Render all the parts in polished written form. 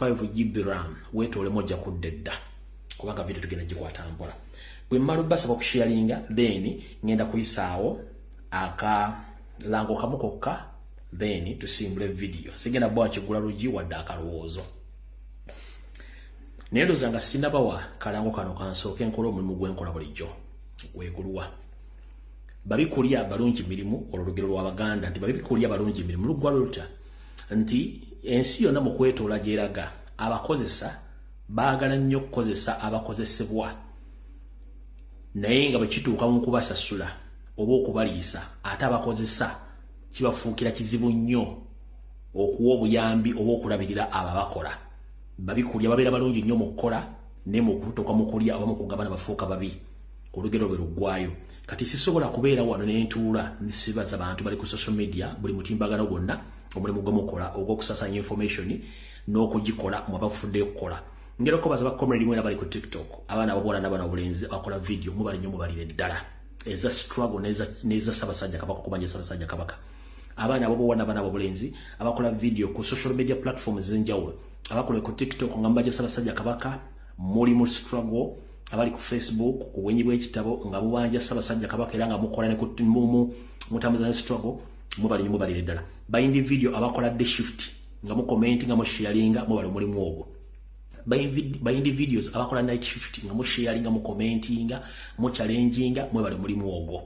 5 GB RAM, weetoolemu, ojja kudda edda, kubanga video tugenda gikwata mpola. Bwe mmala obbasaba okusharinga, then ngenda kuyisaawo akalango kamu kokka, then tusimbule video. Sigenda bwa kigula lugi wadde akalowoozo, naye ndowooza nga sinnabawa kalango kano, kansooke nkola omulimu gwenkola bulijjo. Gweguluwa? Babikulya balungi mirimu. Olwo lugero lw'Abaganda nti babikulya balungi mirimu. Luggwa luta nti ensi yonna mu kwetoola gyeraga, abakozesa baagala nnyo okukozesa abakozesebwa, naye nga bwe kituuka mu kubasasula oba okubaliisa, ate abakozesa kibafuukira kizibu nnyo okuwa obuyambi oba okulabirira abo abakola. Babikulya babeera balungi nnyo mu kukola, naye mu kutuuka mu kulya oba mu kugabana bafuuka babi. Olugero lwe luggwayo. Kati sisobola kubeera wano nentuula nsibaza bantu bali ku social media, buli mutimbagano gwonna, omulimu gwemukola ogw'okusasanya information n'okugikola mwabafuddeyo okukola. Ngera okubaza ba comrade mwena bali ku TikTok, abaana ababuwala n'abaana obulenzi abakola video, mubali nnyo, mubalire ddala eza struggle neza Ssaabasajja Kabaka, okubanja Ssaabasajja Kabaka. Abaana ababuwala n'abaana abobulenzi abakola video ku social media platforms ez'enjawulo, abakola ku TikTok nga mubanja Ssaabasajja Kabaka, muli mu struggle. Abali ku Facebook ku bwenyi bw'ekitabo nga mubanja Ssaabasajja Kabaka, era nga mukola ne mutambuza ne struggle, mubali nnyo, mubalire ddala. Ba individual abakola day shift nga mucomment, nga musharinga, mubali omulimu ogwo. Ba individuals abakola night shift nga musharinga, mucommentinga, muchallenginga, mwebale mulimu ogwo,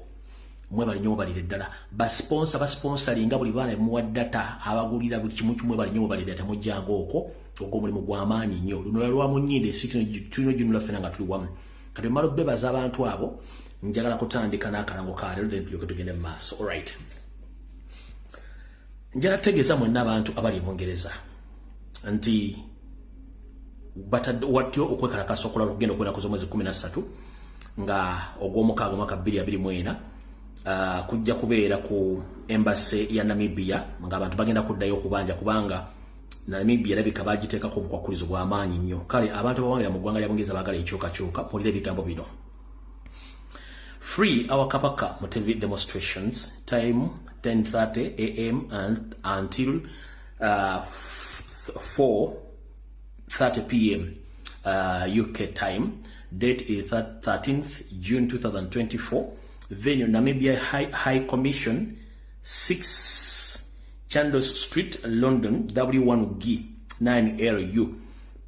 mwebale nnyo, mubalire ddala. Basponsor basponsoringa buli baana bemuwa data, abagulira buli kimu kimu, mwebale nnyo, mubalire ddala. Temujjanga okwo, ogwo omulimu gw'amaanyi nnyo. Luno lwa mu nnyindo, ensi tulina oginula ffena nga tuli wamu. Kati omala obbebaza abantu abo, njagala kutandika n'akalango ka leero, then tulyoke tugende mu maaso. Alright, njala tegeeza mwenna abantu abali e Bungereza nti watyo okwekalakasa okulala okugenda okwenaku z'omwezi 13 nga ogw'omukaaga omwaka 2024, kujja kubeera ku embassy ya Namibia, ng'abantu bagenda kuddayo okubanja, kubanga Namibia erabika bagiteekako obukwakkulizo bw'amaanyi nnyo. Kale abantu abawangira mu ggwanga lya Bungereza baagala enkyukakyuka, mpulira ebigambo bino: "Free our Kabaka Mutebi demonstrations, time 10:30 a.m. and until 4:30 p.m. UK time. Date is 13th June 2024. Venue: Namibia High Commission, 6 Chandos Street, London, W1G 9LU.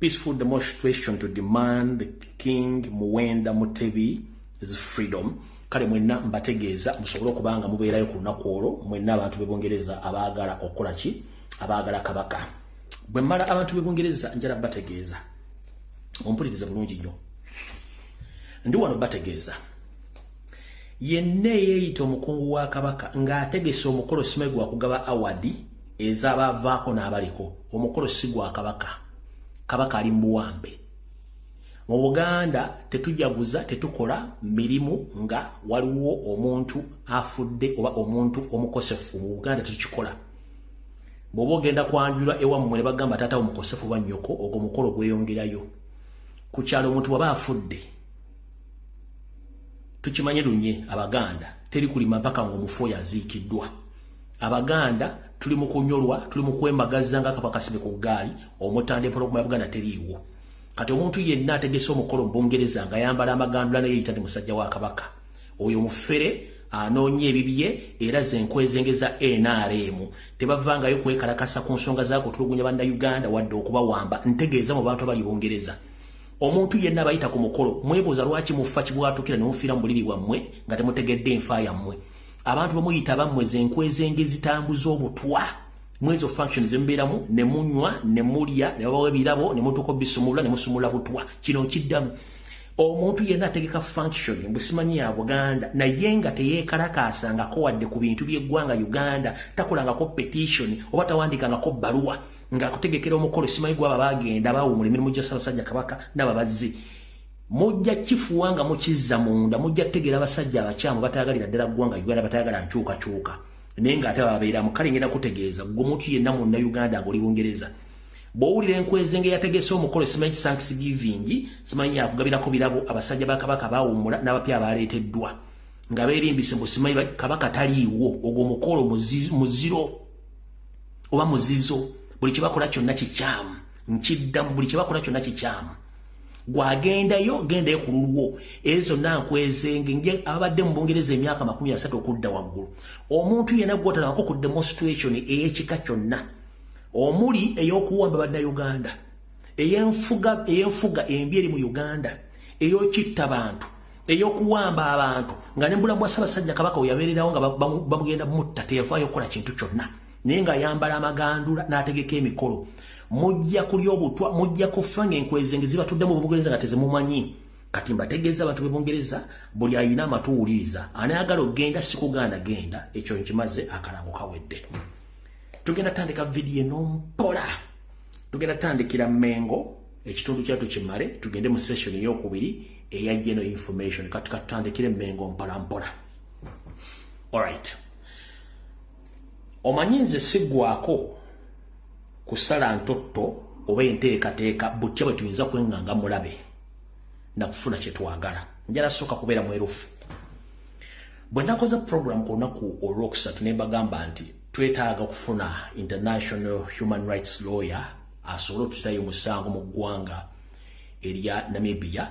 Peaceful demonstration to demand King Muwenda Mutebi's freedom." Kale mwenna mbategeeza musobole okuba nga mubeerayo ku lunaku olwo, mwenna abantu b'e Bungereza abaagala okukola ki, abaagala Kabaka. Bwe mmala abantu b'e Bungereza, njala bategeeza, ompulirize bulungi nnyo, ndi wano bategeeza yenna eyeeyita omukungu wa Kabaka ng'ategese omukolo, simanyi gwa kugaba award ez'abaavaako n'abaliko, omukolo si gwa Kabaka. Kabaka ali mu buwambe. Mu Buganda tetujaguza, tetukola mirimu nga waliwo omuntu afudde oba omuntu omukosefu. Mu Buganda tetukikola. Bw'oba ogenda kwanjula ewammwe ne bagamba taata omukosefu ba nnyoko, ogwo mukolo gweyongerayo. Ku kyalo omuntu waba afudde, tukimanye lunye, Abaganda teri kulima mpaka ng'omufu oyo aziikiddwa. Abaganda tuli mu kunyolwa, tuli mu kwemagaza nga Kabaka kasibe ku ggaali omutanda. Empologoma ya Buganda teriiwo. Kati omuntu yenna ategese omukolo mu Bungereza ng'ayambala amagandula neyeyita nti musajja wa Kabaka, oyo mufere, anoonya ebibye, era ze nkwezengeza NRM. Tebavangayo kwekalakasa ku nsonga zakutulugunya Bannayuganda wadde okubawamba. Ntegeeza mu bantu abali Bungereza, omuntu yenna abayita ku mukolo, mwebuuza lwaki mufa kibwatukira ne mufiira mu buliri bwammwe nga temutegedde enfa yammwe. Abantu bamuyita bammwe ze nkwezenge zitambuza obutwa. Mwezo function zembeeramu ne munywa ne mulya ne babawa ebirabo ne mutuuka obisumulula ne musumula butwa. Kino nkiddamu: omuntu yenna ategeka function mbusimanyi ya Buganda, naye nga teyeekalakaasangako wadde ku bintu by'eggwanga Uganda, takolangako petition oba tawandikangako bbaluwa ng'akutegekera omukolo simanyi gwaba bagenda bawumula emirimu gya Ssaabasajja Kabaka n'ababazze, mujja kifuwa nga mukizza munda. Mujja kutegeera abasajja abakyamu batayagalira ddala ggwanga Uganda, batayagala nkyukakyuka, naye ng'ate babeeramu. Kale ngenda kutegeeza gwe omuntu yenna Munnayuganda ng'oli Bungereza, bw'owulira enkwezenge yategese omukolo simanyi Thanksgiving, simanyi yakugabirako birabo, abasajja ba Kabaka baawummula n'abapya abaleeteddwa nga beerimbise mbu simanyi Kabaka taliiwo, ogwo omukolo muziro oba muzizo. Buli kyebakola kyonna kikyamu. Nkiddamu, buli kyebakola kyonna kikyamu. Gwagendayo, gendayo ku lulwo. Ezo zonna nkwezenge nje ababadde mu Bungereza emyaka 30 okudda waggulu. Omuntu yenna gw'otalabako ku demonstration ey'ekika kyonna, omuli ey'okuwamba Bannayuganda, ey'enfuga embi eri mu Uganda, ey'okitta bantu, ey'okuwamba abantu, nga ne bulamu bwa Ssaabasajja Kabaka we yabeererawo nga bamugenda mutta, teyafaayo okukola kintu kyonna, naye ng'ayambala amagandula n'ategeka emikolo. Mujja kulya obutwa, mujja kufa ng'enkwezenge zibatudde mu Bungereza nga tezimumanyi. Kati mbategeeza abantu b'e Bungereza, buli alina amatu wuliriza, anayagala okugenda sikugaana genda. Ekyo nkimaze, akalango kawedde. Tugenda tandika vidiyo eno mpola. Tugenda tandikira Mengo, ekitundu kyatu kimale, tugende mu session eyokubiri eya general information. Kati katutandikire Mengo mpola mpola. Alright, omanyi nze siggwako kusala ntotto oba enteekateeka butya bwe tuyinza kweŋŋanga mulabe nakufuna kye twagala. Njala sooka kubeera mwerufu. Bwe nakoze program ku lunaku olwokusatu ne mbagamba nti twetaaga okufuna international human rights lawyer asobole otutayo omusango mu ggwanga erya Namibia,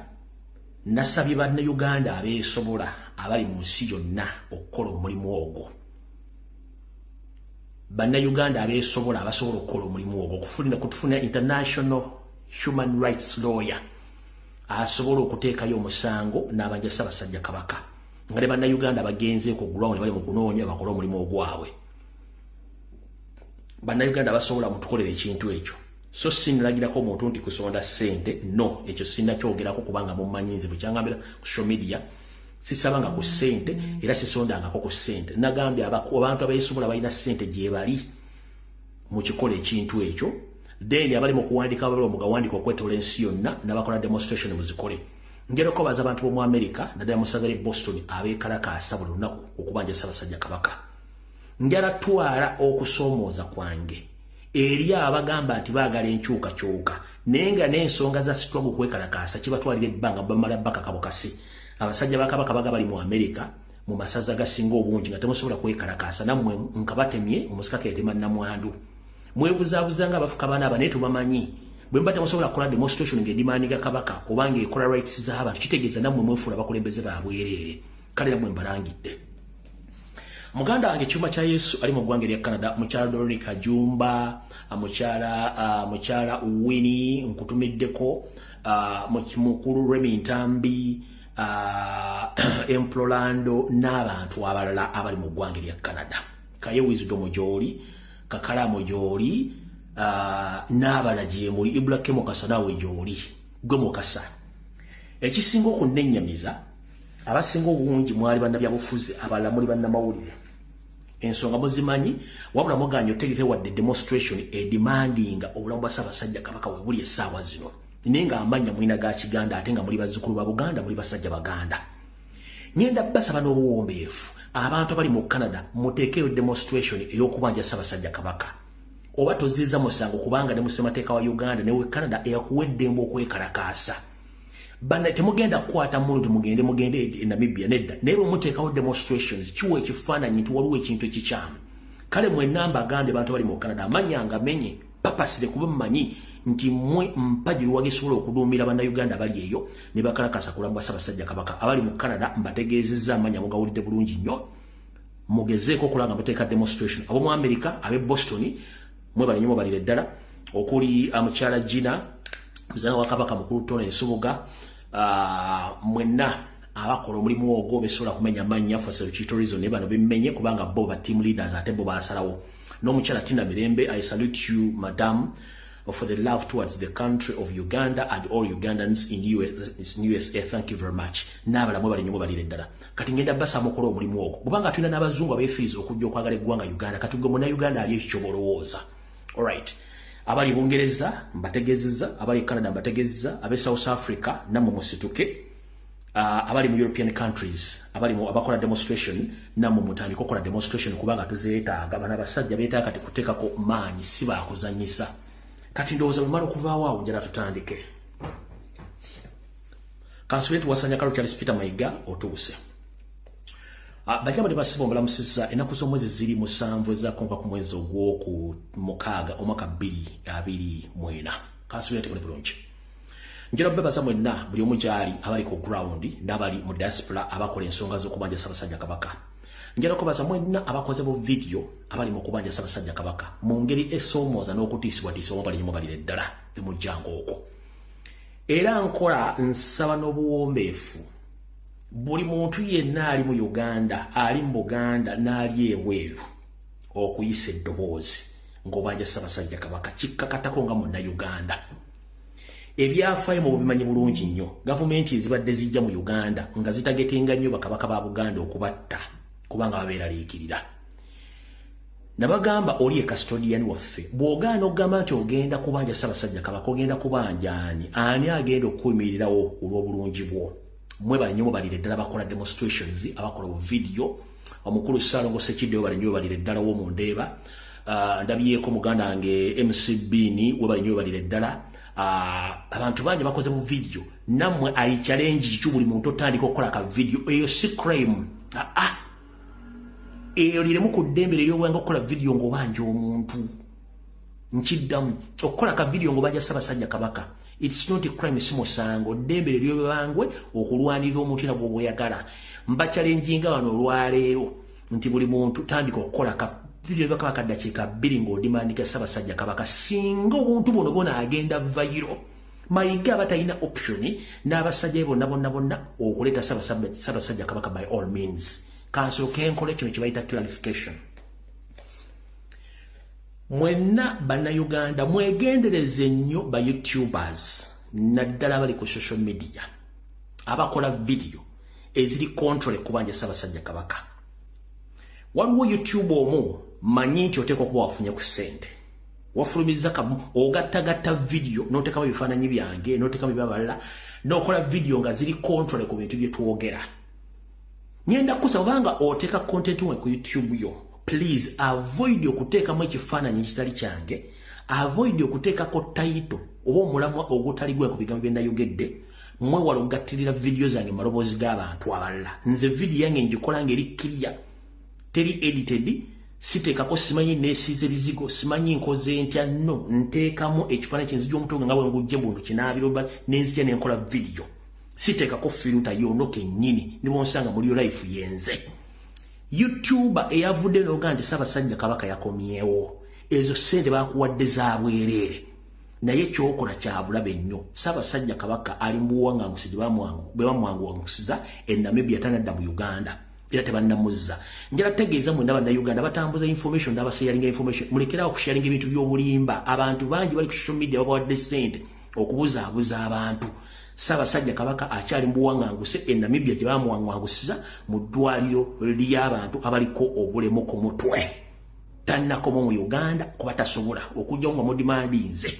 nasabye Bannayuganda abeesobola abali mu nsi yonna okukola omulimu ogwo. Bannayuganda abeesobola, abasobola okukola omulimu ogwo, okufuna kutufuna international human rights lawyer asobola okuteekayo omusango n'abanja Ssaabasajja Kabaka, nga ne Bannayuganda bagenzeeko ground bali mu kunoonya bakole omulimu ogwabwe. Bannayuganda basobola, mutukolera ekintu ekyo. So sinalagirako omuntu nti kusonda ssente, no, ekyo sinnakyogerako, kubanga mumanyi nze bwekyangambira ku social media sisabanga ku ssente era sisondangako ku ssente. Nagambye abantu abeesobola balina ssente gye bali mukikola ekintu ekyo. Then abali mu kuwandika abali mugawandika okwetola ensi yonna n'abakola demonstration muzikole. Ngero kobaza abantu b'omu America, naddala mu ssaza ly'e Boston, abeekalakaasa buli lunaku okubanja Ssaabasajja Kabaka. Njala twala okusoomooza kwange eri abagamba nti baagala enkyukakyuka, naye nga n'ensonga za struggle okwekalakaasa kibatwalira ebbanga, bamala bakakabukasi. Abasajja ba Kabaka baga bali mu America mu masaza gasinga obungi nga temusobola kwekalakaasa, nammwe nkabatemye omusika keetema nnamwandu. Mwebuzaabuza nga abafuka baana aba, naye tubamanyi. Bwe muba temusobola kukola demonstration ng'edemandinga Kabaka oba ng'ekola rights z'abantu, kitegeeza nammwe mwefuula abakulembeze babwereere. Kale nammwe mbalangidde. Muganda wange Kyuma kya Yesu ali mu ggwanga erya Canada, mukyala Doronica Jumba, mukyala Winnie nkutumiddeko, mukulu Remi Ntambi, Emplolando n'abantu abalala abali mu ggwanga erya Canada, Kaye Wisdom gy'oli, Kakalaamu gy'oli, n'abala gyemuli, Ibulake Mukasa naawe gy'oli, gwe Mukasa. Ekisinga okunnennyamiza, abasinga obungi mwali bannabyabufuzi, abalala muli bannamawulire, ensonga muzimanyi, wabula muganye otegeke wadde demonstration edemandinga obulamu bwa Ssaabasajja Kabaka we buli essaawa zino, naye ng'amannya mulina ga Kiganda, ate nga muli bazzukulu ba Buganda, muli basajja Baganda. Ngenda basaba n'obuwombeefu, abantu abali mu Canada, muteekeyo demonstration ey'okubanja Ssaabasajja Kabaka. Oba tozizza musango, kubanga ne musemateeka wa Uganda newe Canada eyakuwa eddembe okwekalakaasa. Bana temugenda kukwata muntu mugende e Namibia, nedda, naye bwe muteekawo demonstrations kiwa ekifaananyi nti waliwo ekintu ekikyamu. Kale mwenna mbagambye, abantu abali mu Canada, amannya nga menye papasire, kuba mmanyi nti mmwe mpagi luwagisobola okuduumira Bannayuganda abali eyo ne bakalakasa kulamu bwa Ssaabasajja Kabaka. Abali mu Canada mbategeezezza, amannya mugawulidde bulungi nnyo, mugezeeko okulaba nga muteeka demonstration. Ab'omu America, ab'e Boston, mwebale nnyo, mwebalire ddala, okuli mukyala Gina muzana wa Kabaka, mukulu Tone Nsubuga, mwenna abakola omulimu ogwo besobola kumenya mannya for security reason, ne bano bemmenye kubanga bo ba team leaders ate bo basalawo, n'omukyala Tina Mirembe. I salute you, madam, for the love towards the country of Uganda and all Ugandans in USA. Thank you very much. N'abala mwebale nnyo, mwebalire ddala. Kati ngenda basaba mukola omulimu ogwo, kubanga tulina n'abazungu abeefiiriza okujja okwagala eggwanga Uganda. Kati gwe Munnayuganda ali ekyo ky'oba. Alright, abali Bungereza mbategeezezza, abali Canada mbategeezezza, abe South Africa nammwe musituke, abali mu European countries, abali mu abakola demonstration nammwe mutandike okukola demonstration, kubanga tuzeetaaga. Bano abasajja beetaaga kati kuteekako maanyi, si baakuzannyisa. Kati ndowooza bwemala okuvaawo awo, njala tutandike. Kansule tuwasanya Kalo Charles Peter Mayiga otuuse. Bajja bali basiba omulamusizza. Ennaku z'omwezi ziri 7 ezakonka ku mwezi ogwoku 6 omwaka 2024. Kansuubire nti muli bulungi. Njagala okubeebaza mwenna buli omu gy'ali, abali ku ground n'abali mu diaspora abakola ensonga z'okubanja Ssaabasajja Kabaka. Njagala okubaza mwenna abakoze bu vidiyo abali mu kubanja Ssaabasajja Kabaka mu ngeri esoomooza n'okutiisibwatiisibwa, mubali mubalire ddala temujjanga okwo. Era nkola nsaba n'obuwombeefu buli muntu yenna ali mu Uganda, ali mu Buganda n'ali ebweru okuyisa eddoboozi ng'obanja Ssaabasajja Kabaka kikkakatako nga Munnayuganda. Ebyafaayo mu bubimanyi bulungi nnyo, gavumenti ezibadde zijja mu Uganda nga zitagetenga nnyo bakabaka ba Buganda okubatta kubanga babeeraliikirira. Nabagamba oli e custodian waffe, bw'ogaana okugamba nti ogenda kubanja Ssaabasajja Kabaka, ogenda kubanja ani? Ani agenda okuyimirirawo olw'obulungi bwo? Mwebale nnyo, mubalire ddala bakola demonstrations, abakola bu video. Omukulu Ssaalongo Sekidde, webale nnyo, webalire ddala w'omundeeba. Ndabyeko muganda wange MC Bean, webale nnyo, webalire ddala. Abantu bangi bakoze mu video. Nammwe I challenge kiki buli muntu otandika okukola ka video. Eyo si crime. Ah, eyo liremu ku ddembe ery'obwanga okukola video ng'obanja omuntu. Nkiddamu, okukola ka video ng'obanja Ssaabasajja Kabaka, it's not a crime, si musango, ddembe ery'obwangwe okulwanirira omuntu era gw'oba oyagala. Mbachallenginga wano olwaleero nti buli muntu tandika okukola ka video bakaba kaddakiika 2 ng'odemandinga Ssaabasajja Kabaka. Singa obuntu buno bona agenda viral, Mayiga aba talina option n'abasajja be bonna bonna bonna okuleeta Ssaabasajja Kabaka by all means. Kansooke nkole kino kye bayita clarification. Mwenna Bannayuganda mwegendereze nnyo ba YouTubers, naddala abali ku social media abakola video eziri contrary kubanja Ssaabasajja Kabaka. Waliwo YouTube omu, manyi nti oteekwa okuba wafunye ku ssente, wafulumiza kamu ogattagatta video n'oteekamu ebifaananyi byange n'oteekamu ebyabalala n'okola video nga ziri contrary ku bintu bye twogera. Ngenda kusaba, obanga oteeka content we ku YouTube yo, please avoid okuteekamu ekifaananyi ekitali kyange, avoid okuteekako title oba omulamwa ogutali gwe ku bigambo bye nayogedde. Mwewala okugattirira vidiyo zange mu maloboozi g'abantu abalala. Nze vidiyo yange ngikola ng'eri clear, teri edited, siteekako simanyi neesiize bizigo, simanyi nkoze ntya. No, nteekamu ekifaananyi kyenzija omutonga nga bwe ngujje buntu kinaabiro nenzija nenkola vidiyo, siteekako filter yono kennyini nibonsanga muri yo life yenze. YouTuber eyavudde n'ogaa nti Ssaabasajja Kabaka yakomyewo, ezo ssente bakuwadde za bwereere, naye kyokola kya bulabe nnyo. Ssaabasajja Kabaka ali mu buwaŋŋanguse gye bamwanguwangusiza e Namibia, tanadda mu Uganda era tebannamuzza. Njala tegeeza mwenna Bannayuganda batambuza information n'abasharinga information, mulekerawo okusharinga ebintu by'obulimba. Abantu bangi bali ku social media babawadde ssente okubuzaabuza abantu. Ssaabasajja Kabaka akyali mu buwaŋŋanguse e Namibia gye bamuwaŋŋangusiza mu ddwaliro ly'abantu abaliko obulemu ku mutwe. Tannakoma mu Uganda kuba tasobola okujjawo nga mudemandinze.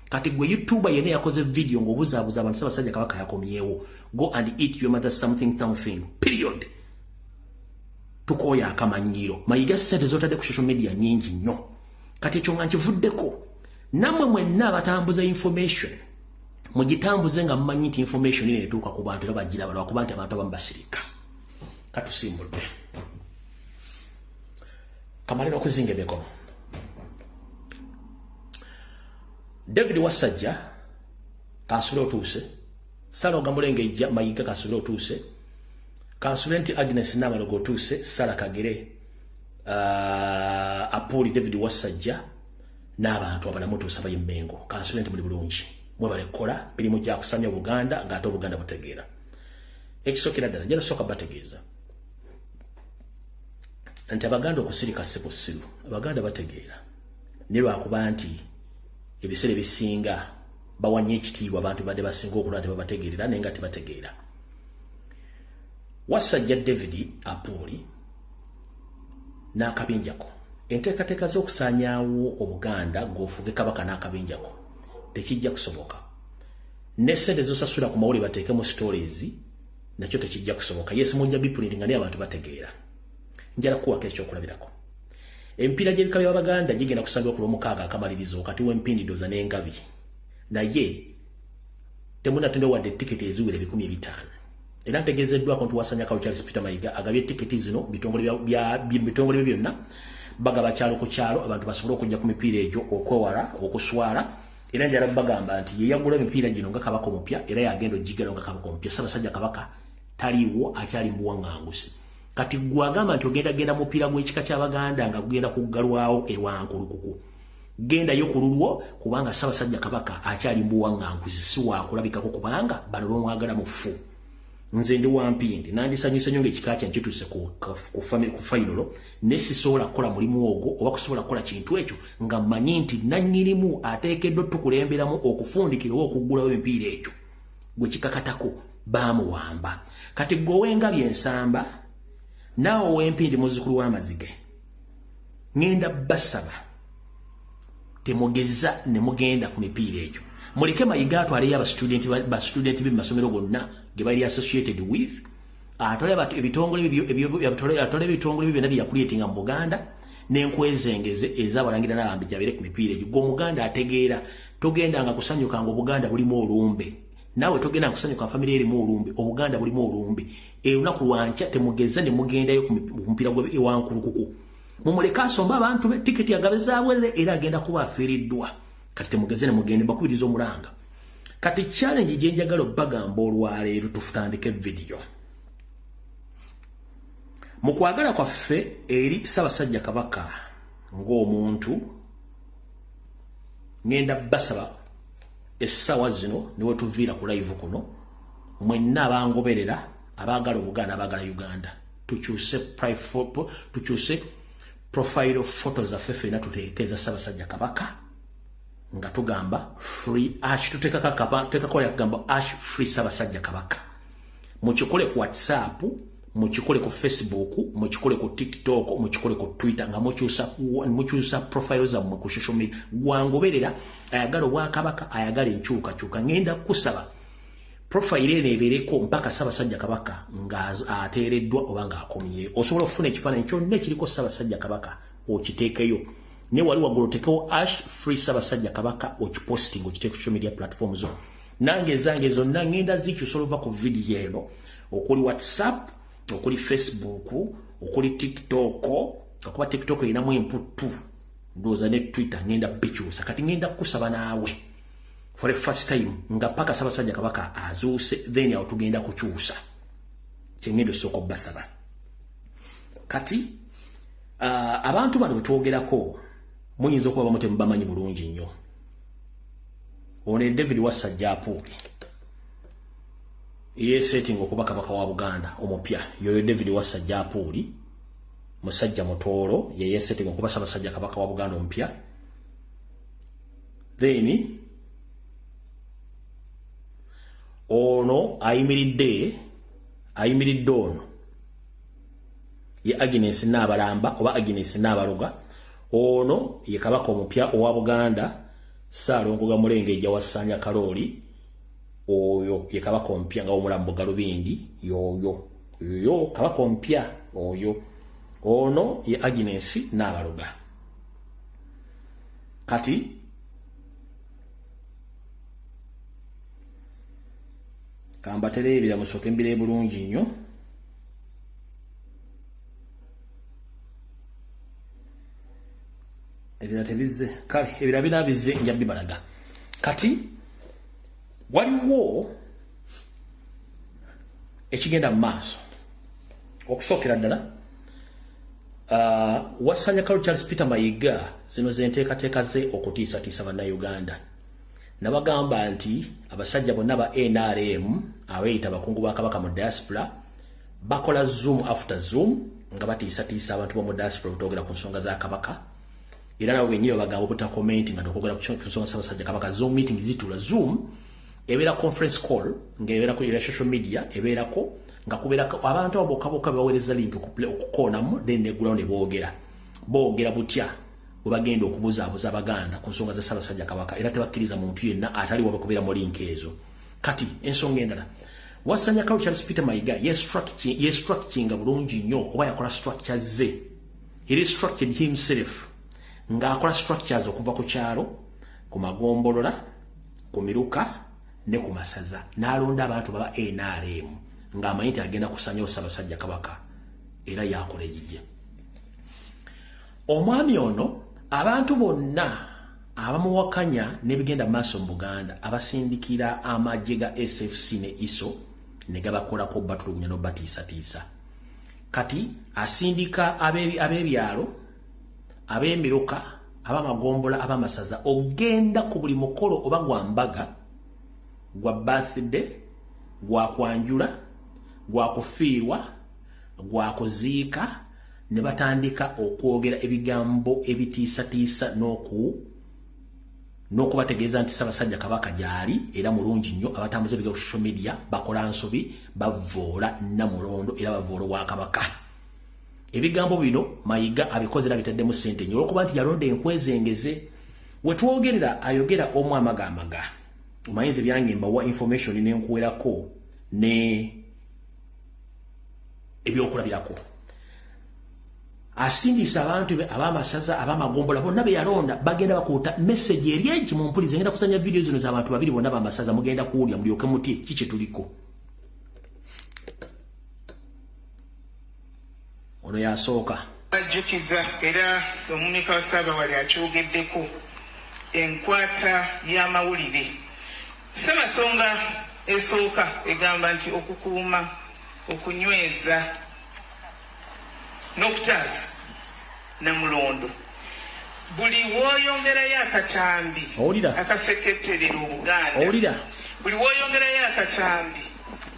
Kati gwe YouTuber yenna yakoze video ng'obuzaabuza abantu Ssaabasajja Kabaka yakomyewo, go and eat your mother something something, period. Tukooya akamanyiiro. Mayiga, ssente z'otadde ku social media nyingi nnyo. Kati ekyo nga nkivuddeko, nammwe mwenna abatambuza information, mugitambuze nga mumanyi nti information eno etuuka ku bantu era bagiraba, lwakuba nti abantu abamu basirika. Katusimbudde kamale n'okuzinga emikono. David Wasajja, kansule otuuse. Saloga Mulengejja Mayiga, kansule otuuse. Kansule nti Agnes Namalogo otuuse. Sala Kagere, Apoli David Wasajja n'abantu abalala mutuuse abayimmengo, kansule nti muli bulungi. Mwebale kukola mirimu gya kusanya Obuganda ng'ate Obuganda butegeera. Ekisookera ddala, njala sooka bategeeza nti Abaganda okusirika si busiru. Abaganda bategeera, naye lwakuba nti ebiseera ebisinga bawanye ekitiibwa abantu badde basinga okulwa tebabategeerera, naye nga tebategeera. Wasajja David Apuuli n'akabinjako, enteekateeka z'okusaanyaawo Obuganda ng'ofuge kabaka n'akabinjako tekijja kusoboka. Ne sente zosasula ku mawulire bateekemu stories, nakyo tekijja kusoboka. Yes, mujja biprinting nga naye abantu bategeera. Njala kuwako ekyokulabirako. Emipiira gy'ebika by'Abaganda gigenda kusambibwa ku Lwomukaaga akamalirizo wakati w'Empindi n'Engabi, naye temunatenda wadde tiketi eziwera 500,000. Era ntegeezeddwako nti Wasanyakawo Charles Peter Mayiga agabye tiketi zino bitongole bye byonna, bagaba kyalo ku kyalo abantu basobole okujja ku mipiira egyo okwewala okuswala. Era njala bagamba nti ye yagula emipiira gino nga kabaka omupya, era yagenda ogigala nga kabaka omupya. Ssaabasajja Kabaka taliiwo, akyali mu buwaŋŋanguse. Kati gwe agamba nti ogenda genda mupiira gw'ekika ky'Abaganda nga gugenda kuggalwawo ewankulukuku, gendayo ku lulwo, kubanga Ssaabasajja Kabaka akyali mu buwaŋŋanguzi, si waakulabikako, kubanga bano bamwagala mufu. Nze ndi wampindi, nandisanyuse nnyo ng'ekika kyange kituuse ku final, ne sisobola kukola mulimu ogwo oba kusobola kukola kintu ekyo nga mmanyi nti nannyinimu ateekeddwa tukulemberamu okufundikira oba okuggulawo emipiira ekyo gwe kikakatako baamuwamba. Kati gwe ow'engabi ensamba naawe ow'empindi muzzukulu w'amazige, ŋŋenda basaba temugeza ne mugenda ku mipiira egyo. Muleke Mayiga atwaleyo abastudenti be mu masomero gonna ge bali associated with, atwale ebitongole ebitongole byonna bye yakuleetinga mu Buganda n'enkwezengeze ez'abalangira n'abambejja abeere ku mipiira egyo. Gwe Omuganda ategeera, togendanga kusanyuka nga Obuganda bulimu olumbe. Naawe togenda kusanyuka famire erimu olumbe, Obuganda bulimu olumbe. Olunaku lwankya temugeza ne mugendayo ku mupiira gwa ewankulukuku. Mumuleke asombe abantu be, tiketi agabezaabwerere, era agenda kuba afiiriddwa. Kati temugeze ne mugende, bakubiriza omulanga. Kati challenge gye njagala obbagamba olwaleero, tufutandike vidiyo. Mu kwagala kwaffe eri Ssaabasajja Kabaka ng'omuntu, ŋŋenda basaba essaawa zino ne wetuviira ku live kuno, mwenna abangoberera, abaagala Obuganda, abaagala Uganda, tukyuse profile photo zaffe ffenna, tuteekeza Ssaabasajja Kabaka nga tugamba free ash, tuteekako yakugamba #free Ssaabasajja Kabaka. Mukikole ku WhatsApp, mukikole ku Facebook, mukikole ku TikTok, mukikole ku Twitter, nga mukyusa profile zammwe ku social media. Gwangoberera ayagala obwakabaka, ayagala enkyukakyuka, ŋŋenda kusaba profile eno ebeereko mpaka Ssaabasajja Kabaka ng'ateereddwa oba ng'akomyeyo. Osobola okufuna ekifaananyi kyonna ekiriko Ssaabasajja Kabaka okiteekeyo, ne wali waggulu oteekewo #FreeSsaabasajja Kabaka, okiposting, okiteeke ku social media platform zo. Nange ezange zonna ŋŋenda zikyusa oluva ku vidiyo eno, okuli WhatsApp, okuli Facebook, okuli TikTok, okuba TikTok erinamu emputtu ndowooza, ne Twitter ŋŋenda bikyusa. Kati ŋŋenda kukusaba naawe for the first time nga paka Ssaabasajja Kabaka azuuse, then awo tugenda kukyusa. Kyengenda osooka obbasaba. Kati abantu bano bwe twogerako muyinza okuba bamu temubamanyi bulungi nnyo. Ono ye David Wassajja Apuuli, yeesetinga okuba kabaka wa Buganda omupya. Yoyo David Wassajja Apuuli, musajja Mutoolo, ye yeesetinga okuba Ssaabasajja Kabaka wa Buganda omupya. Then ono ayimiridde ono ye Agnes Naabalamba oba Agnes Naabaloga. Ono ye kabaka omupya owa Buganda, Ssaalongo Gamulengejja Wassanya Kalooli. Oyo ye kabaka omupya nga omulamu Bugalubindi. Yoyo oyo kabaka omupya oyo. Ono ye Agnes Naabaloga. Kati kambatereebera musooke mbire bulungi nnyo. Ebirala tebizze, kale ebirala binaa bizze, nja bibalaga. Kati waliwo ekigenda mu maaso. Okusookera ddala, Wasanya Carol Charles Peter Mayiga, zino zenteekateeka ze okutiisatiisa Bannayuganda. Nabagamba nti abasajja bonna ba NRM abeeyita abakungu ba kabaka mu diaspora bakola Zoom after Zoom nga batiisatiisa abantu bomu diaspora obutogera ku nsonga za kabaka, era nabo bennyini babagamba obutakomenti nga nokwogera ku nsonga Ssaabasajja Kabaka. Zoom meeting zituula, Zoom ebeera conference call ng'ebeerako era social media, ebeerako nga kubeerako abantu abo bokka bokka bebaweereza link okukoonamu, then neggulawo ne boogera. Boogera butya bwe bagenda okubuzaabuza Abaganda ku nsonga za Ssaabasajja Kabaka, era tebakkiriza muntu yenna ataliwo bakubeera mu link ezo. Kati ensonga endala, Wasanya Carol Charles Peter Mayiga yestructuringa bulungi nnyo oba yakola structure ze. He restructured himself ng'akola structures okuva ku kyalo, ku magombolola, ku miruka ne ku masaza, n'alonda abantu baba NRM ng'amanyi nti agenda kusanyawo Ssaabasajja Kabaka, era yakola egigye. Omwami ono, abantu bonna Abamuwakanya n'ebigenda maaso mu Buganda abasindikira amagye ga SFC ne ISO ne gabakolako batulugunya n'obatiisatiisa. Kati asindika ab'ebyalo, ab'emiruka, ab'amagombola, ab'amasaza ogenda ku buli mukolo oba gwa mbaga, gwa birthday, gwa kwanjula, gwa kufiirwa, gwa kuziika, ne batandika okwogera ebigambo ebitiisatiisa n'okubategeeza nti Ssaabasajja Kabaka gy'ali era mulungi nnyo. Abatambuza ebigambo ku social media bakola nsobi, bavvoola Nnamulondo era bavvoola Obwakabaka. Ebigambo bino Mayiga abikoze era bitaddemu ssente nnyo olw'okuba nti yalonda enkwezengeze. We twogerera ayogera omu amagamaga. Omanyize byange, mbawa information n'enkuwerako ne ebyokulabirako. Asindisa abantu be ab'amasaza, ab'amagombola, bonna be yalonda bagenda bakuuta message eri egi. Mumpulize, ngenda kusanya video zino z'abantu babiri bonna b'amasaza, mugenda kuwulya mulyoke mutye ki kye tuliko. Ono yasooka. Bajjukiza era omumyuka wa Ssaabawali akyogeddeko, enkwata y'amawulire. Ssemasonga esooka egamba nti okukuuma, okunyweza n'okutaasa Namulondo. Buli w'oyongerayo akatambi Owulira? akaseketterera Obuganda, Owulira? buli w'oyongerayo akatambi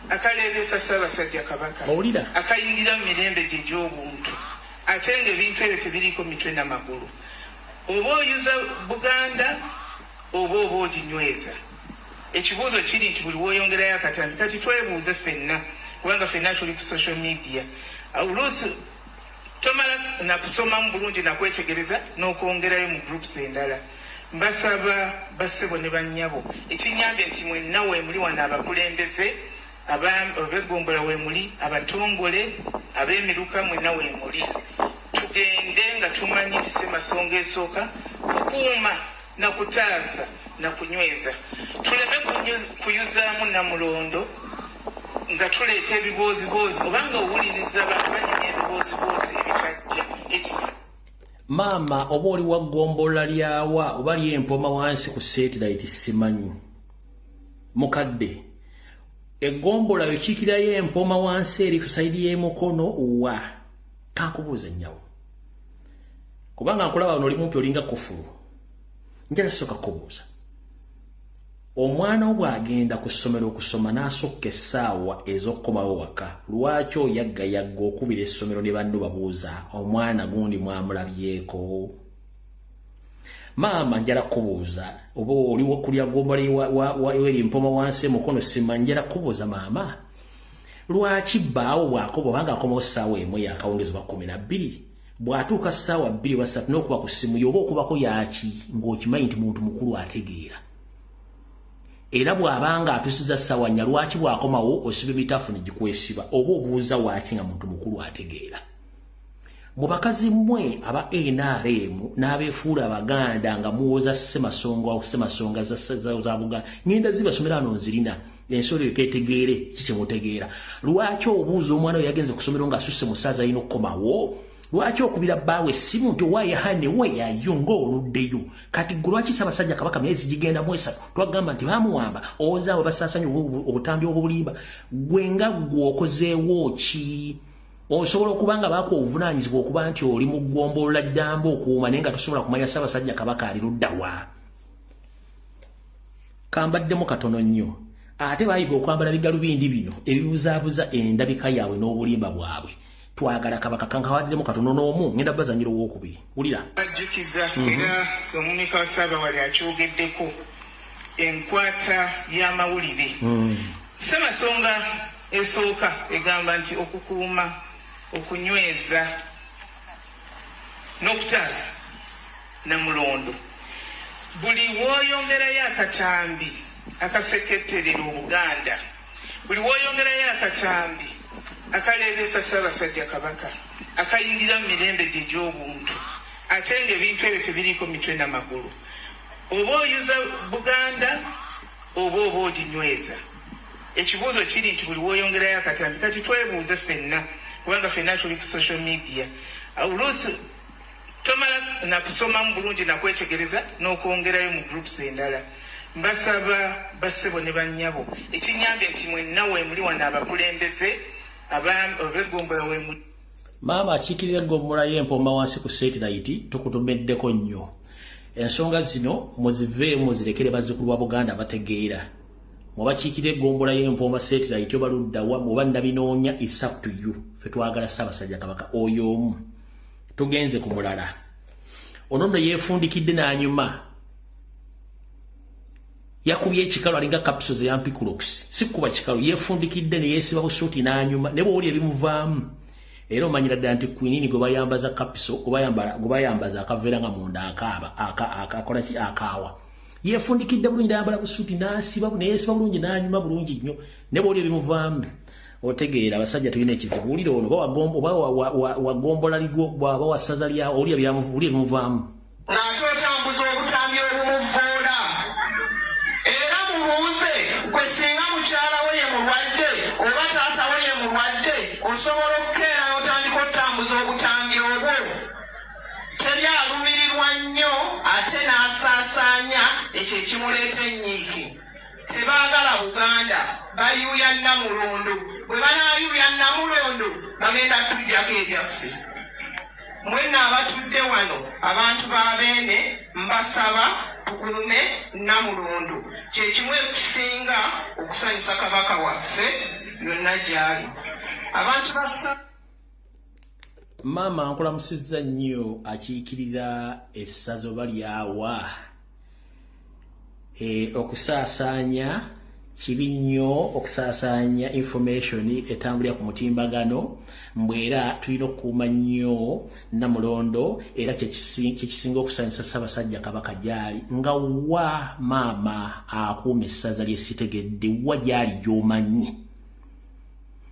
akaleebesa Ssaabasajja Kabaka, Owulira? akayingira mu mirembe gye gy'obuntu, ate ng'ebintu ebyo tebiriiko mitwe n'amagulu, oba oyuza Buganda oba oginyweza. Ekibuuzo kiri nti buli w'oyongerayo akatambi, kati twebuuze ffenna, kubanga ffenna tuli ku social media, oluusi tomala nakusomamu bulungi nakwetegereza n'okwongerayo mu groups endala. Mbasaba bassebo ne bannyabo, ekinyambye nti mwenna weemuli wano, abakulembeze ab'eggombolola weemuli, abatongole, ab'emiruka, mwenna weemuli, tugende nga tumanyi nti ssemasonga esooka kukuuma na kutaasa na kunyweza, tuleme kuyuzaamu Namulondo nga tuleeta ebibooziboozi obanga owuliriza abantu banyumya ebibooziboozi ebitajja. Maama, oba oli wa ggombolola lyawa oba ly'Empoma wansi ku satellite simanyi. Mukadde, eggombolola yokiikirayo Empoma wansi eri ku side y'emukono wa? Kankubuuza ennyawo, kubanga nkulaba wano oli mumpi olinga kufulu. Njala sooka kubuuza, omwana wo bw'agenda ku ssomero okusoma n'asokka essaawa ez'okukomawo waka, lwaki oyaggayagga okubira essomero ne banno babuuza omwana gundi mwamulabyeko? Maama, njala kubuuza, oba oli kulya ggombolola eri Mpoma wansi emukono simanyi, njala kubuuza maama, lwaki bbaawo bw'akoba obanga akomawo ssaawa 1 yakawungezi oba 12, bw'atuuka ssaawa 2 oba 3 n'okuba ku ssimu ye oba okubako yaki, ng'okimanyi nti muntu mukulu ategeera? Era bw'abanga atusiza ssaawa 4, lwaki bw'akomawo osiba emitafu ne gikwesiba oba obuuza waaki nga muntu mukulu ategeera? Mu bakazi mmwe aba NRM n'abeefuula Abaganda nga muwoza ssemasonga za Buganda, ngenda zibasomera wano nzirina ensolo eketegeere ki kyemutegeera. Lwaki obuuza omwana we yagenze ku ssomero ng'asusse musaaza alina okukomawo? Lwaki okubira bbaawe essimu nti owaaye hane weyayo ng'oluddeyo? Kati gwe lwaki Ssaabasajja Kabaka myezi gigenda mu 3 twagamba nti bamuwamba, owoza abo basaasanya obutambi obulimba? Gwe nga ggwe okozeewo ki? Osobola okuba nga bakuwa obuvunaanyizibwa okuba nti oli mu ggombolola ddamba okuuma, naye nga tosobola kumanya Ssaabasajja Kabaka ali ludda wa? Kambaddemu katono nnyo. Ate bayiga okwambala bigalubindi bino ebibuzaabuza endabika yaabwe n'obulimba bwabwe. Twagala Kabaka. Kankawaddemu katono n'omu ngenda bazanyira owokubiri. Wulira. Bajjukiza era omumyuka wa Ssaabawali akyogeddeko, enkwata y'amawulire. Ssemasonga esooka egamba nti okukuuma, okunyweza n'okutaasa Namulondo. Buli w'oyongerayo akatambi akaseketterera Obuganda, buli w'oyongerayo akatambi akaleebesa Ssaabasajja Kabaka, akayingira mu mirembe gye gy'obuntu, ate ng'ebintu ebyo tebiriiko mitwe n'amagulu, oba oyuza Buganda oba oginyweza. Ekibuuzo kiri nti buli w'oyongerayo akatambi, kati twebuuze ffenna, kubanga ffenna tuli ku social media, oluusi tomala nakusomamu bulungi nakwetegereza n'okwongerayo mu groups endala. Mbasaba bassebo ne bannyabo, ekinyambye nti mwenna weemuli wano abakulembeze ab'eggombolola weemuli. Maama akiikirira eggombolola y'Empoma wansi ku satellite, tukutumiddeko nnyo. Ensonga zino muziveemu muzirekere bazzukulu ba Buganda bategeera. Mubakiikirira eggombolola y'Empoma satellite oba ludda wa muba nnabinoonya, it's up to you. Ffe twagala Ssaabasajja Kabaka oyo omu. Tugenze ku mulala. Ono nno yeefundikidde n'anyuma. Yakubye ekikalu alinga capsules ya Ampiclox. Si kuba kikalu, yeefundikidde ne yeesiba busuuti n'anyuma ne bw'oli ebimuvaamu. Era omanyira ddala nti quinine gwe bayambaza capsule, gwe bayambaza akaveera nga munda akaaba, akakola ki, akaawa. Yeefundikidde bulungi n'ayambala busuuti n'asiba, ne yeesiba bulungi n'anyuma bulungi nnyo ne bw'oli ebimuvaamu. Otegeera abasajja tulina ekizibu. Wulira ono oba wagombola ligo bw'aba wa ssaza lya oli ebimuvaamu. Ng'ate otambuza obutambi obumuvvoola. Era mubuuze gwe singa mukyala we ye mulwadde oba taata we ye mulwadde, osobola okukeera n'otandika otambuza obutambi obwo. Teri alumirirwa nnyo ate n'asaasaanya ekyo ekimuleeta ennyiike. Tebaagala Buganda, bayuuya Nnamulondo. Bwe banaayuuya Nnamulondo bagenda tujjako ebyaffe. Mwenna abatudde wano abantu ba Beene mbasaba tukuume Nnamulondo. Kye kimu ekisinga okusanyusa Kabaka waffe yonna gy'ali. Abantu basa Maama nkulamusizza nnyo akiikirira essaza balyawa. Okusaasaanya kibi nnyo, okusaasaanya information etambulira ku mutimbagano, mbwe era tulina okukuuma nnyo Nnamulondo, era kye kisinga okusanyusa Ssaabasajja Kabaka gy'ali. Nga wa maama akuuma essaza lye sitegedde wa gy'ali gy'omanyi.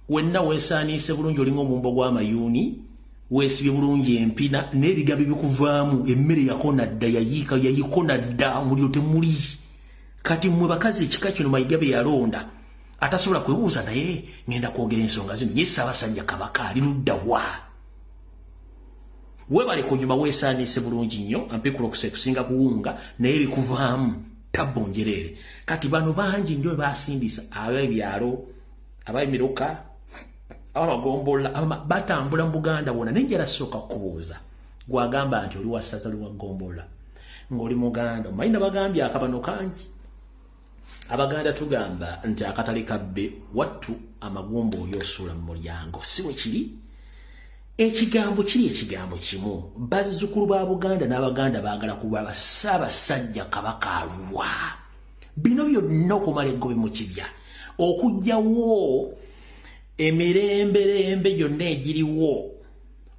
Wenna weesaaniise bulungi olinga omumbo gw'amayuuni, weesibye bulungi empina n'ebigambo ebikuvaamu, emmere yakona dda, yayiika yayikona dda, omuliro temuli. Kati mmwe bakazi ekika kino Mayiga bye yalonda atasobola kwebuuza naye ngenda kwogera ensonga zino, ye Ssaabasajja Kabaka ali ludda wa? Weebale kunyuma, weesaaniise bulungi nnyo, Ampiclox ekusinga kuwunga naye ebikuvaamu tabbo njereere. Kati bano bangi nnyo basindisa ab'ebyalo, ab'emiruka, abagombolola, batambula mu Buganda wonna. Naye njala sooka kukubuuza, gw'agamba nti oli wa ssaza, oli wa ggombolola, ng'oli Muganda. Omanyi nabagambye akabano kangi. Abaganda tugamba nti akatale kabbe wattu amagumba oli osuula mu mulyango. Si bwe kiri? Ekigambo kiri ekigambo kimu. Bazzukulu ba Buganda n'Abaganda baagala kuba Ssaabasajja Kabaka aluwa. Bino byonna okumala eggobe mu kibya. Okuggyawo emiremberembe gyonna egiriwo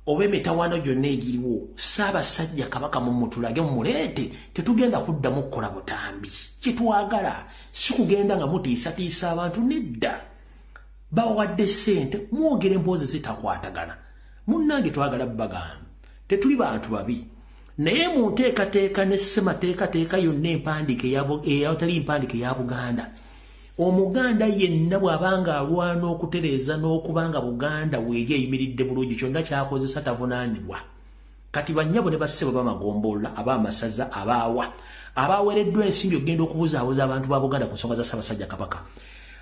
oba emitawaano gyonna egiriwo, Ssaabasajja Kabaka mumutulage mumuleete, tetugenda kuddamu kukola butambi. Kye twagala si kugenda nga mutiisatiisa abantu, nedda. Babawadde ssente mwogere emboozi zitakwatagana. Munnange twagala bbagamba tetuli bantu babi, naye mu nteekateeka ne ssemateekateeka yonna empandiike eyatali mpandiike ya Buganda, Omuganda yenna bw'abanga alwana okutereeza n'okubanga Buganda weeri eyimiridde bulungi, kyonna ky'akozesa tavunaanibwa. Kati bannyabo ne bassebo b'amagombolola, ab'amasaza, abaawa abaweereddwa ensimbi okugenda okubuzaabuza abantu ba Buganda ku nsonga za Ssaabasajja Kabaka,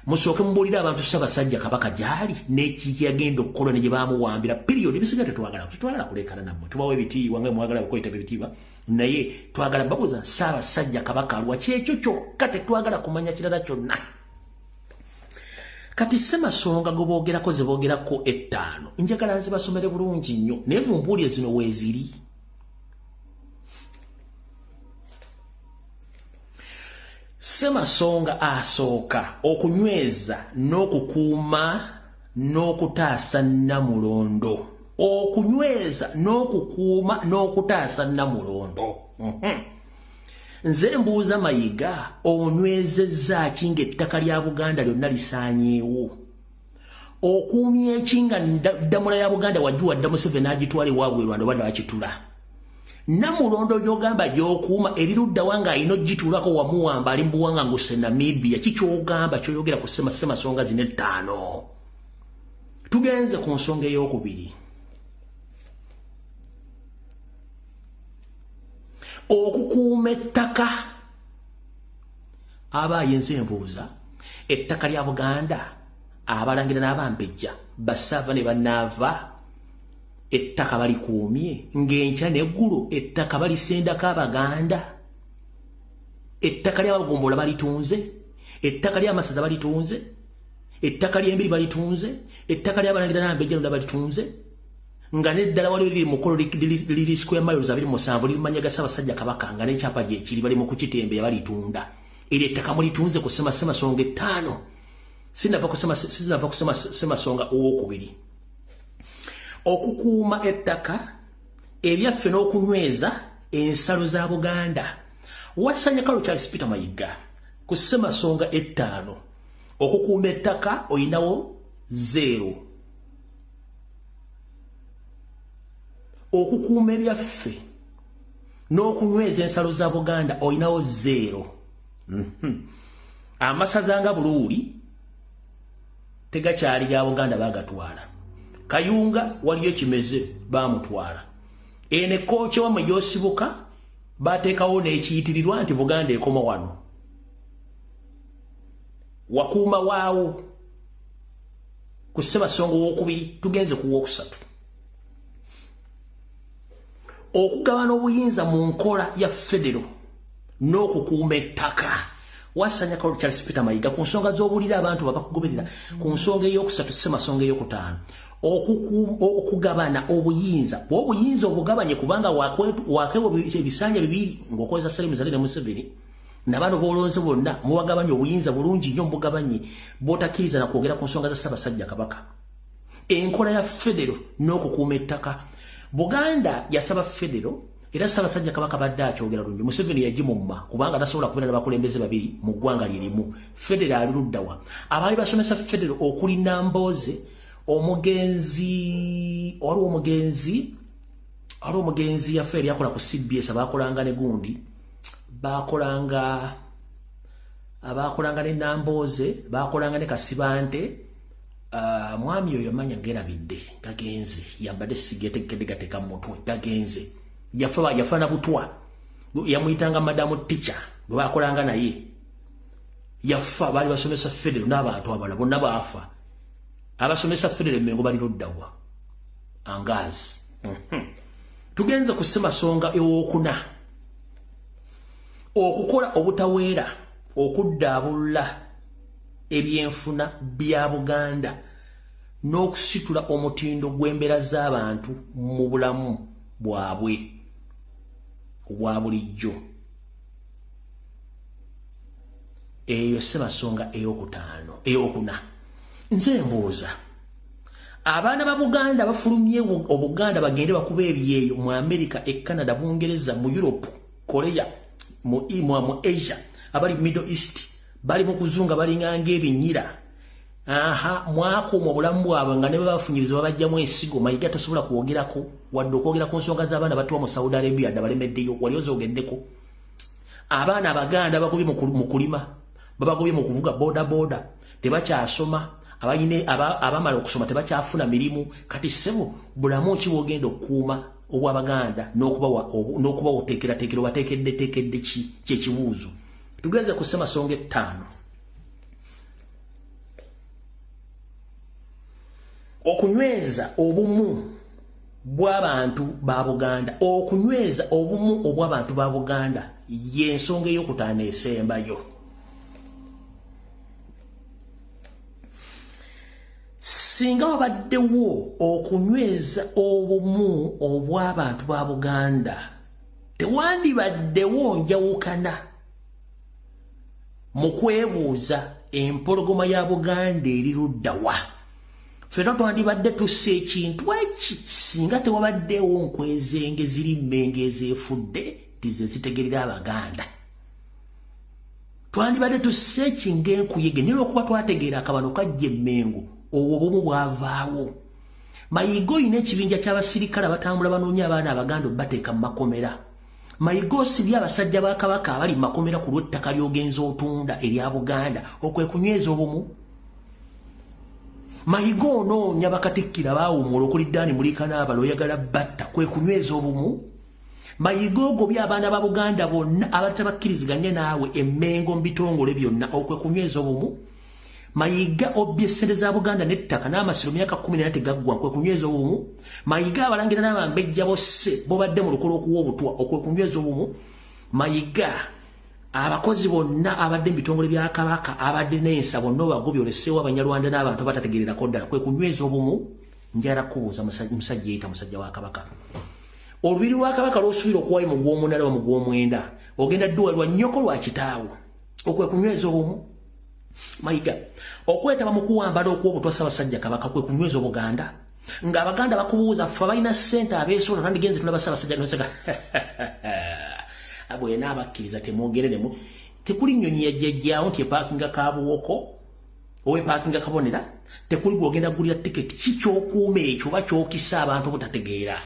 musooke mubuulire abantu Ssaabasajja Kabaka gy'ali n'ekiki yagenda okukola ne gye baamuwambira. Period. Ebisigadde tetwagala, tetwagala kuleekana nammwe, tubawa ebitiibwa nga mwagala bukweta ebitiibwa, naye twagala babuuza Ssaabasajja Kabaka aluwa, kyekyo kyokka, tetwagala kumanya kirala kyonna. Kati ssemasonga gwe boogerako ze boogerako ettaano, njagala nze basomere bulungi nnyo, naye mumbuulire zino weeziri. Ssemasonga asooka okunyweza n'okukuuma n'okutaasa Nnamulondo. Okunyweza n'okukuuma n'okutaasa Nnamulondo. Nze mbuuza Mayiga, onywezezza ki ng'ettaka lya Buganda lyonna lisaanyeewo? Okuumye ki nga ddamula ya Buganda wagiwa dda Museveni agitwala ewaabwe Rwanda oba n'akitula? Nnamulondo gy'ogamba gy'okuuma erirudda wa ng'alina ogituulako wamuwamba ali mu buwanganguse Namibia? Ki ky'ogamba ky'oyogera ku ssemasonga zino ettaano? Tugenze ku nsonga ey'okubiri. Okukuuma ettaka, abayenze embuuza, ettaka lya Buganda abalangira n'abambejja basaava ne bannaava ettaka balikuumye ng'enkya n'eggulo ettaka balisendako Abaganda, ettaka ly'abagombola balitunze, ettaka ly'amasaza balitunze, ettaka ly'embiri balitunze, ettaka ly'abalangira n'abambejja lonna balitunze, nga n'eddala waliwo liri mukolo liri square miles 27 lirimanya ga Ssaabasajja Kabaka nga n'ekyapa gye kiri bali mu kukitembeya balitunda. Eryo ettaka mulitunze ku ssemasonga 5. Sinava ku ssemasonga owokubiri. Okukuuma ettaka ebyaffe n'okunyweza ensalo za Buganda. Wasanyakalo Charles Peter Mayiga ku ssemasonga 5. Okukuuma ettaka oyinawo 0. Okukuuma ebyaffe n'okunyweza ensalo za Buganda oyinawo 0. Amasaza nga Buluuli tegakyali ga Buganda bagatwala. Kayunga waliyo ekimeze bamutwala. Ene kooki wamwe gy'osibuka bateekawo n'ekiyitirirwa nti Buganda ekoma wano. Wakuuma waawo ku ssemasonga owokubiri, tugenze ku wokusatu. Okugabana obuyinza mu nkola ya federo n'okukuuma ettaka. Wasanyakalo Charles Peter Mayiga ku nsonga z'obulira abantu babakugoberera ku nsonga eyokusatu ssemasonga eyokutaano. Okugabana obuyinza, obuyinza obugabanye kubanga wakewa ebisanja bibiri ng'okozesa Salim Saleh ne Museveni nabano bolonze bonna mubagabanye obuyinza bulungi nnyo mubugabanye bw'otakkiriza na kwogera ku nsonga za Ssaabasajja Kabaka. Enkola ya federo n'okukuuma ettaka. Buganda yasaba federo era Ssaabasajja Kabaka badde akyogera lungi. Museveni yagimumma kubanga tasobola kubeera n'abakulembeze babiri mu ggwanga lye limu. Federo ali luddawa? Abaali basomesa federo okuli Nambooze, omugenzi waliwo omugenzi yaffe yali akola ku CBS, abakolanga ne gundi, abakolanga ne Nambooze, bakolanga ne Kasibante. Mwami oyo amanya ngerabidde, gagenze, yambadde sigetekedde gateeka mu mutwe, gagenze. Yafa na butwa, yamuyitanga madamu teacher bwe bakolanga naye. Yafa, baali basomesa federo n'abantu abalala bonna baafa. Abasomesa federo Emmengo bali luddawa? Angazi. Tugenze ku ssemasonga ewokuna. Okukola obutaweera okuddaabulula ebyenfuna bya Buganda n'okusitula omutindo gw'embeera z'abantu mu bulamu bwabwe obwa bulijjo. Eyo ssemasonga eyokutaano, eyokuna. Nze mbuuza, abaana ba Buganda bafulumye Obuganda bagende bakuba ebyeyo mu America, e Canada, Bungereza, mu Europe, Korea, mu Asia, abali Middle East, bali mu kuzunga balinganga ebinyira. Aha, mwakuuma obulamu bwabwe nga ne babafunyiriza babajjamu ensigo. Mayiga tasobola kwogerako wadde okwogera ku nsonga z'abaana batuwa mu Saudi Arabia dda balemeddeyo, wali ozogeddeko. Abaana Abaganda bagobye mu kulima, babagobye mu kuvuga boda boda, tebakyasoma, abamala okusoma tebakyafuna mirimu. Kati ssebo bulamu ki bw'ogenda okukuuma obw'Abaganda n'okubawa oteekerateekera obateekeddeteekedde ki? Kyekibuuzo. Tugenze ku ssemasonga 5. Okunyweza obumu bw'abantu ba Buganda. Okunyweza obumu obw'abantu ba Buganda y'ensonga eyokutaano esembayo. Singa wabaddewo okunyweza obumu obw'abantu ba Buganda, tewandibaddewo njawukana mu kwebuuza empologoma ya Buganda eri luddawa. Ffenna twandibadde tussa ekintu eki singa tewabaddewo nkwezenge ziri Mmengo ezeefudde tize zitegerera Abaganda. Twandibadde tussa eki ng'enkuyege, naye olw'okuba twategeera akabano kajja Emmengo, obwo obumu bwavaawo. Mayiga oyina ekibinja ky'abasirikale abatambula banoonya abaana Abaganda obbateeka mu makomera. Mayiga osibye abasajja ba Kabaka abali mu makomera ku lw'ettaka ly'ogenza otunda erya Buganda, okwe kunyweza obumu. Mayiga onoonya bakatikkira baawummula okuli Ddaani Muliika n'abalala oyagala batta, kwe kunyweza obumu. Mayiga ogobye abaana ba Buganda bonna abatabakkiriziganya naawe emmengo mu bitongole byonna, okwe kunyweza obumu. Mayiga obbye ssente za Buganda n'ettaka n'amasiro myaka 14 tegaggwa, kwe kunyweza obumu. Mayiga abalangira n'abambejja bosse bobadde mu lukola okuwa obutwa, okwe kunyweza obumu. Mayiga abakozi bonna abadde mu bitongole bya Kabaka abadde n'ensa bonna obagobye oleseewo Abanyarwanda n'abantu abatategeererako ddala, kwe kunyweza obumu. Njala kubuuza musajja yeeyita musajja wa Kabaka. Olubiri lwa Kabaka lw'osuubira okuwaayo mu gw'omunaana oba mu gw'omwenda, ogenda dduwa lwa nnyoko lwa kitaawo, okwe kunyweza obumu. Mayiga okwetaba mu kuwamba n'okuwa obutwa Ssaabasajja Kabaka kwe kunyweza Obuganda. Ng'Abaganda bakubuuza ffe abalina ssente abeesobola twandigenze tulaba Ssaabasajja noseka abwena abakkiriza temwogereremu. Tekuli nnyonyi yajjajjaawo nti epaakinga Kabuwoko oba epaakinga Kabonera, tekuli gw'ogenda kugulira tiketi. Ki ky'okuuma ekyo oba ky'okisa abantu obutategeera?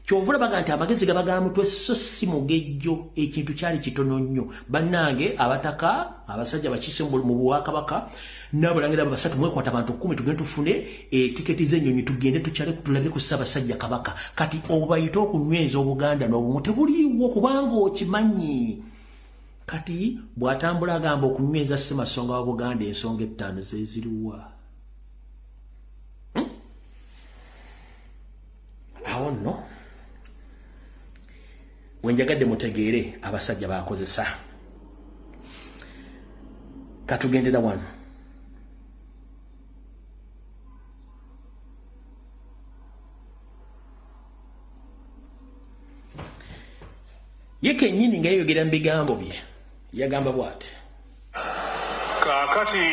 Kyova olabaga nti amagezi gaba ga mutwe so si mugejjo. Ekintu kyali kitono nnyo. Bannange abataka, abasajja bakiise mu bwakabaka n'abalangira basatu, mwekwata abantu 10 tugende tufune tiketi z'ennyonyi tugende tukyale tulabe ku Ssaabasajja Kabaka. Kati obayite okunyweza Obuganda n'obumu tebuliiwo kubanga okimanyi. Kati bw'atambula agamba okunyweza Ssemasonga wa Buganda ensonga 5 ze ziriwa. Awo nno wenjagadde mutegeere abasajja bakozesa. Katugendera wano. Ye kennyini nga yeyogera mu bigambo bye yagamba bw'ati: Kaakati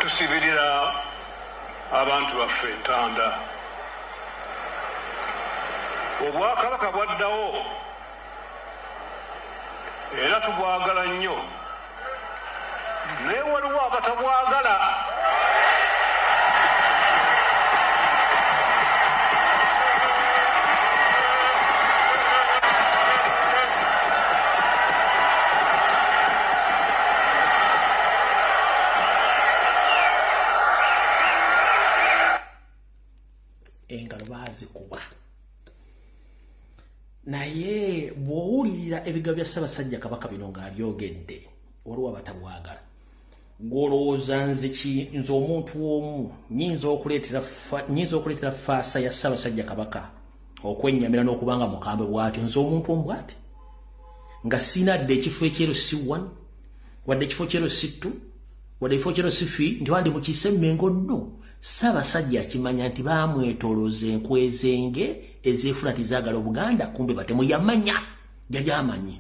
tusibirira abantu baffe entanda. Obwakabaka bwaddawo era tubwagala nnyo, naye waliwo abatabwagala. Engalo baazikuba. Naye bw'owulirira ebigambo bya Ssaabasajja Kabaka bino ng'abyogedde, waliwo abatabwagala. Gw'olowooza nze ki? Nze omuntu omu nnyinza okuleetera faasa ya Ssaabasajja Kabaka okwennyamira n'okubanga mukambwe bw'atyo. Nze omuntu omu bw'ati nga sina dde ekifo ekyero C1 wadde ekifo kyero C2 wadde ekifo kyero C3 nti wandi mukiise Mmengo nno. Ssaabasajja akimanya nti baamwetoolooza enkwezenge ezeefuna nti zaagala Obuganda, kumbe batemu. Yamanya, yali amanyi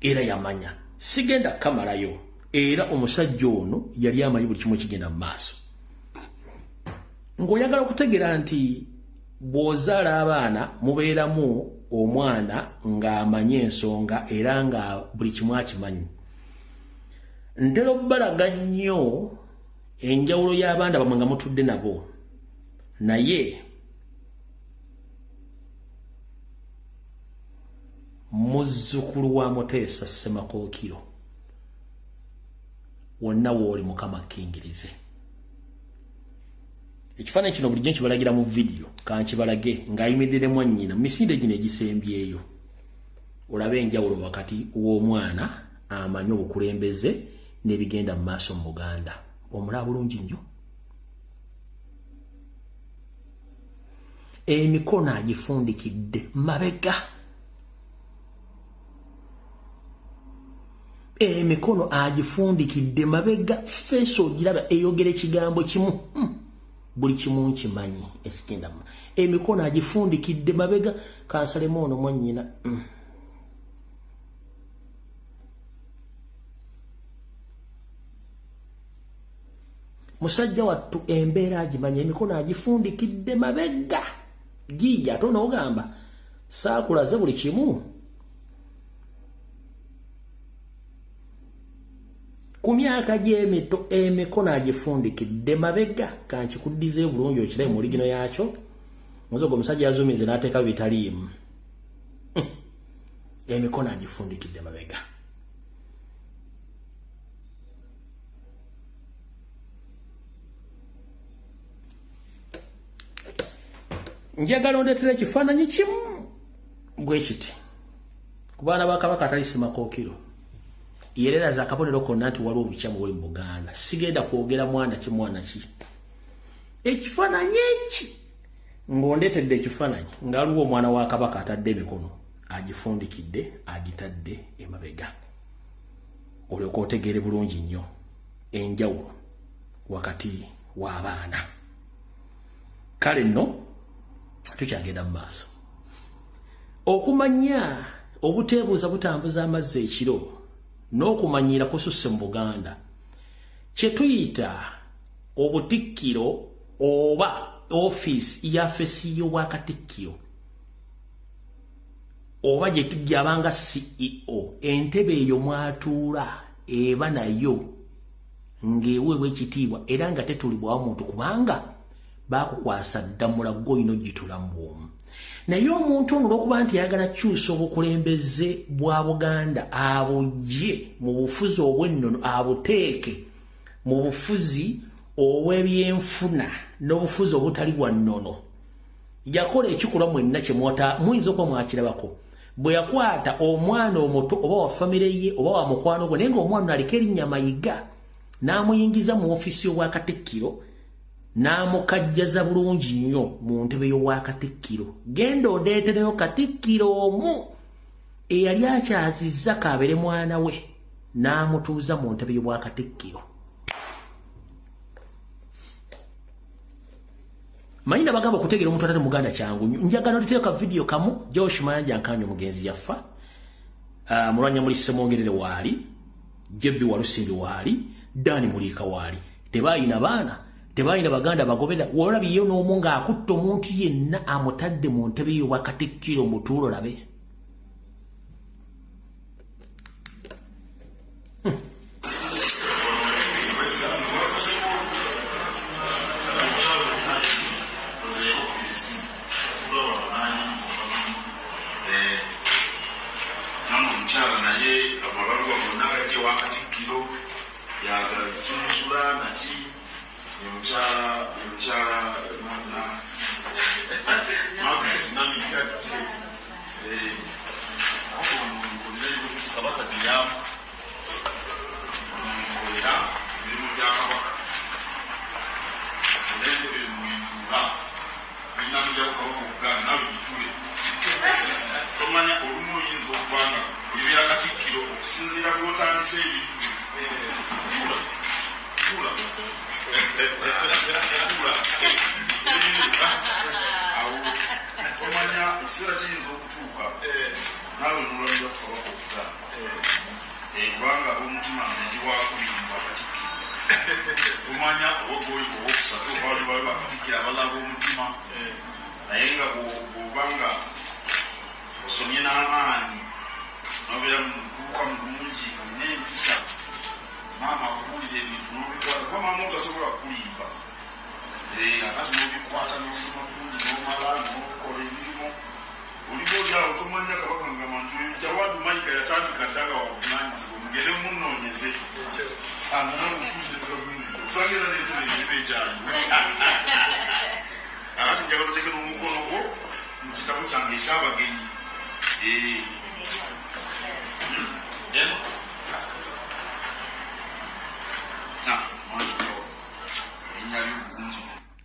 era yamanya. Sigenda kamalayo, era omusajja ono yali amanyi buli kimu ekigenda mu maaso. Ng'oyagala okutegeera nti bw'ozaala abaana mubeeramu omwana ng'amanyi ensonga era nga buli kimu akimanyi. Ntera obbalaga nnyo enjawulo y'abaana bamwe nga mutudde nabo, naye muzzukulu wa Muteesa Ssemakookiro wonna w'oli Mukama akkingirize. Ekifaananyi kino bulijjo nkibalagira mu vidiyo, kankibalage ng'ayimiridde mwannyina mu misinde gino egisembyeyo, olabe enjawulo wakati w'omwana amanyi obukulembeze n'ebigenda mu maaso mu Buganda. Omulaba bulungi nnyo. Emikono agifundikidde mabega. Emikono agifundikidde mabega. Feesi ogiraba eyogera ekigambo kimu. Buli kimu nkimanyi ekigenda mu. Emikono agifundikidde mabega. Kansalemu ono mwannyina. Musajja wattu embeera agimanya, emikono agifundikidde mabega. Giija ate onoogamba saakulaze buli kimu. Ku myaka gy'emito emikono agifundikidde mabega. Kankikuddize bulungi okirabe mu ligino yakyo. Muzogo omusajja yazuumize n'ateekayo bitaliimu. Emikono agifundikidde mabega. Njagala ondeetera ekifaananyi kimu bwe kiti ku baana ba Kabaka atali Ssemakookiro. Yereraza akabonero konna nti waliwo obukyamu buli mu Buganda. Sigenda kwogera mwana ki mwana ki. Ekifaananyi eki ng'ondeetedde ekifaananyi nga waliwo omwana wa Kabaka atadde emikono agifundikidde agitadde emabega. Olyoka otegeere bulungi nnyo enjawulo wakati w'abaana. Kale nno tukyagenda mu maaso. Okumanya obuteebuuza butambuza amazzi ekiro n'okumanyiira kususse mu Buganda. Kye tuyita obutikkiro oba ofiisi yafesi y'obwakatikkiro oba gye tujjabanga CEO, entebe eyo mwatuula eba nayo ng'eweebwa ekitiibwa era nga tetulibwawo muntu kubanga baakukwasa ddamula gw'olina ogitulamu bw'omu. Naye omuntu ono olw'okuba nti ayagala kyusa obukulembeze bwa Buganda abugye mu bufuzi obw'ennono abuteeke mu bufuzi obw'ebyenfuna n'obufuzi obutali bwa nnono. Yakola ekikolwa mwenna kye muyinza okuba mwakirabako. Bwe yakwata omwana omuto oba wa famire ye oba wa mukwano gwe naye ng'omwana aliko erinnya Mayiga n'amuyingiza mu ofiisi y'obwakatikkiro n'amukajjaza bulungi nnyo mu ntebe y'obwakatikkiro. Genda ondeetereyo katikkiro omu eyali akyazizza kaabere mwana we n'amutuuza mu ntebe y'obwakatikkiro. Manyi nabagamba okutegeera omuntu atali Muganda kyangu nnyo. Njagala ondeetereyo ka vidiyo kamu. Josh Mayanja Nkangi omugenzi yafa. Mulwanya muli Ssemwogerere waali, Jebbi Walusimbi waali, Dani Muliika waali. Tebalina baana, tebalina baganda bagobera. Wolabiyo n'omu ng'akutta omuntu yenna amutadde mu ntebe y'obwakatikkiro mutuulo labe.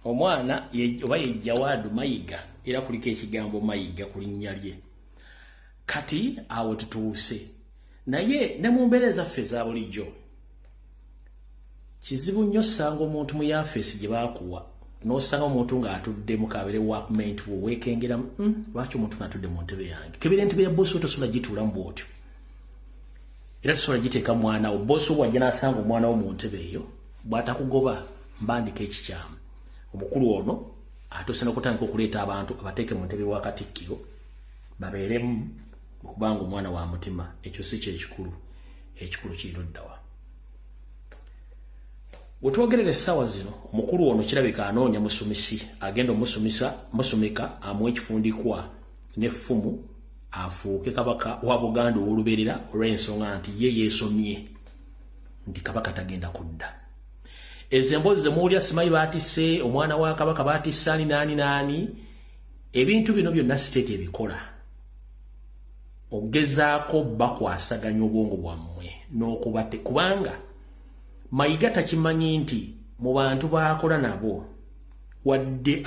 Omwana oba ye Jawadu Mayiga era kuliko ekigambo Mayiga ku linnya lye. Kati awo tutuuse. Naye ne mu mbeera zaffe eza bulijjo kizibu nnyo osanga omuntu mu yafeesi gye baakuwa n'osanga omuntu ng'atudde mu kabeere workmate wo weekengera lwaki omuntu n'atudde mu ntebe yange. Kebeera entebe ya boosi wo tosobola gituulamu bw'otyo. Era tosobola giteeka mwana wo. Boosi wo bw'ajja n'asanga omwana wo mu ntebe eyo bw'atakugoba mbandika ekikyamu. Omukulu ono atuuse n'okutandika okuleeta abantu abateeke mu ntebe wa Katikkiro babeeremu okubanga omwana wa mutima. Ekyo si kyekikulu, ekikulu kiri ludda wa. Wetwogerera essaawa zino omukulu ono kirabika anoonya musumisi agenda musumika amuwe ekifundikwa n'effumu afuuke kabaka wa Buganda ow'olubeerera olw'ensonga nti ye yeesomye nti kabaka tagenda kudda. Ezo emboozi ze muwulira simanyi baatisse omwana wa kabaka, baatisse ani naani naani, Ebintu bino byonna state ebikola ogezaako bakwasaganya obwongo bwammwe n'okubate, kubanga Mayiga takimanyi nti mu bantu baakola nabo wadde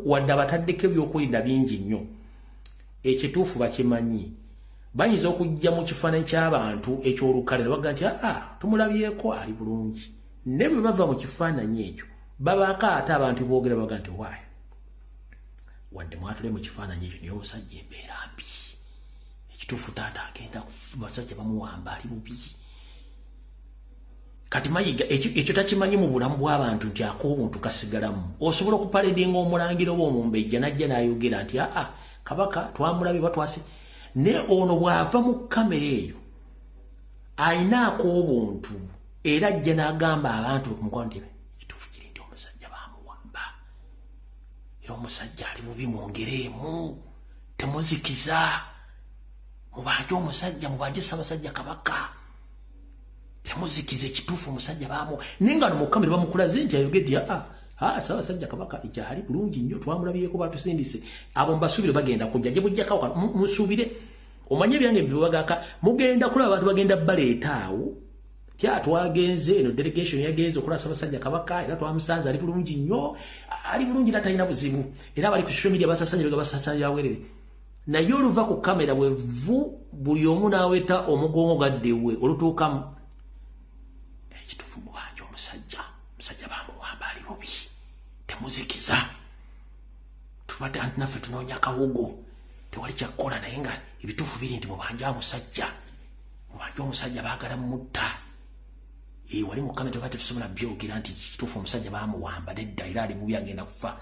wadde abataddeko ebyokwerinda bingi nnyo, ekituufu bakimanyi. Bayinza okujja mu kifaananyi ky'abantu eky'olukale ne bagamba nti aa tumulabyeko ali bulungi, naye bwe bava mu kifaananyi ekyo babaako ate abantu boogera baga nti waayo wadde mwatule mu kifaananyi ekyo naye omusajja embeera mbi, ekituufu taata agenda basajja bamuwamba ali bubi. Kati Mayiga ekyo takimanyi mu bulamu bw'abantu nti ak'obuntu kasigalamu. Osobola okupaledinga omulangira oba omumbejja n'ajja n'ayogera nti aa kabaka twamulabye batwase, naye ono bw'ava mu kamera eyo alina ak'obuntu era ajja n'agamba abantu ku mukwano nti ekituufu kiri nti omusajja baamuwamba era omusajja ali bubi, mwongereemu temuzikiza, mubanje omusajja, mubanje Ssaabasajja Kabaka, temuzikiza ekituufu omusajja baamu. Naye nga no mu kamera bamukulaze nti ayogedde aa Ssaabasajja Kabaka ekyali bulungi nnyo, twamulabyeko batusindise. Abo mbasuubire bagenda kujja gye bujjako, musuubire omanye ebyange bibagaka, mugenda kulaba abantu bagenda baleeta awo tya twagenze eno delegation yagenze okulaba Ssaabasajja Kabaka era twamusanze ali bulungi nnyo, ali bulungi era talina buzibu, era bali ku social media basasanya basasanya bawerere. Naye oluva ku kamera bwevu buli omu n'aweta omugongo gaddewe olutuukamu ekituufu mubanja omusajja, omusajja bamuwamba ali bubi, temuzikiza, tubadde anti naffe tunoonya kawogo tewali kyakukola, naye nga ebituufu biri nti mubanja omusajja, mubanja omusajja baagala mutta. Wali mu kamera tebadde tusobola byogera nti kituufu omusajja bamuwamba nedda era ali bubi agenda kufa,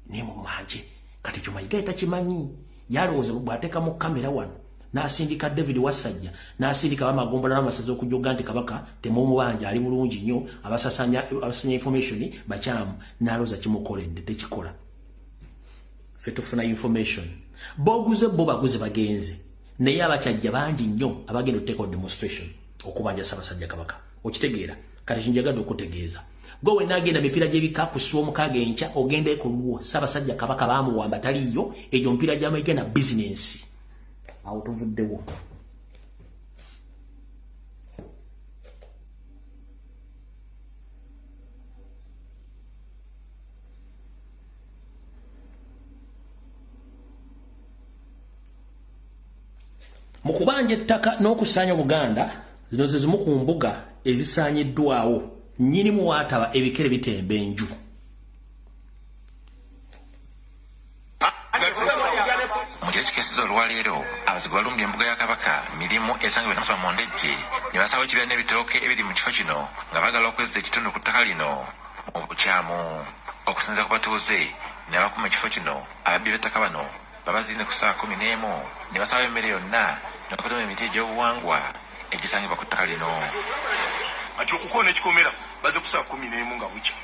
naye mumanje. Kati ekyo Mayiga takimanyi, yalowooza bw'ateeka mu kamera wano n'asindika David Wasajja n'asindika abamagombola n'amasaza okujoga nti kabaka temumubanja ali bulungi nnyo, abasasanya information bakyamu, n'alowooza kimukoledde, tekikola. Ffe tufuna information, boguze bo baguze bagenze, naye abakyajja bangi nnyo abagenda okuteekawo demonstration okubanja Ssaabasajja Kabaka. Okitegeera? Kati kinjagadde okutegeeza gwe wenna agenda mipiira gy'ebika ku sswa omukaaga enkya ogende ku lulwo, Ssaabasajja Kabaka baamuwamba taliiyo, egyo mipiira gya Mayiga na bizinensi. Awo tuvuddewo. Mu kubanja ettaka n'okusaanya Obuganda, zino ze zimu ku mbuga ezisaanyiddwawo nnyinimu waataba ebikere bitemba enju. Mu kiro ekikeesezza olwaleero abazigu balumbye embuga ya Kabaka Mirimu esangibwa e Namasaba mu Ndejje ne basawo ekibira n'ebitooke ebiri mu kifo kino nga baagala okwezza ekitundu ku ttaka lino mu bukyamu. Okusinziira ku batuuze n'abakuuma ekifo kino, ababbi b'ettaka bano babaziine ku ssaawa 11 ne basawo emmere yonna n'okutema emiti egy'obuwangwa egisangibwa ku ttaka lino. Ati okukoona ekikomera baze ku ssaawa 11 nga bukya,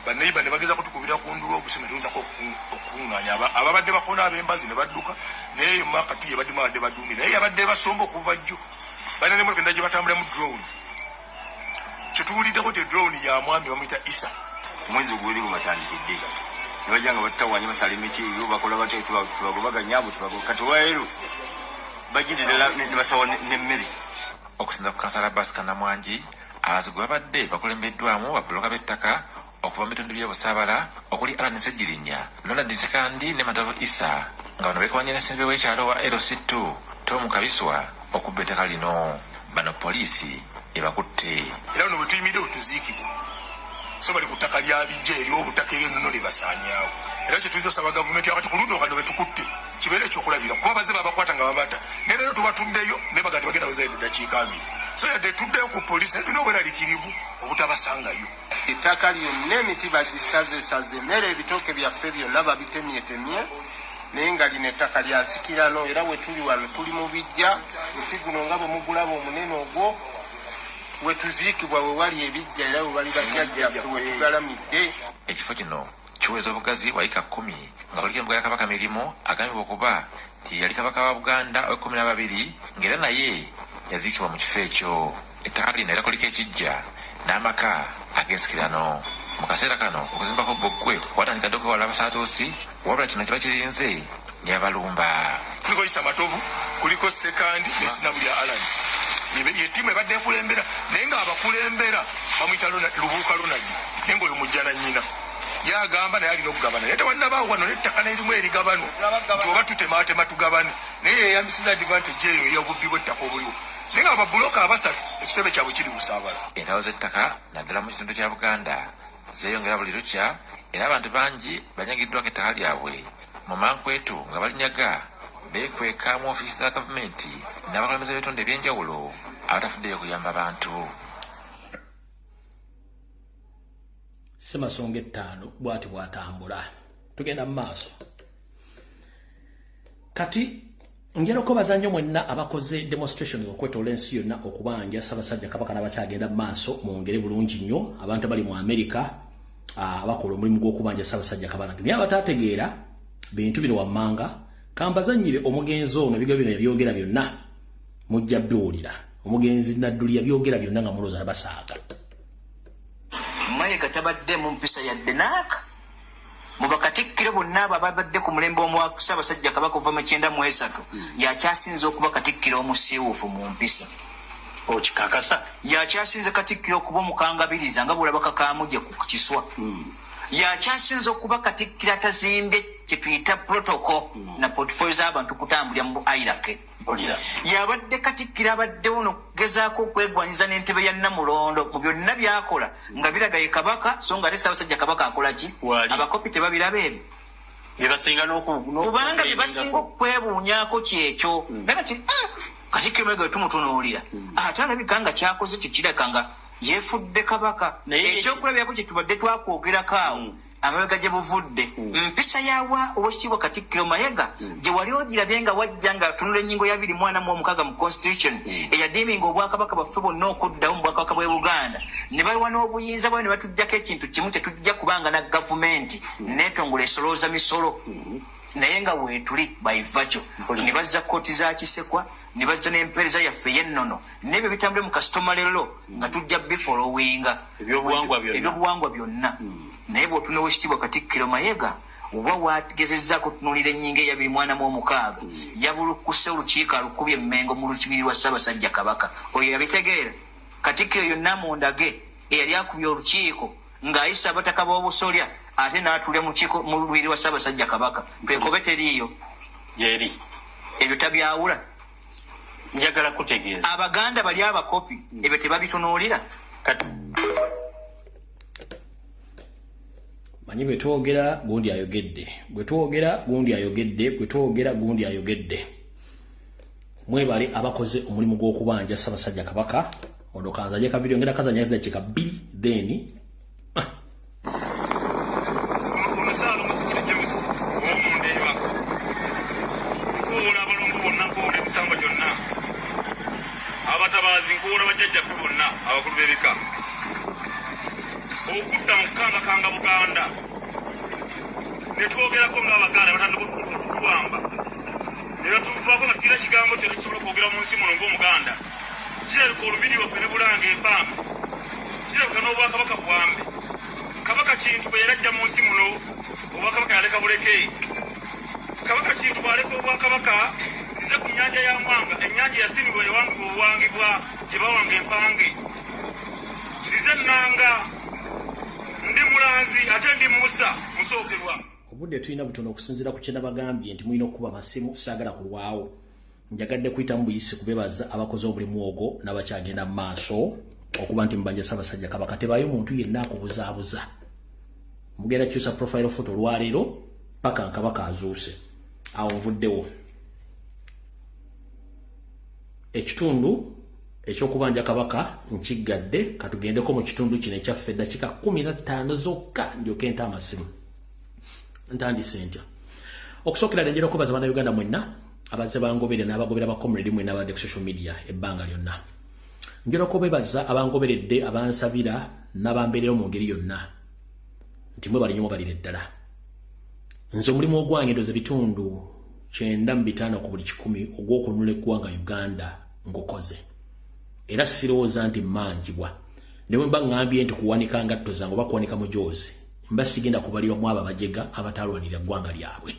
banneiba ne bageza kutukubira ku ndulu ogusime tuyinzako okukuŋŋaanya ababadde bakoona ab'embazi ne badduka, naye makati yabadde babadde baduumira, naye yabadde basomba okuva jjo balina n'emmotoka endala gye batambulamu drone. Kyetuwuliddeko nti drone ya mwami bamuyita Isa. Omwezi oguwedde gwe batandikidde ne bajja nga batutawaanya basala emiti eyo bakola batya tubagobaganya abo tubagoba, kati olwaleero bajjidde ddala ne basawa n'emmere. Okusinziira ku kansala Abbas Kannamwangi, abazigu babadde bakulembeddwamu babbulooka b'ettaka okuva mu bitundu by'e Busaabala okuli Allan Ssegirinya, Ronald Nsekandi ne Matovu Isa, nga bano beekubanye ne ssentebe w'ekyalo wa LC2 Tom Kabiswa okubba ettaka lino. Bano poliisi ebakutte. Era wano bwe tuyimiridde we tuziikibwa, so bali ku ttaka lya bijja ery'obutaka ery'ennono lye basaanyaawo. Era kye tuyinza osaba gavumenti wakati ku luno kano bwe tukutte kibeere ekyokulabira, kuba bazze babakwata nga babata, naye leero tubatuddeyo naye bagamba tebagenda wezaayo ddakiika 2. So yadde tuddeyo ku poliisi naye tulina obweraliikirivu obutabasangayo. Ettaka lyonna emiti bagisazesaze, emmere ebitooke byaffe byonna babitemyetemye, naye nga lino ettaka lya nsikirano era we tuli wano tuli mu bijja. Muti guno nga bwe mugulaba omunene ogwo we tuziikibwa we wali ebijja era we bali bajjajjaffe we tugalamidde. Ekifo kino kiweza obugazi bwa yika 10 nga kuliko embuga ya Kabaka Mirimu agambibwa okuba nti yali kabaka wa Buganda ow'ekkumi n'ababiri ng'era naye yaziikibwa mu kifo ekyo. Ettaka lino era kuliko ekijja n'amaka ag'ensikirano. Mu kaseera kano okuzimbako bbugwe kwatandika dda okwewala abasaatuusi, wabula kino kiba kirinze ne babalumba. Kuliko Isa Matovu, kuliko Sekandi ne Sinabulya Alan. Ye ttiimu ebadde ekulembera, naye ng'abakulembera bamuyita Lubuuka Ronald, naye ng'oyo mujjana nnyina. Ye agamba naye alina okugabana, naye tewannabaawo wano n'ettaka n'erimu erigabanwa nti oba tutemaatema tugabane, naye yeeyambisiza advantage eyo ey'obubbi bw'ettaka obuliwo, naye nga babbulooka abasatu ekitebe kyabwe kiri Busaabala. Entalo z'ettaka naddala mu kitundu kya Buganda zeeyongera buli lukya, era abantu bangi banyagiddwako ettaka lyabwe mu mankwetu nga balinyaga beekweka mu ofiisi za gavumenti n'abakulembeze b'ebitundu eby'enjawulo abatafuddeyo kuyamba bantu. Ssemasonga 5 bw'ati bw'atambula. Tugenda mu maaso. Kati njagala okwebaza nnyo mwenna abakoze demonstrations okwetoola ensi yonna okubanja Ssaabasajja Kabaka n'abakyagenda mu maaso mwongere bulungi nnyo. Abantu abali mu Amerika abakola omulimu gw'okubanja Ssaabasajja Kabaka, naye abataategeera bintu bino wammanga, kambazannyire omugenzi ono ebigambo bino yabyogera byonna mujja biwulira. Omugenzi Nadduli yabyogera byonna nga mulowooza basaaga. Mayiga tabadde mu mpisa yadde naaka mu bakatikkiro bonna abo ababadde ku mulembe omwa Ssaabasajja Kabaka okuva mu 93, yakyasinze okuba katikkiro omusiiwuufu mu mpisa. Okikakasa? Yakyasinze katikkiro okuba omukangabiriza nga bw'olaba Kakaamuje ku kiswa. Yakyasinze okuba katikkiro atazimbye kye tuyita protocol na portfolio z'abantu kutambulira mu Iraq. Yabadde katikkiro abaddewo n'okugezaako okwegwanyiza n'entebe ya Nnamulondo mu byonna by'akola nga biraga ye Kabaka, so nga ate Ssaabasajja Kabaka akola ki? Abakopi tebabiraba ebyo. Kubanga bye basinga okwewuunyaako kyekyo. Naye kati katikkiro Mayiga bwe tumutunuulira, ate alabika nga kyakoze kye kiraka nga yeefudde Kabaka. Ekyokulabirako kye tubadde twakwogerako awo amabega gye buvudde, mpisa yawa Oweekitiibwa Katikkiro Mayiga gye wali ogirabye nga wajja nga atunula ennyingo ya 2016 mu constitution eyadiiminga obwakabaka bwaffe bwonna okuddawo mu bwakabaka bw'e Buganda, ne bawa n'obuyinza bwayo ne batuggyako ekintu kimu, tetujja kubanga na gavumenti neetongola esolooza misolo, naye nga weetuli by virtue. Ne bazza kkooti za Kisekwa, ne bazza n'empeereza yaffe ey'ennono n'ebyo bitambule mu customary law nga tujja bifollowinga ebyobuwangwa byonna. Naye bw'otunula Oweekitiibwa Katikkiro Mayiga oba wagezezzaako okutunuulira ennyingo eya 2016, yabulukkuse olukiiko alukubye Mmengo mu lubiri lwa Ssaabasajja Kabaka. Oyo yabitegeera. Katikkiro yonna mundage eyali akubye olukiiko ng'ayisa abataka b'obusolya ate n'atuulira mu lukiiko mu lubiri lwa Ssaabasajja Kabaka. Twekobe teriiyo. Gyeri. Ebyo tabyawula. Njagala kutegeeza. Abaganda bali abakopi ebyo tebabitunuulira. Manyi bwe twogera gundi ayogedde, bwe twogera gundi ayogedde, bwe twogera gundi ayogedde. Mwebale abakoze omulimu gw'okubanja Ssaabasajja Kabaka. Ono kanzanye ka video ngenda kazanya dakiika 2 then omusaala omusikire James ow'omundeeba nkuwola abalongo bonna, nkuwola emisango gyonna, abatabaazi, nkuwola bajjajjaffe bonna abakulu b'ebika okudda mu kukangakanga Buganda ne twogerako ng'Abaganda batandika okutuwamba ne batuvaako nga tulina kigambo kyonna kisobola okwogera mu nsi muno ng'Omuganda. Kirabika olubiri lwaffe ne Bulanga empambe, kirabika n'obwakabaka buwambe. Kabaka Kintu bwe yali ajja mu nsi muno obwakabaka yaleka buleke. Kabaka Kintu bw'aleka obwakabaka nzize ku nnyanja ya Mwanga, ennyanja eyasimibwa yawangibwa obuwangibwa gye bawanga empange. Nzize nnanga, ndi mulanzi ate ndi Musa musookerwa. Obudde tulina butono okusinziira ku kye nabagambye nti mulina okukuba amasimu, saagala kulwawo. Njagadde kuyitamu buyisi kubebaza abakoze omulimu ogwo n'abakyagenda mu maaso okuba nti mubanja Ssaabasajja Kabaka. Tebaayo muntu yenna akubuzaabuza. Mugenda kyusa profile photo olwaleero paka Kabaka azuuse. Awo nvuddewo. Ekitundu eky'okubanja Kabaka nkiggadde, katugendeko mu kitundu kino ekyaffe eddakiika 15 zokka ndyoke nta amasimu. Ntandise ntya? Okusookera ddala njagala okwebaza Bannayuganda mwenna abazze bangoberera n'abagobera ba comrade mwenna abadde ku social media ebbanga lyonna. Njagala okubebaza abangoberedde, abansabira n'abambeerera mu ngeri yonna nti mwebale nnyo, mwebalire ddala. Nze omulimu ogwange ndowooza 95% ku buli 100 ogw'okununula eggwanga Uganda ngukoze, era sirowooza nti mmanjibwa. Ne bwe mba ŋŋambye nti kuwanika ngatto zange oba kuwanika mujoozi, mba sigenda kubalirwa mu abo abajega abatalwanirira ggwanga lyabwe.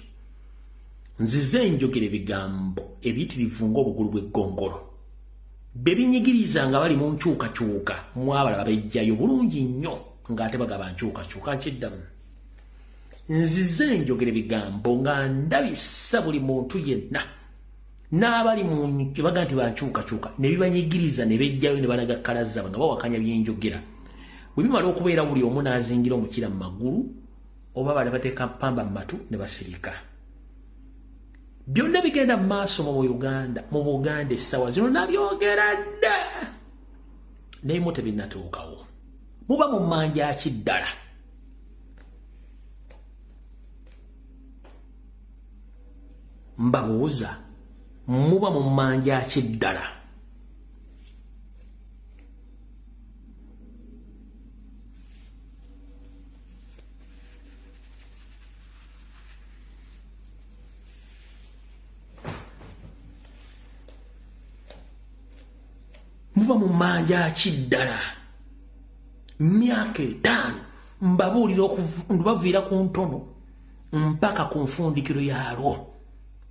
Nzize njogera ebigambo ebiyitirivu ng'obugulu bw'eggongolo. Be binyigiriza nga bali mu nkyukakyuka, mu abalala bejjayo bulungi nnyo ng'ate bagaba nkyukakyuka nkiddamu. Nzize njogera ebigambo nga ndabisa buli muntu yenna n'abali mu baga nti bankyukakyuka ne bibanyigiriza ne bejjayo ne balaga kkala zaabwe nga bawakanya byenjogera. Bwe bimala okubeera buli omu n'azingira omukira mu magulu oba bale bateeka ppamba mu matu ne basirika. Byonna bigenda mu maaso mu Uganda, mu Buganda essaawa zino nabyogera dda, naye mu tebinnatuukawo. Muba mu mmanja ki ddala? Mbabuuza, muba mu mmanja ki ddala? Muba mu mmanja ki ddala? Myaka 5 mbabuulira okubaviira ku ntono mpaka ku nfundikiro yaalwo.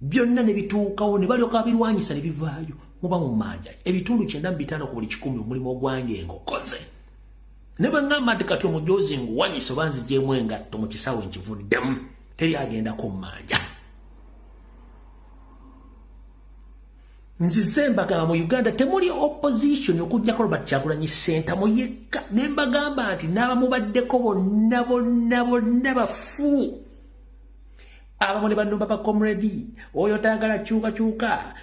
Byonna ne bituukawo ne balyoka babirwanyisa ne bivaayo. Muba mu mmanja. Ebitundu 95 ku buli 100 omulimu ogwange ngukoze. Ne bwe ŋŋamba nti kati omujoozi nguwanyisa oba nzigyemu engatto mu kisaawe nkivuddemu, teri agendako mmanja. Nzize mbagamba mu Uganda temuli opposition okuggyako Robert Kyagulanyi Ssentamu yekka. Ne mbagamba nti n'abamubaddeko bonna bonna bonna bafu. Abamu ne bannumba ba comrade, oyo tayagala kyukakyuka,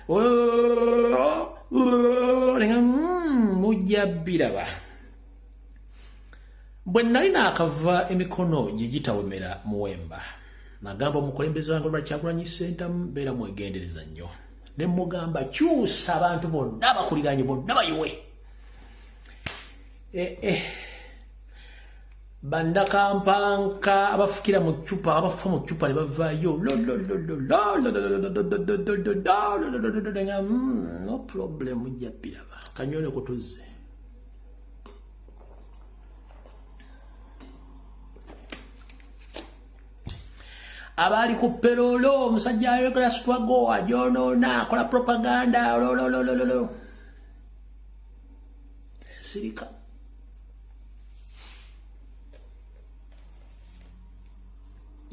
mujja biraba. Bwe nali naakava emikono gye gitawemera muwemba, nagamba omukulembeze wange Robert Kyagulanyi Ssentamu, beera mwegendereza nnyo. Ne mugamba kyusa abantu bonna abakuliraanye bonna bayiwe. Bandakampanka abafukira mu ccupa, abafa mu ccupa ne bavaayo. No problem, mujja biraba. Kanywere ku tuzze. Abali ku perolo, omusajja ayogera struggle, ajonoona, akola propaganda, lololololo. Sirika.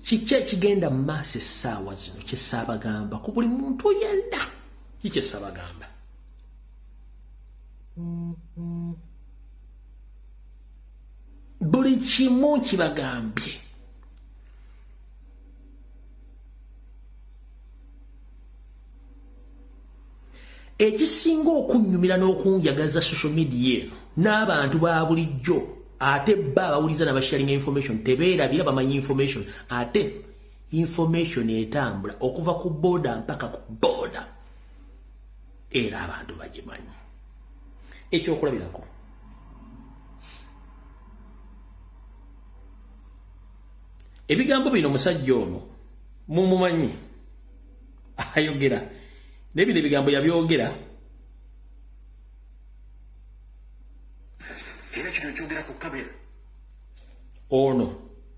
Kiki ekigenda mu maaso essaawa zino kye ssaabagamba ku buli muntu yenna? Kiki ssaabagamba? Buli kimu kibagambye. Ekisinga okunnyumira n'okunjagaza social media eno n'abantu ba bulijjo, ate bba abawuliza n'abasharinga information tebeerabira, bamanyi information, ate information etambula okuva ku boda mpaka ku boda, era abantu bagimanyi. Ekyokulabirako, ebigambo bino omusajja ono mumumanyi ayogera, naye bino ebigambo yabyogera. Era kino nkyogera ku kamera. Ono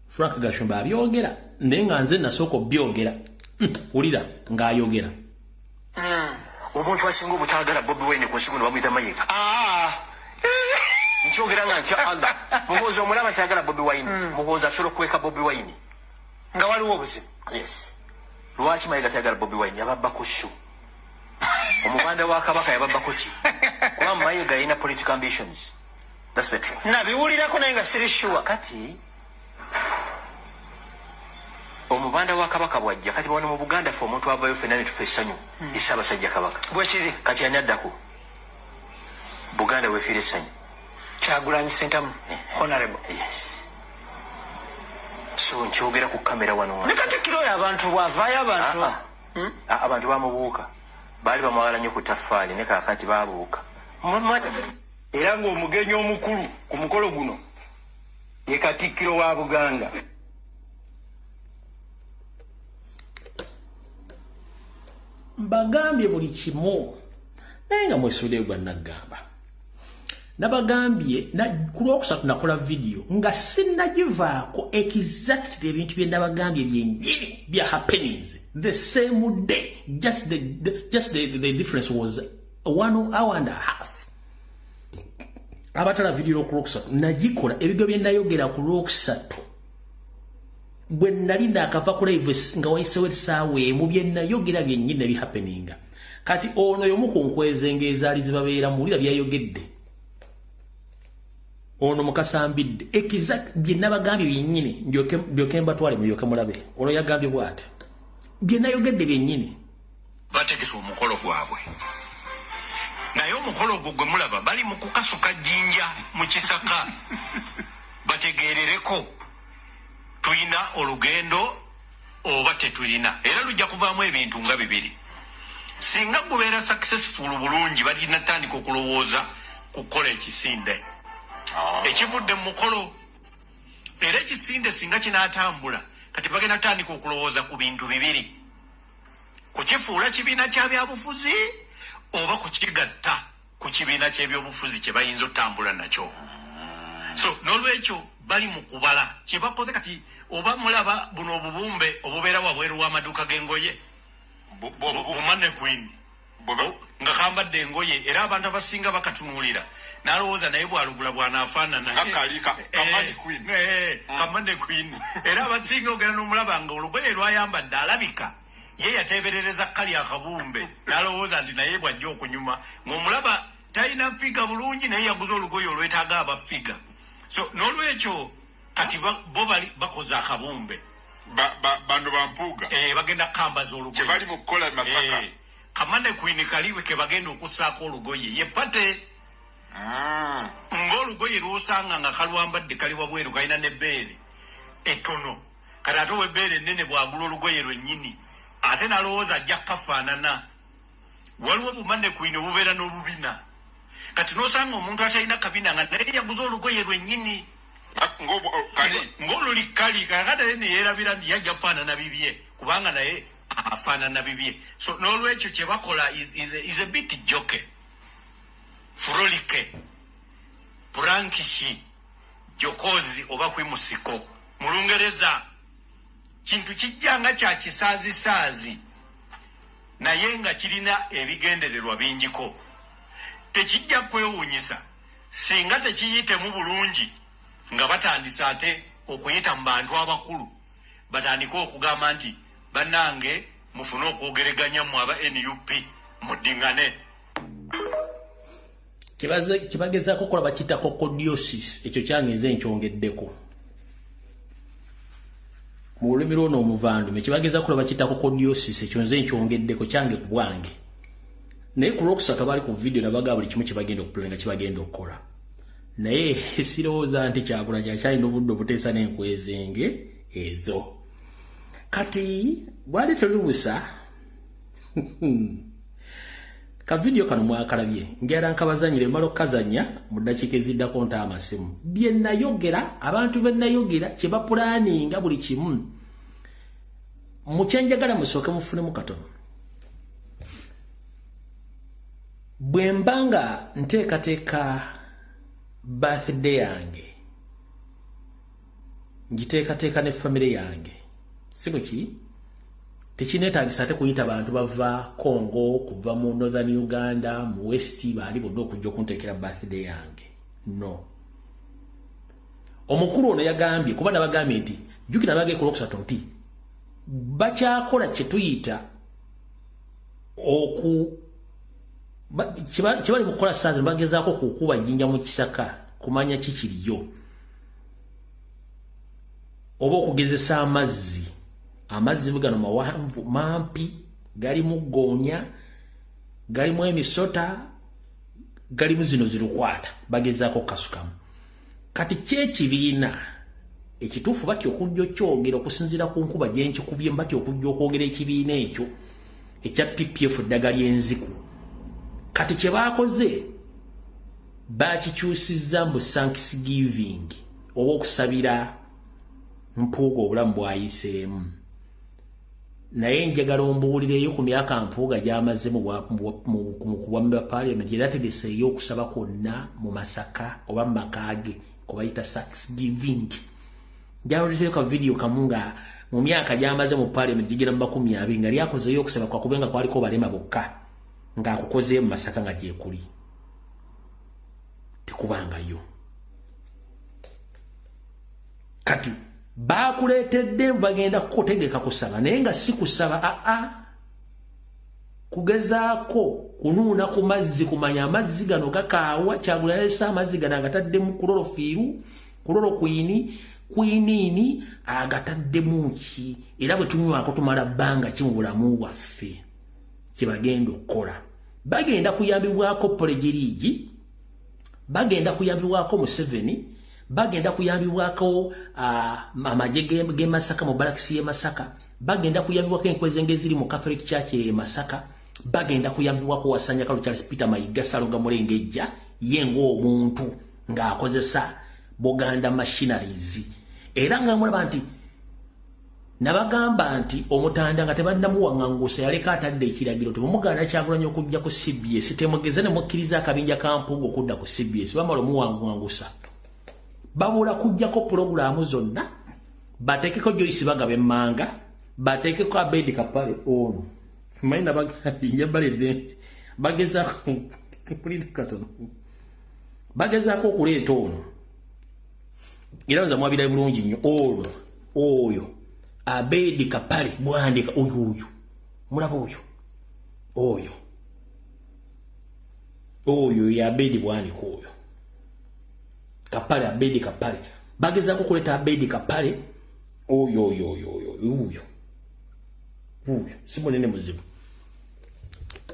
Frank Gashumba abyogera, naye nga nze nasooka obyogera. Wulira ng'ayogera. Omuntu asinga obutaagala Bobi Wine ku nsi kuno bamuyita Mayiga. Nkyogera nga ntya Allah. Muhoozi omulaba nti ayagala Bobi Wine. Muhoozi asobola okukweka Bobi Wine nga waliwo obuzibu. Yes. Lwaki Mayiga tayagala Bobi Wine? Yababbako shu. Omuganda wa Kabaka yababbako ki? Kuba Mayiga yalina political ambitions. That's the truth. Nabiwulirako naye nga siri sure. Kati omubanda wa Kabaka bw'ajja, kati wano mu Buganda ffe omuntu avayo ffenna ne tufa essanyu, ye Ssaabasajja Kabaka. Bwekiri. Kati ani addako? Buganda weefiira essanyu. Kyagulanyi Ssentamu, honorable. Yes. So nkyogera ku kamera wano. Ne Katikkiro oyo abantu bw'avaayo abantu. Abantu bamubuuka. Baali bamwagala nnyo ku taffaali ne kaakati baabuuka. Era ng'omugenyi omukulu ku mukolo guno ye Katikkiro wa Buganda. Mbagambye buli kimu, naye nga mwesuddeyo gwa naggamba. Nabagambye ku lwokusatu nakola video nga sinnagivaako exactly ebintu bye nabagambye byennyini bya happenings the same day, just the difference was 1.5 hours. Abatala video ku lwokusatu nagikola, ebigo bye nayogera ku lwokusatu bwe nali nakava ku live nga wayisewo essaawa emu, bye nayogera byennyini ne bihappeninga. Kati ono y'omu ku nkwezenge ezaali zibabeera, muwulira byayogedde ono mukasambidde exact bye nabagambye byennyini, ndyoke mbatwale mulyoke mulabe. Ono yagambye bw'ati, bye nayogedde byennyini. Bategese omukolo gwabwe, naye omukolo ogwo gwe mulaba bali mu kukasuka jjinja mu kisaka, bategeerereko tulina olugendo oba tetulina, era lujja kuvaamu ebintu nga bibiri. Singa gubeera successful bulungi, balina tandika okulowooza kukola ekisinde ekivudde mu mukolo, era ekisinde singa kinaatambula, kati bagenda tandika okulowooza ku bintu bibiri: kukifuula kibiina kya byabufuzi oba kukigatta ku kibiina ky'ebyobufuzi kye bayinza otambula nakyo. So n'olwekyo bali mu kubala kye bakoze kati. Oba mulaba buno obubumbe obubeera wabweru w'amaduuka g'engoye, bumannequin nga kambadde engoye, era abantu abasinga bakatunuulira n'alowooza naye bwalugula bw'anaafaanana kamannequin. Era abasinga ogenda n'omulaba nga olugoye lwayambadde alabika ye yateeberereza kali akabumbe, n'alowooza nti naye bw'ajja okunyuma, ng'omulaba talina figa bulungi, naye yaguze olugoye olwetaaga abafiga. So n'olwekyo kati bo bali bakoze akabumbe bano bampuuga bagenda kukambaza olugoye kye bali mu kukola Masaka. Kamannequin kaliwe ke bagenda okussaako olugoye ye pate ng'olugoye lw'osanga nga kalwambadde kali wabweru, kalina n'ebbeere ettono. Kati ate ow'ebbeere ennene bw'agula olugoye lwennyini ate n'alowooza ajja kukafaanana. Waliwo bumannequin obubeera n'obubina, kati n'osanga omuntu atalina kabina nga naye yaguze olugoye lwennyini ng'oluli kali, kakati naye neyeerabira nti yajja kufaanana bibye, kubanga naye afaanana bibye. So n'olwekyo kye bakola is a bit joke, frolic, prankish, jokozi oba kwimusiko mu Lungereza. Kintu kijja nga kya kisaazisaazi naye nga kirina ebigendererwa bingiko. Tekijja kwewuunyisa singa tekiyitemu bulungi nga batandise ate okuyita mu bantu abakulu, batandike okugamba nti bannange mufune okwogereganya mu aba NUP muddingane. Kyebagezaako okukola bakiyita cocodiosis. Ekyo kyange nze nkyongeddeko mu lulimi lwono omuvandume. Kyebagezaako okukola bakiyita cocodiosis, ekyo nze nkyongeddeko kyange ku bwange. Naye ku lwokusatu bali ku video nabaga buli kimu kyebagenda okupulenga, kyebagenda okukola, naye sirowooza nti Kyagulanyi akyalina obudde obuteesa n'enkwezenge ezo. Kati bwali telubusa ka video kano mwakalabye, njagala nkabazanyire mmala okukazannya mu ddakiika eziddako nta amasimu. Bye nayogera, abantu be nayogera kye bapulaninga buli kimu. Mukyenjagala musooke mufunemu katono. Bwe mba nga nteekateeka birthday yange, ngiteekateeka ne famire yange, si bwe kiri? Tekineetaagisa ate kuyita bantu bava Congo, kuva mu Northern Uganda, mu West, baali bonna okujja okunteekera birthday yange. No. Omukulu ono yagambye, kuba nabagambye nti jjukira nabagambye ku lwokusatu nti bakyakola kye tuyita kye bali mu kukola ssaawa zino, bagezaako kukuba jjinja mu kisaka kumanya kikiriyo, oba okugezesa amazzi. Amazzi gano mawanvu, mampi, galimu goonya, galimu emisota, galimu zino zirukwata, bagezaako kukasukamu. Kati kyekibiina ekituufu batya okujja okyogera okusinziira ku nkuba gye nkikubye, batya okujja okwogera ekibiina ekyo ekya PPF ddagala ly'enziku. Kati kye baakoze bakikyusizza mbu thanksgiving oba okusabira Mpuuga obulamu bw'ayiseemu. Naye njagala ombuulireyo ku myaka Mpuuga gy'amaze mu kuwamba parliament, era ategeseeyo okusaba kwonna mu Masaka oba mu maka ge kubayita Thanksgiving. Njagala ka video kamu nga mu myaka gy'amaze mu parliament gigera mu 20 nga lyakozeeyo okusaba kwa kubenga kwaliko balema bokka ng'akukozeeyo mu Masaka nga gyekuli tekubangayo. Kati bakuleetedde bagenda kutegeka kusaba, naye nga si kusaba kugezaako kunuuna ku mazzi, kumanya amazzi gano gakaawa. Kyagulanyi yaleese amazzi gano agataddemu kulorofiiru, kulorokwini, kwiniini, agataddemu ki, era bwe tunywako tumala bbanga ki mu bulamu bwaffe. Kye bagenda okukola, bagenda kuyambibwako Polegirigi, bagenda kuyambibwako Museveni, bagenda kuyambibwako amagye g'e Masaka mu balakisi y'e Masaka, bagenda kuyambibwako enkwezenge eziri mu Catholic Church e Masaka, bagenda kuyambibwako Wasanyakalu Charles Peter Mayiga Ssalonga Mulengejja ye ng'omuntu ng'akozesa Buganda machineries. Era nga mulaba nti nabagamba nti Omutanda nga tebannamuwaŋŋangusa yaleka atadde ekiragiro temugaana Kyagulanyi okujja ku CBS, temugeze ne mukkiriza akabinja ka Mpuuga okudda ku CBS, bamala omuwaŋŋangusa babula kujjako pulogulaamu zonna, bateekeko Joyce Bagaba emmanga, bateekeko Abedi Kapale ono manyi bagezaako okuleeta ono, era nza mwabirayo bulungi nnyo ono oyo Abedi Kapale bwandika oyo oyo mulaba oyo oyo oyo ya Abedi bwandika oyo Kapale, Abedi Kapale bagezaako okuleeta Abedi Kapale oyo oyo oyo oyo oyo oyo si munene muzibu.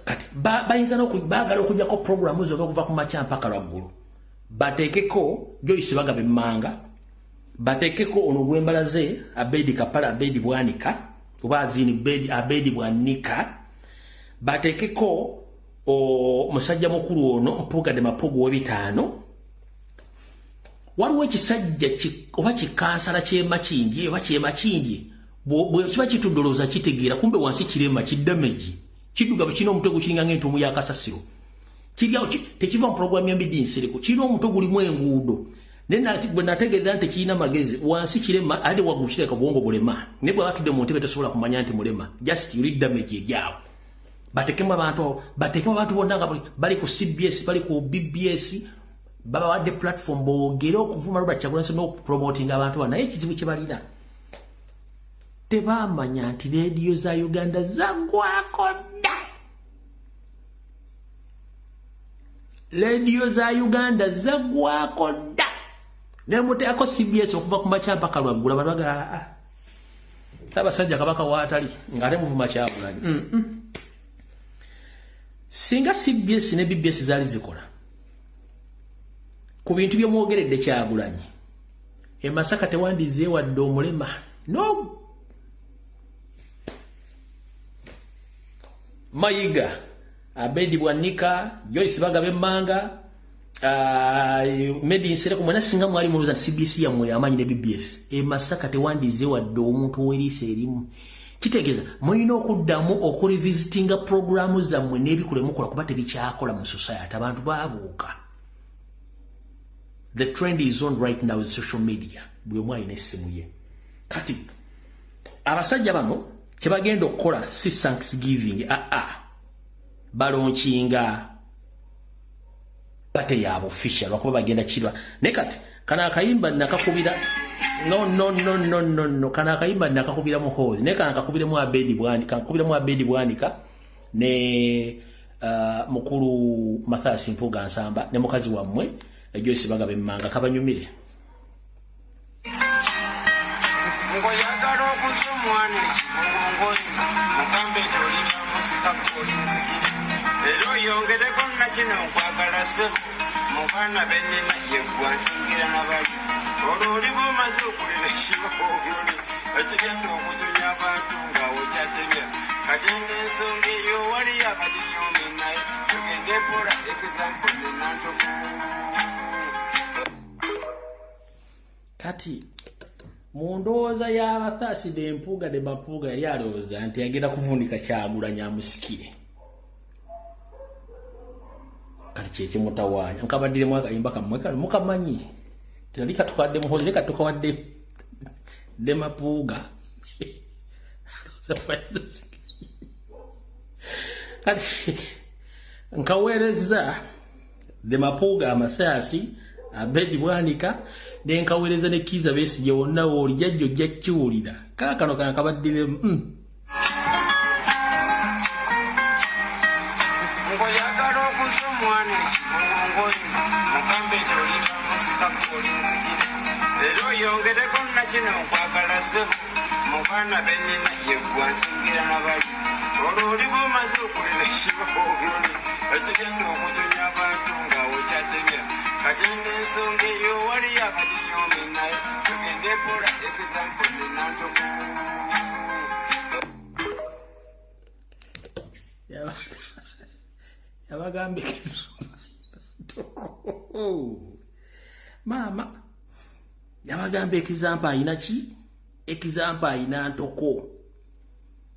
Kati bayinza baagala okujjako pulogulaamu zonna okuva ku makya mpaka lwaggulu, bateekeko Joyce Bagaba emmanga, bateekeko ono gwembalaze Abedi Kapale, Abedi Bwanika oba azini Abedi Bwanika, bateekeko omusajja mukulu ono Mpuuga de Mapugu w'ebitaano. Waliwo ekisajja oba kikansala ky'emakindye oba kyemakindye bwe kiba kitudolooza kitegeera, kumbe wansi kirema kidamegi kiddugavu, kirina omutwe gukiringa ng'entuumu ya kasasiro, kiryawo tekiva mu pulogulaamu ya Mbiddi Nsereko, kirina omutwe gulimu enguudo. Naye bwe nategeeza nti tekirina magezi, wansi kirema ate waggulu kireka bwongo bulema, naye bwe batudde mu ntebe tosobola kumanya nti mulema, just yuli damage eryawo. Bateekemu abantu, bateekemu abantu bonna nga bali ku CBS, bali ku BBS, babawadde platform boogere okuvuma Robert Kyagulanyi n'okupromotinga abantu bano. Naye ekizibu kye balina, tebamanya nti leediyo za Uganda zaggwako dda. Leediyo za Uganda zaggwako dda. Nemuteekako CBS okuva ku makya mpaka lwaggulu, abantu bagala Ssaabasajja Kabaka waatali ng'ate muvuma Kyagulanyi. Singa CBS ne BBS zaali zikola ku bintu byemwogeredde Kyagulanyi, e Masaka tewandize wadde omulema. No Mayiga, Abedi Bwanika, Joyce Bagaba emmanga, Medi Nsereko, mwena singa mwali mulowooza nti CBS yammwe y'amaanyi ne BBS, e Masaka tewandize wadde omuntu ow'eriiso erimu. Kitegeeza mulina okuddamu okurevisitinga pulogulaamu zammwe n'ebikola emukola kuba tebikyakola mu society, abantu baabuuka. The trend is on right now is social media. Buli omu alina essimu ye. Kati abasajja bano kye bagenda okukola si Thanksgiving, balonkinga pate yaabwe official lwakuba bagenda kirwa. Naye kati kano akayimba nakakubira no no no no no no kano akayimba nakakubira Muhoozi, naye kano kakubiremu Abedi Bwanika, kakubiremu Abedi Bwanika ne mukulu Mathias Mpuuga Nsamba ne mukazi wammwe Joyce Bagaba emmanga, kabanyumire. Ngoyagala okuza omwana ekibongongoli, mugambe nti olimba musika oli nzigiri, era oyongereko nakino nkwagala ssebo, mu baana be nnina yeggwa nsingira na bali, olwo oliba omaze okulera ekibongoli ekigenda okujunya abantu ng'awo kyatebya. Kati n'ensonga eyo waliyo abaginyoomi, naye tugende mpola example nenantoku. Kati Mu ndowooza ya Mathias de Mpuuga de Mapuuga yali alowooza nti agenda kuvunika Kyagulanyi amusikire. Kati kye kimutawaanya. Nkabaddiremu akayimba kammwe kano mukamanyi. Tali katukadde Muhoozi, leka tukawadde de Mapuuga. Kati nkaweereza de Mapuuga amasasi Abedi Bwanika ne nkaweereza ne Kizza Besigye wonna w'oli jjajja ojja kiwulira. Kaakano kankabaddire Ngoyagala okuza omwana ekibongongoli mugambe nti olimba musika oli nsikira era oyongereko nakino nkwagala ssebo mu baana be nnina yeggwa nsingira na bali olwo oliba omaze okulera ekibongongoli ekigenda okujunya abantu ng'awo kyatemya kati n'ensonga eyo waliyo abaginyoomi naye tugende kola example nenantoku. Yabagambikisa maama yabagamba example ayina ki? Example ayina ntoko.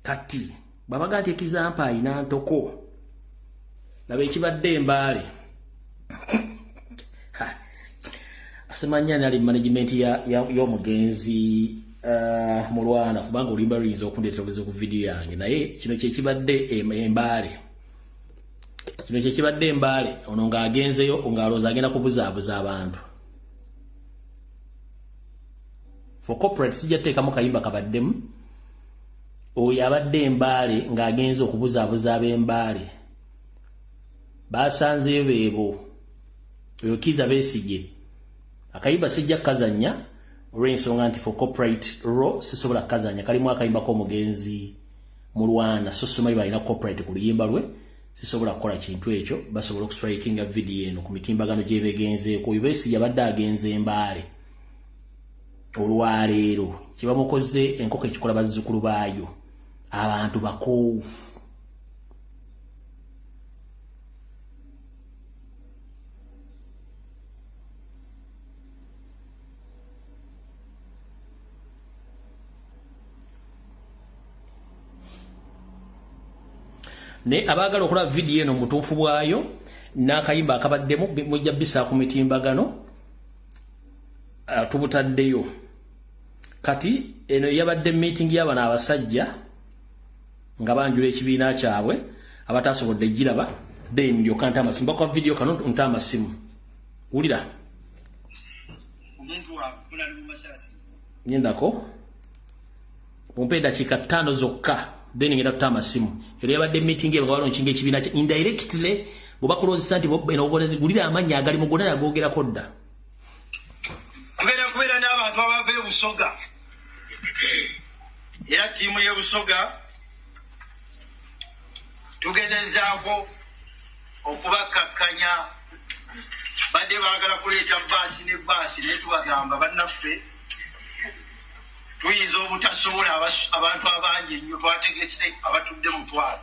Kati babaga nti example ayina ntoko, laba ekibadde Embaale. Asemanya ali management y'omugenzi Mulwana, kubanga olimba luyinza okundeetera obuzibu ku vidiyo yange, naye kino kye kibadde Embaale. Kino kye kibadde Embaale. Ono ng'agenzeyo ng'alowooza agenda kubuzaabuza abantu. For corporate sijja teekamu kayimba kabaddemu. Oyo abadde Embaale ng'agenze okubuzaabuza ab'Embaale, basanzeyo beebo. Oyo Kizza Besigye. Akayimba sijja kukazannya olw'ensonga nti for corporate law sisobola kukazannya, kalimu akayimba k'omugenzi Mulwana, so simanyi balina corporate ku luyimba lwe, sisobola kukola kintu ekyo. Basobola okustrikinga vidiyo eno ku mitimbagano gy'ebegenzeeko. Oyo Besigye abadde agenze Embaale olwaleero, kyebamukoze enkoko ekikola bazzukulu baayo. Abantu bakoowu. Ne abaagala okulaba vidiyo eno mu butuufu bwayo n'akayimba akabaddemu mujja bisa ku mitimbagano, tubutaddeyo. Kati eno yabadde meeting y'abano abasajja nga banjula ekibiina kyabwe, abataasobodde giraba then ndyoka nta amasimu. Bakuba vidiyo kano nta amasimu. Wulira. Nyendako mumpe eddakiika 5 zokka then ngenda kuta amasimu. Era yabadde meeting eno nga balonkinga ekibiina kya indirectly bwe bakulowozesa nti gulira amannya agali mu gonna yagoogerako dda. Tugenda kubeera n'abantu abava e Busoga, era ttiimu y'e Busoga tugezezaako okubakkakkanya. Badde baagala kuleeta bbaasi ne bbaasi, naye tubagamba bannaffe tuyinza obutasobola abantu abangi ennyo, twategese abatudde mutwalo,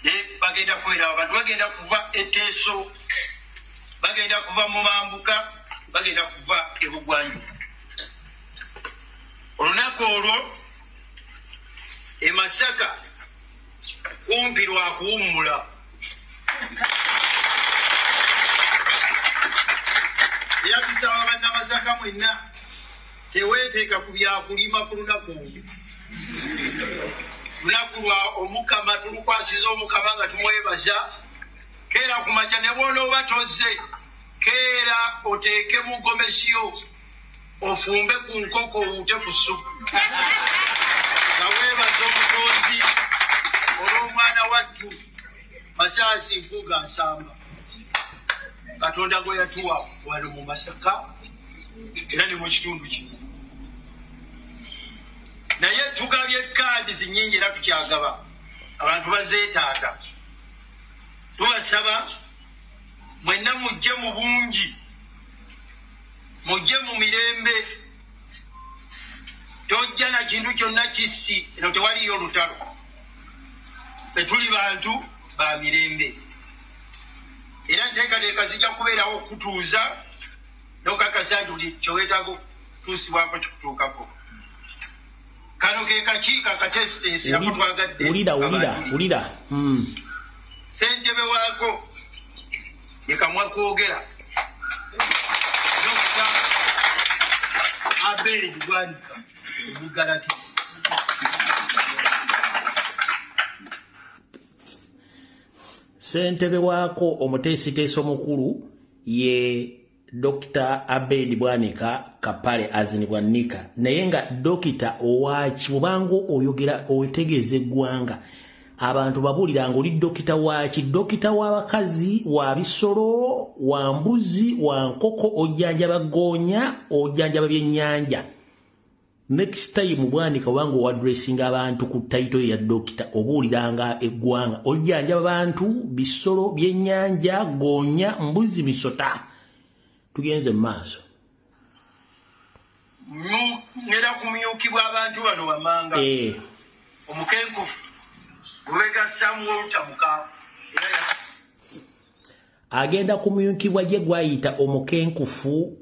naye bagenda kubeera abantu bagenda kuva Eteeso, bagenda kuva mu Mambuka, bagenda kuva e Bugwanjuba. Olunaku olwo e Masaka kumpi lwa kuwummula, era tusaba bannamasaka mwenna teweeteeka ku byakulima ku lunaku olwo. Lunaku lwa Omukama, tulukwasiza Omukama nga tumwebaza. Keera ku makya ne bw'onooba tozze, keera oteeke mu gomesiyo, ofumbe ku nkoko owuute ku ssupu, nga weebaza Omutonzi olw'omwana wattu Mathias Mpuuga Nsamba, Katonda gwe yatuwa wano mu Masaka era ne mu kitundu kino. Naye tugabye kaadi nnyingi era tukyagaba, abantu bazeetaaga. Tubasaba mwenna mujje mu bungi, mujje mu mirembe, tojja na kintu kyonna kissi, eno tewaliyo lutalo, tetuli bantu ba mirembe. Era nteekateeka zijja kubeerawo okutuuza n'okakasa nti buli kye weetaaga okutuusibwako kikutuukako. Kano ke kakiiko akateesiteesi nako twagadde. Wulira, wulira, wulira. Ssentebe waako ye Kamwa Kwogera, Dr. Abel Bwanika Omugalati. Ssentebe waako omuteesiteesi omukulu ye Dr. Abed Bwanika Kapale azini Bwanika, naye nga dokita owaki bubanga oyogera otegeeza eggwanga, abantu babuulira nga oli dokita waki? Dokita w'abakazi, wa bisolo, wa mbuzi, wa nkoko, ojjanjaba goonya, ojjanjaba byennyanja? Next time Bwanika obanga owadressinga abantu ku title ya dokita, obuuliranga eggwanga ojjanjaba bantu, bisolo, byennyanja, goonya, mbuzi, misota. Tugenze mu maaso. Ngenda kumyukibwa abantu bano wammanga. Omukenkufu Lubega Samuel Tamuka. Agenda kumyukibwa gye gwayita omukenkufu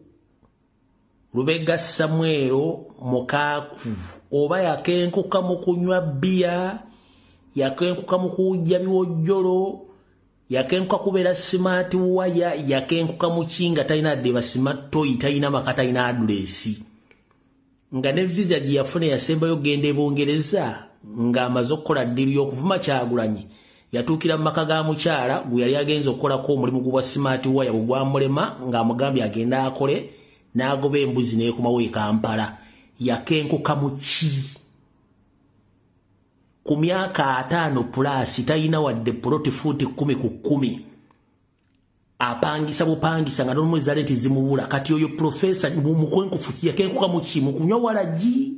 Lubega Samuel Mukaaku. Oba yakenkuka mu kunywa bbiya, yakenkuka mu kuwujja biwojjolo, yakenkuka kubeera smart wire, yakenkuka mu kinga talina dde basima toyi, talina maka, talina address, nga ne visa gye yafuna yasembayo genda e Bungereza ng'amaze okukola deal y'okuvuma Kyagulanyi, yatuukira mu maka ga mukyala gwe yali agenza okukolako omulimu gwa smart wire bwe gwamulema, ng'amugambye agenda akole, n'agoba embuzi n'ekomawo e Kampala. Yakenkuka mu ki? Ku myaka 50 plus talina wadde poloti fuuti 10 ku 10, apangisa bupangisa nga n'omwezi rent zimubula. Kati oyo profesa mukwenkufu yakenkuka mu ki? Mu kunywa walagi,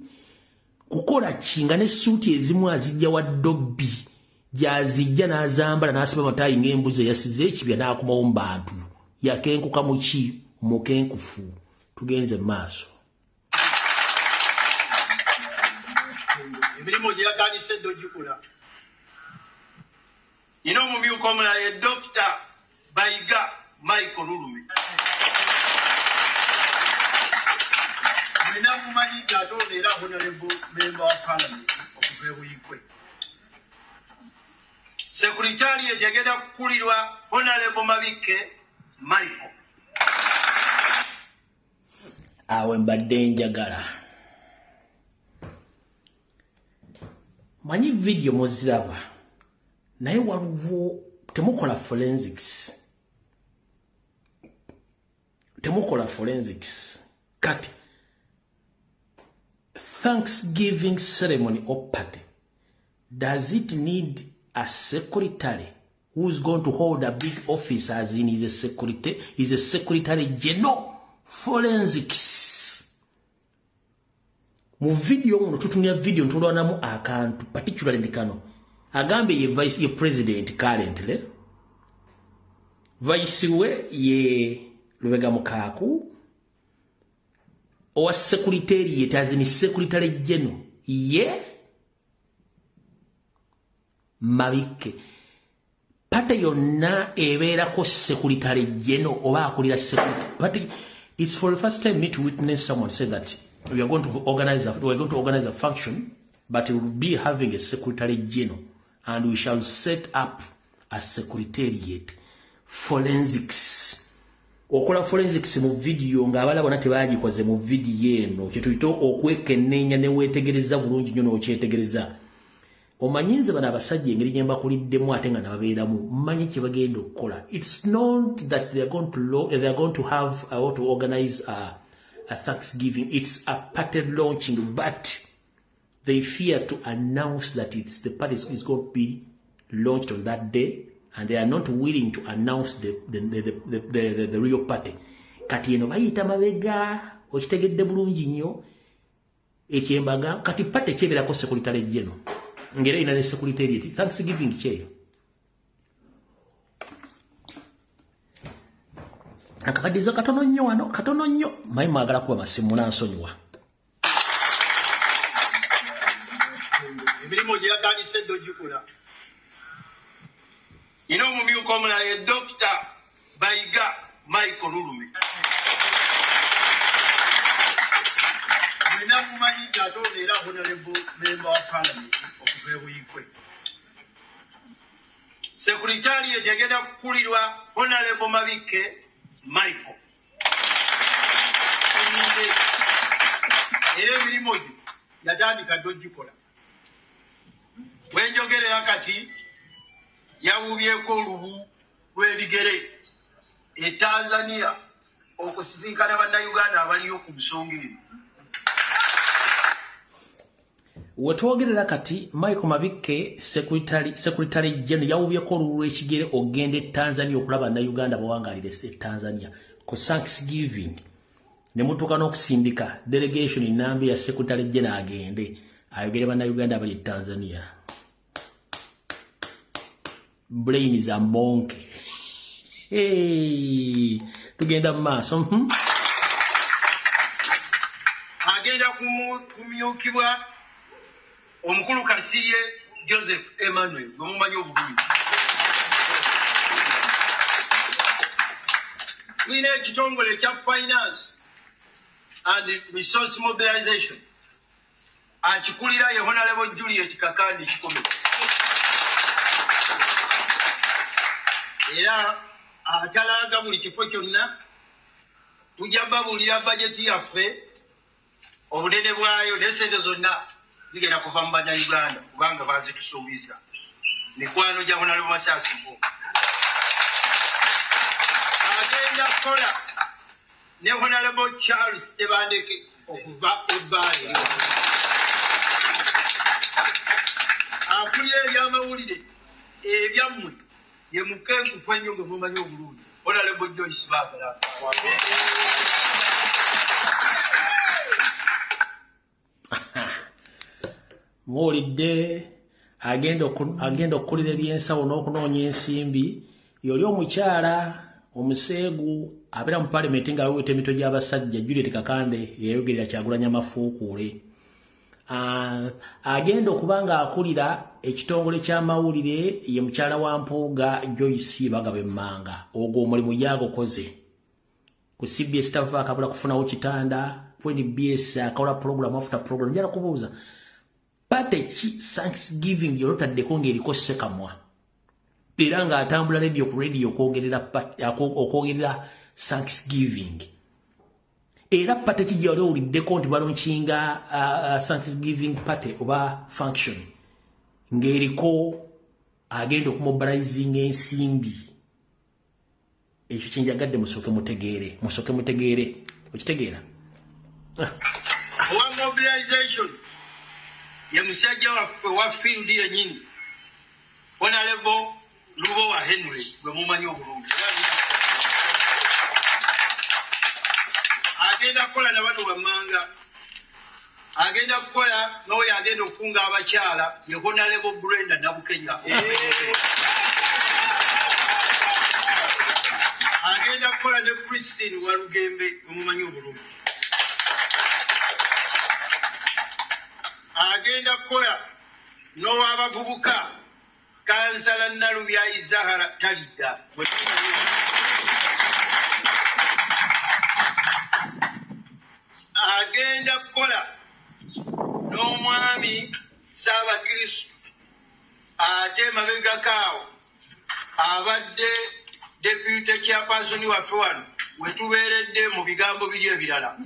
kukola ki, nga ne suuti ezimu azijja wa dobbi gy'azijja n'azambala n'asiba mataayi ng'embuzi eyasize ekibya n'akomawo mu bantu. Yakenkuka mu ki? Mukenkufu. Tugenze mu maaso. Emirimu gye yatandise dde ogikola. Nina omumyuka omulala ye Dr. Bayiga Michael Lulume. Mwena mumanyi nti ate ono era honorable member wa parliament okuva e Buikwe. Secretariat egenda kukulirwa Honorable Mabikke Michael. Awe mbadde njagala manyi video muziraba, naye waliwo temukola forensics, temukola forensics. Kati thanksgiving ceremony or party, does it need a secretary who's going to hold a big office, as in is a secretary general forensics? Mu video muno tutumya video ntulwanamu akantu particularly ndi kano agambe ye vice, ye president currently, vice we ye Lubega Mukaaku, owa secretariat as in secretary general ye Mabikke. Party yonna ebeerako secretary general oba akulira security party. It's for the first time me to witness someone say that we are going to organize a function, but we will be having a secretary general and we shall set up a secretariat. Forensics, okola forensics mu video ng'abalala bonna tebagikoze. Mu video eno kyetuyita okwekenneenya ne weetegereza bulungi nnyo n'okyetegereza. Omanyi nze bano abasajja engeri gye mbakuliddemu ate nga nababeeramu, mmanyi kye bagenda okukola. It's not that they are going to have or to organize a thanksgiving. It's a party launching, but they fear to announce that it's the party is going to be launched on that day, and they are not willing to announce the real party. Kati eno bayita mabega. Okitegedde bulungi nnyo ekyembaga. Kati party kyeberako secretary general ngera ina ne secretariat, thanksgiving kyeyo akakadizo katono nnyo wano, katono nnyo. Mayi mwagala kuba masimu, nansonyiwa. Emirimu gye yatandise dde ogikola. Nina omumyuka omulala ye Dr. Bayiga Michael Lulume. Mwena Mwenna mumanyi nti ate ono era honorable member wa parliament okuva e Buikwe. Secretariat egenda kukulirwa Honorable Mabikke Michael. Era emirimu gye yatandika dda ogikola. Wenjogerera kati yawubyeko olubu lw'ebigere e Tanzania okusisinkana bannayuganda abaliyo ku nsonga eno. Wetwogerera kati Michael Mabikke secretary general yawubyeko olubu lw'ekigere ogenda e Tanzania okulaba bannayuganda bawangalire e Tanzania ku Thanksgiving. Ne mutuuka n'okusindika delegation nnambi ya secretary general agende ayogere bannayuganda abali e Tanzania. Brain za monke. Hey, tugenda mu maaso. Agenda kumyukibwa omukulu Kasirye Joseph Emmanuel gwe mumanyi obulungi. Tulina ekitongole ekya finance and resource mobilization akikulira ye Honorable Juliet Kakandi Kikomeko. Era atalaaga buli kifo kyonna. Tujja babuulira bajeti yaffe obunene bwayo n'essente zonna zigenda kuva mu bannayuganda kubanga bazitusuubiza. Mikwano gya Honorable Mathias Mpuuga. Agenda kukola ne Honorable Charles Tebandeke okuva e Bbaale. Akulira ebyamawulire ebyammwe ye mukenkufu ennyo gwe mumanyi obulungi Honorable Joyce Bagala. Muwulidde agenda okukulira ebyensawo n'okunoonya ensimbi. Yoli omukyala omuseegu abeera mu palamenti ng'aweweta emitwe gy'abasajja Juliet Kakande yeeyogerera Kyagulanyi amafuukuule. Agenda okuba ng'akulira ekitongole ky'amawulire ye mukyala wa Mpuuga Joyce Bagaba Emmanga. Ogwo omulimu yagukoze ku CBS tava akabula kufunawo kitanda, ku NBS akola program after program. Njala kubuuza party ki Thanksgiving yolotaddeko ng'eriko Ssekamwa era ng'atambula radio ku radio okwogerera Thanksgiving? Era party ki gy'oli owuliddeko nti balonkinga Thanksgiving party oba function ng'eriko agenda okumobilizinga ensimbi? Ekyo kyenjagadde musooke mutegeere, musooke mutegeere. Okitegeera? Owa mobilization ye musajja waffe wa field yennyini Honorable Lubowa Henry gwe mumanyi obulungi. Agenda kukola na bano wammanga. Agenda kukola n'oyo agenda okukunga abakyala ye Honorable Brenda Nabukenya. Agenda kukola ne Christine Walugembe gwe mumanyi obulungi. Agenda kukola n'ow'abavubuka Kansala Nalubyayi Zahara Talidda. Agenda kukola n'omwami Ssaabakristu ate mabegako awo abadde deputy chairperson waffe wano we tubeeredde mu bigambo biri ebirala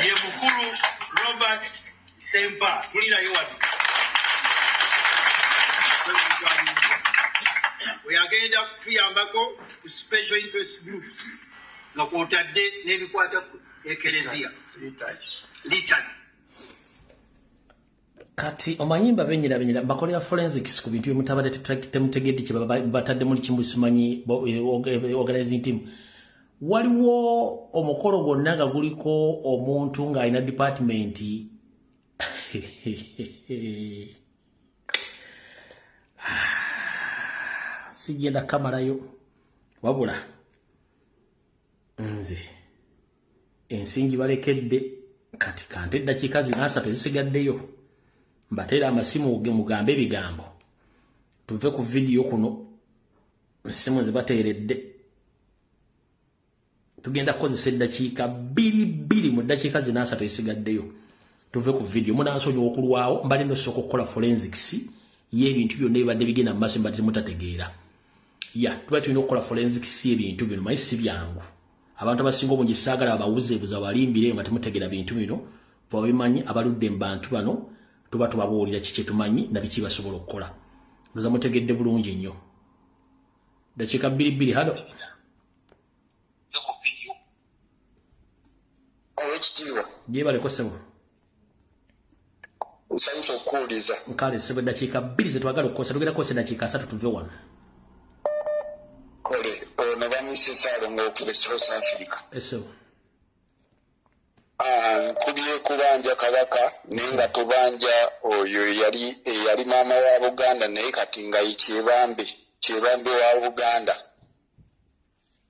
ye mukulu Robert Sempa, tulinayo wano. We agenda kutuyambako ku special interest groups nga kwotadde n'ebikwata ku ekereziya litany. Kati omanyi mbabenyera bakolera forensics ku bintu byemutabadde temutegedde kye batadde muli kimu simanyi organizing team. Waliwo omukolo gwonna nga guliko omuntu ng'alina department sigenda kamalayo, wabula nze ensingi balekedde kati kante eddakiika zino 3 ezisigaddeyo mbateera amasimu mugambe ebigambo tuve ku vidiyo kuno. Essimu nzibateeredde, tugenda kukozesa eddakiika 2 mu ddakiika zino 3 ezisigaddeyo. Tuve ku video munansonyiwa okulwawo, mbadde nosooka okukola forensics y'ebintu byonna ebibadde bigenda mu maaso mbadde mutategeera. Ya, tuba tulina okukola forensics y'ebintu bino, naye si byangu. Abantu abasinga obungi saagala abawuzeebuza balimbire nga temutegeera bintu bino, babimanyi abaludde mu bantu bano, tuba tubabuulira kiki tumanyi na biki basobola okukola. Ndoza mutegedde bulungi nnyo. Dakiika 2 halo. Owekitiibwa. Gyebaleko ssebo. Nsanyusa okukuwuliza. Nkale ssebo, dakiika 2 ze twagala okukozesa, tugenda kukozesa dakiika 3 tuve wano. Kole, ono bamuyise Ssaalongo okuva e South Africa. Ssebo. Nkubye kubanja Kabaka, naye nga tubanja oyo eyali maama wa Buganda, naye kati nga ye Kyebambe wa Buganda.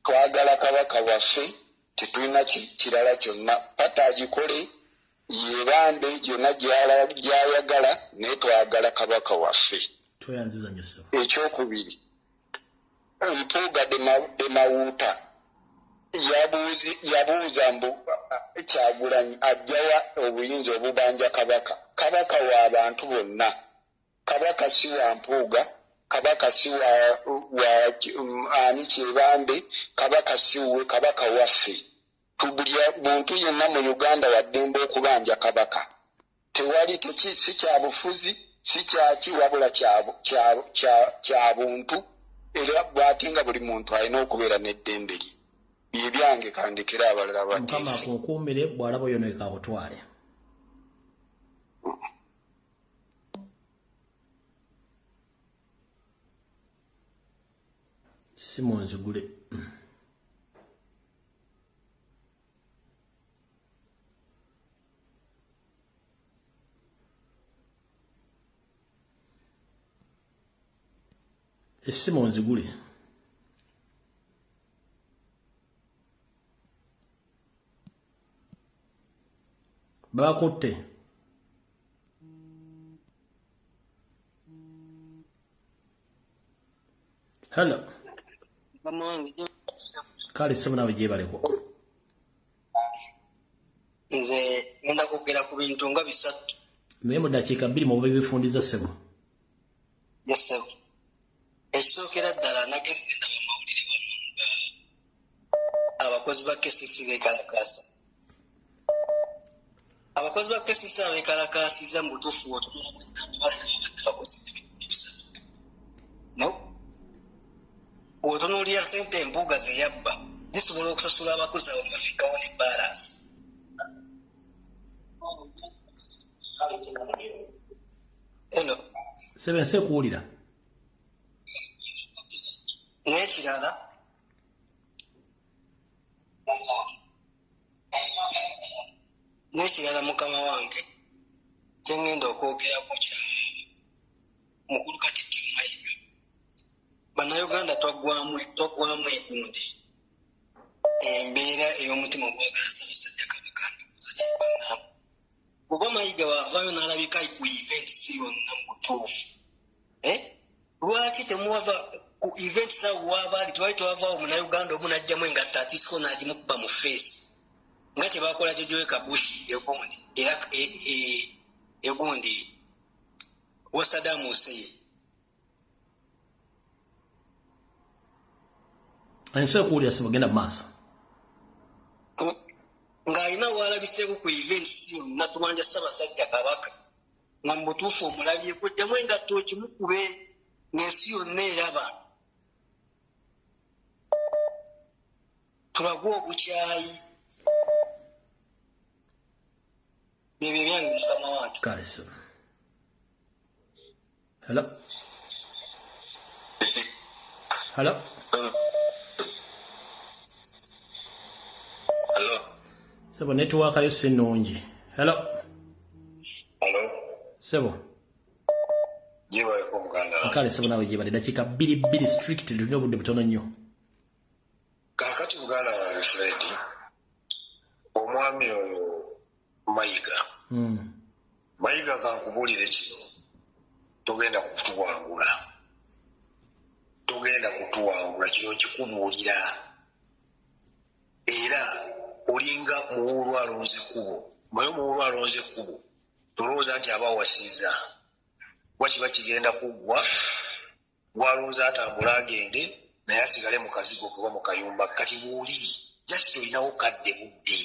Twagala Kabaka waffe, tetulina kirala kyonna, pata agikole yebambe yonna gy'ayagala, naye twagala Kabaka waffe. Tweyanziza nnyo ssebo. Ekyokubiri, Mpuuga de Mawuuta yabuuza mbu Kyagulanyi ajjawa obuyinza obubanja Kabaka. Kabaka wa bantu bonna. Kabaka si wa Mpuuga, Kabaka si wa ani Kyebambe, Kabaka si we, Kabaka waffe. Buli muntu yenna mu Uganda wa ddembe okubanja Kabaka. Tewali si kya bufuzi, si kyaki, wabula kya buntu, era bw'ate nga buli muntu alina okubeera n'eddembe lye. Bye byange kandekere abalala bateese. Mukama akukuumire, bw'alaba oyo naye kabutwale. Simu nzigule. Essimu nzigule. Bakutte. Hello. Kale ssebo naawe gyebaleko. Nze ngenda kwogera ku bintu nga bisatu. Naye mu ddakiika 2 mu bifundiza ssebo. Yes ssebo. Ekisookera ddala nagenze ndaba amawulire wano nga abakozi ba KCC beekalakaasa. Abakozi ba KCC abeekalakaasizza mu butuufu otunula baleka babadde bakoze ebintu bisatu. No? Otunuulira ssente embuga ze yabba zisobola okusasula abakozi abo ne bafikkawo ne balansi. Hello. Ssebo nsi ekuwulira. N'ekirala mukama wange kye ŋŋenda okwogerako kya mukulu Katikkiro Mayiga. Bannayuganda twaggwamu egundi embeera ey'omutima ogwagala Ssaabasajja Kabaka, ndowooza kyebaŋŋamba. Kuba Mayiga bw'avaayo n'alabika ku events yonna mu butuufu. Lwaki temuwava ku events awo wabaali twali twavaawo Munnayuganda omu n'aggyamu engatto atisiko n'agimukuba mu feesi nga kye baakola Jojo Kabushi egundi era egundi wa Saddam Hussein. Ensi ekuwulira ssebo, genda mu maaso. Ng'alina w'alabiseeko ku events yonna tubanja Ssaabasajja Kabaka nga mu butuufu omulabyeko, ggyamu engatto okimukube ng'ensi yonna eraba. Tulage obukyayi. Byebyo byange mukama wange. Kale ssebo. Hello. Hello. Hello. Ssebo network yo si nnungi. Hello. Hello. Ssebo. Gyebaleko muganda. Kale ssebo naawe gyebale. Dakiika 2 strict, tulina obudde butono nnyo. Kaakati muganda wange Fred, omwami oyo Mayiga. Mayiga kankubuulire kino, togenda kutuwangula. Togenda kutuwangula, kino nkikubuulira. Era olinga muwuulu alonze ekkubo. Omanyi omuwuulu alonze ekkubo? Tolowooza nti aba awasizza, kuba kiba kigenda kuggwa. Gwalowooza atambula agende, naye asigale mu kazigo kuba mu kayumba. Kati bw'oli just olinawo kadde budde,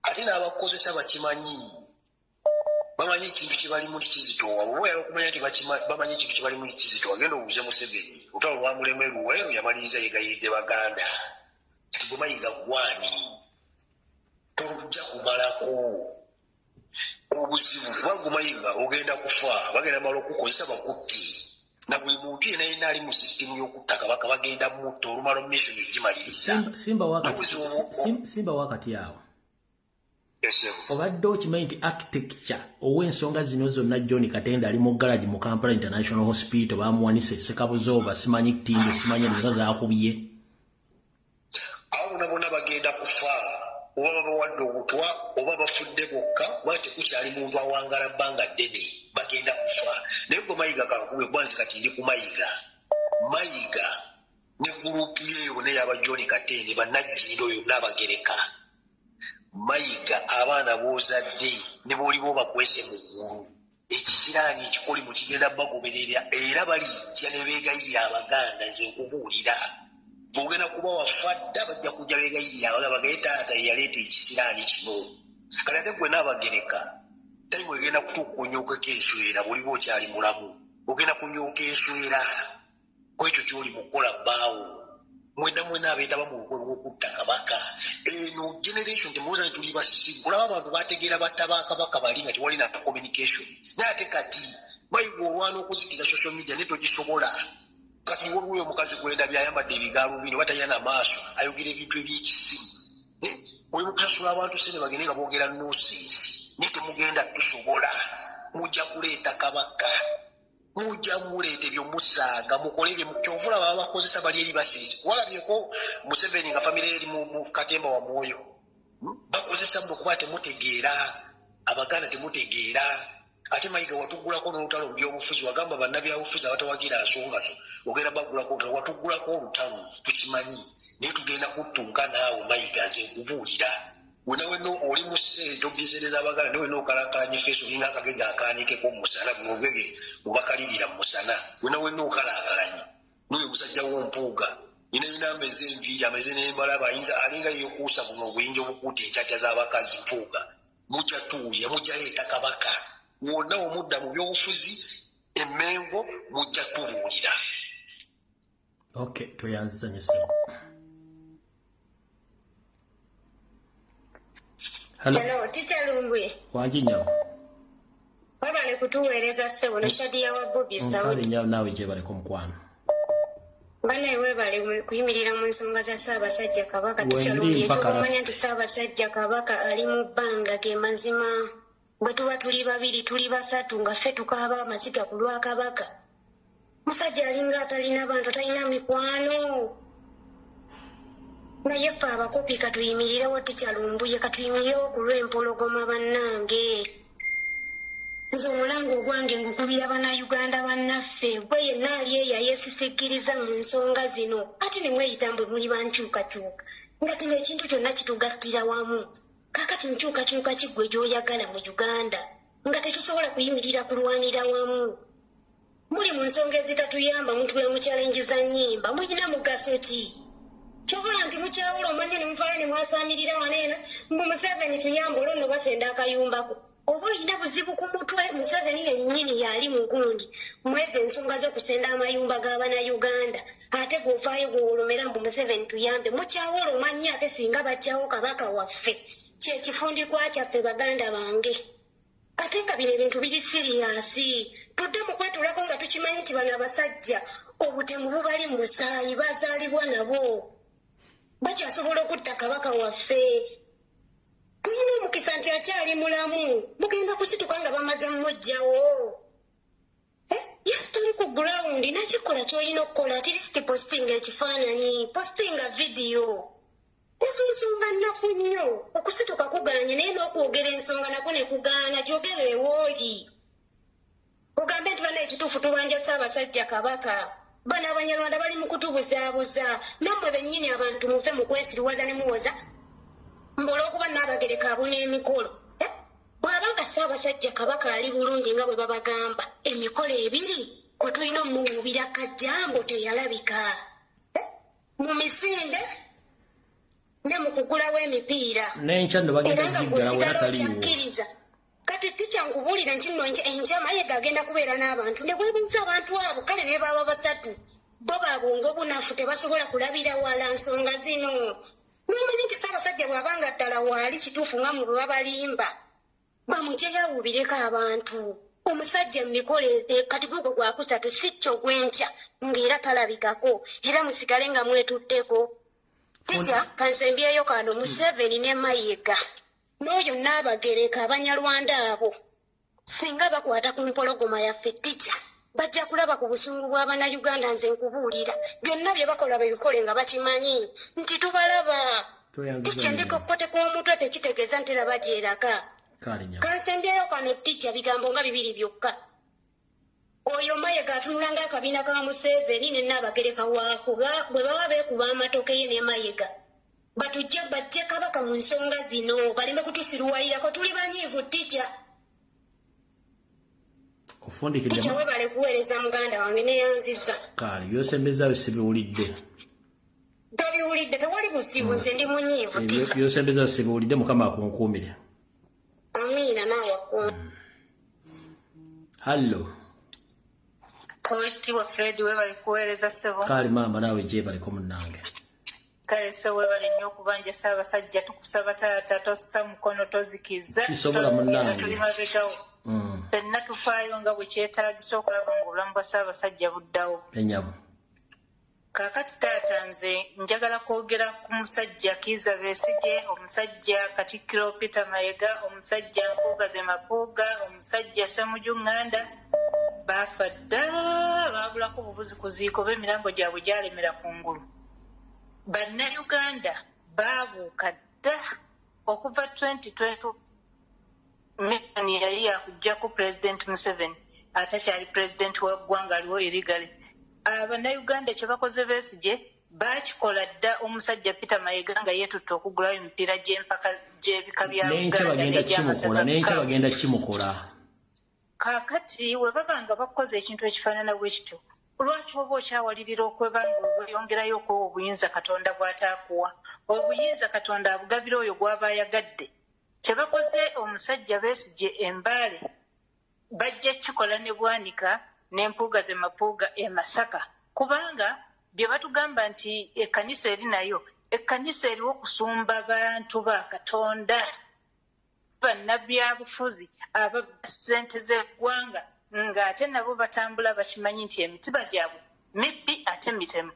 ate n'abakukozesa bakimanyi, bamanyi ekintu kye balimu nti kizitoowa. Bw'oba oyagala okumanya nti bamanyi ekintu kye balimu nti kizitoowa, genda obuuze Museveni. Olutalo lwamulema Luweero, yamaliriza yegayiridde Baganda. Kati gwe Mayiga gwani tojja kumalako obuzibu, kuba gwe Mayiga ogenda kufa. Bagenda mala okukozesa bakutte, na buli muntu yenna yenna ali mu sisitimu y'okutta Kabaka bagenda mutta olumala mission egimaliriza. Simba wakati awo obadde okimanyi nti architecture ow'ensonga zino zonna John Katende ali mu garage mu Kampala International Hospital, bamuwanise Ssekabuzooba, simanyi Tindo, simanyi enza zakubye. Abo bonna bonna bagenda kufa, oba babawadde obutwa oba bafudde bokka, kuba tekukyali muntu awangala bbanga ddene, bagenda kufa. Naye gwe Mayiga kankube gwansi, kati ndi ku Mayiga. Mayiga ne gurupu ye yonna eyaba John Katende, bannajjindo yonna abagereka. Mayiga, abaana b'ozadde ne bw'oliba obakwese mu ggulu, ekisiraani ekikolimu kigenda bagoberera, era balijja ne beegayirira Abaganda. Nze nkubuulira, ogenda kuba wafa dda, bajja kujja beegayirira Abaganda, bagaye taata yeyaleeta ekisiraani kino. Kati ate gwe n'abagereka, tayimu egenda kutuuka onyookeko enswera. Bw'oliba okyali mulamu ogenda kunyooka enswera ku ekyo ky'oli mu kukola. Bbaawo mwena mwena abeetaba mu lukwe lw'okutta Kabaka, eno generation temuwoza nti tuli basiru. Olaba abantu bategeera batta bakabaka bali nga tewali na communication, naye ate kati Mayiga olwana okuzikiza social media naye togisobola. Kati waliwo omukazi gwendabye ayambadde ebigaalo bino, batalina na maaso, ayogera ebintu ebyekisiru. Oli mukusasula abantu sente bagende nga boogera nonsense, naye temugenda tusobola. Mujja kuleeta Kabaka, mujja muleeta ebyo musaaga mukole ebyo. Kyova olaba babakozesa, bali eri basirise. Walabyeko Museveni nga famire eri mu katemba wa mwoyo? Bakozesa mmwe kuba temutegeera, Abaganda temutegeera. Ate Mayiga watugulako n'olutalo mu byobufuzi, wagamba bannabyabufuzi abatawagira nsonga zo ogenda bagulako olutalo. Watugulako olutalo, tukimanyi, naye tugenda kuttunka naawe Mayiga. Nze nkubuulira, wena wena oli mu ssente obisereza Abaganda, naye wena okalakalanya efeesi, olinga akagege akaanikeko mu musana, buno obugege bubakalirira mu musana. Wena wena okalaakalanye n'oyo omusajja w'ompuuga yina yina ameze enviiri, ameze n'embalaba, ayinza alinga yeekuusa buno obuyinja obukuuta enkyakya z'abakazi. Mpuuga, mujja tuwulira, mujja leeta Kabaka wonna omudda mu byobufuzi Emmengo, mujja tubuulira. Okay, tweyanziza nnyo ssebo. Hello. Hello, Teacher Lumbwe. Wangi nnyabo. Webale kutuweereza ssebo ne Shadia wa Bobi Nfale Saudi. Nnyabo, naawe gyebaleko mukwano. Banaye webale kuyimirira mu nsonga za Ssaabasajja Kabaka. Teacher Wendi Lumbwe, mpaka ekyokumanya last. nti Ssaabasajja Kabaka ali mu bbanga ge mazima. Bwe tuba tuli babiri, tuli basatu, nga ffe tukaaba amaziga ku lwa Kabaka. Musajja alinga atalina bantu, atalina mikwano. Naye ffe abakopi katuyimirirewo, Teacher Lumbuye, katuyimirirewo ku lw'empologoma bannange. Nze omulanga ogwange ngukubira Bannayuganda bannaffe, gwe yenna ali eyo ayeesisigiriza mu nsonga zino, ate ne mweyita mbwe muli bankyukakyuka, nga kino ekintu kyonna kitugattira wamu. Kaakati nkyukakyuka ki ggwe gy'oyagala mu Uganda nga tetusobola kuyimirira kulwanira wamu? Muli mu nsonga ezitatuyamba, mutula mu challenge za nnyimba, mulina mugaso ki? Kyobula nti mukyawula omwanya ne muvaayo ne mwasaamirira wano eno mbu Museveni tuyamba, olwo nno basenda akayumbako. Oba olina buzibu ku mutwe, Museveni yennyini yali mugundi mwezi ensonga z'okusenda amayumba g'Abannayuganda, ate gw'ovaayo gw'owolomera mbu Museveni tuyambe. Mukyawula omwanya, ate singa bajjawo Kabaka waffe, kyekifundikwa kyaffe baganda bange. Ate nga bino ebintu biri serious, tudde mu kwetulako nga tukimanyi nti bano abasajja obutemu bubali mu musaayi, bazaalibwa nabo, bakyasobola okutta Kabaka waffe. Tulina omukisa nti akyali mulamu. Mugenda kusituka nga bamaze mumuggyawo. Yes, tuli ku ground, naye kola ky'olina okukola, at least postinga ekifaananyi, postinga vidiyo. Ezo nsonga nnafu nnyo, okusituka kugaanye, naye n'okwogera ensonga nakwo ne kugaana. Gyogera ewooli, ogambe nti bana ekituufu tubanja Ssaabasajja Kabaka. Bano Abanyarwanda bali mu kutubuzaabuza. Nammwe bennyini abantu muve mu kwesiriwaza ne muwoza mbu olw'okuba Nnaabagereka abuna emikolo. Bw'aba nga Ssaabasajja Kabaka ali bulungi nga bwe babagamba, emikolo ebiri kwe tulina omuwuubira kajjambo teyalabika mu misinde ne mu kugulawo emipiira. N'enkya nno bagenda Era nga kugiggalawo era gweosigala taliiwo. okyakkiriza. Kati tikya nkubuulira nti nno enkya Mayiga agenda kubeera n'abantu ne bwebuuza abantu abo, kale ne baba basatu bo babwongo bunafu tebasobola kulabira wala nsonga zino. N'omanyi nti Ssaabasajja bw'abanga ddala waali kituufu nga mwe bwe babalimba, bamugyeyo awuubireko abantu. Omusajja mu mikolo kati gugo gwakusatu si kyo gw'enkya ng'era talabikako, era musigale nga mwetutteko. Tikya kansembyeyo kano, Museveni ne Mayiga n'oyo Nnaabagereka Abanyarwanda abo singa bakwata ku mpologoma yaffe, tikya bajja kulaba ku busungu bw'Abannayuganda. Nze nkubuulira, byonna bye bakola babikole nga bakimanyi nti tubalaba. Toyanziza Tikya nnyo. ndikokkote kw'omutwe tekitegeeza nti era bagyeraka. Kale nnyabo. Kansembyeyo kano tikya, bigambo nga bibiri byokka. Oyo Mayiga atunula ng'akabiina ka Museveni ne Nnaabagereka waako, bwe baba beekuba amatoke ye ne Mayiga, batujje bajje Kabaka mu nsonga zino, baleme kutusiruwalirako, tuli banyiivu. Tikya. Ofundikidde. Tikya, webale kuweereza muganda wange, neyanziza. Kale by'osembezaayo sibiwulidde. Tobiwulidde? Tewali buzibu, nze ndi munyiivu. Tikya. By'osembezaayo sibiwulidde. Mukama akunkuumire. Amiina, naawe akuume. Hallo. Owekitiibwa Fred, webale kuweereza ssebo. Kale maama, naawe gyebaleko munnange. Kale ssebo, webale nnyo okubanja Ssaabasajja. Tukusaba taata, tossa mukono, tozikiza. Sisobola Tozikiza, munnange. tuli mabegawo. Ffenna tufaayo nga bwe kyetaagisa okulaba ng'obulamu bwa Ssaabasajja buddawo. Ennyabo. Kaakati taata, nze njagala kwogera ku musajja Kiiza Besigye, omusajja Katikkiro Peter Mayiga, omusajja Mpuuga the Mapuuga, omusajja Ssemuju Nganda. Baafa dda, baabulako obubuzi ku ziiko, b'emirambo gyabwe gyalemera ku ngulu. Bannayuganda baabuuka dda okuva 2020. Mission yali yakuggyako Pulezidenti Museveni atakyali pulezidenti wa ggwanga, aliwo erigale. Abannayuganda kye bakoze Besigye baakikola dda omusajja Peter Mayiga nga yeetutte okugulawo emipiira gy'empaka gy'ebika bya N'enkya Buganda bagenda n'egy'amasaza kimukola, n'enkya mukaaga. bagenda kimukola. Kaakati we baba nga bakoze ekintu ekifaanana bwe kityo, lwaki oba okyawalirira okwebanga obweyongerayo okwewa obuyinza Katonda bw'ataakuwa? Obuyinza Katonda abugabira oyo gw'aba ayagadde. Kye bakoze omusajja Besigye Embaale bajja kikola ne Bwanika ne Mpuuga the Mapuuga e Masaka, kubanga bye batugamba nti ekkanisa eri nayo, ekkanisa eriwo okusumba bantu ba Katonda, bannabyabufuzi ababba ssente z'eggwanga ng'ate nabo batambula bakimanyi nti emitima gyabwe mibbi ate mitemu.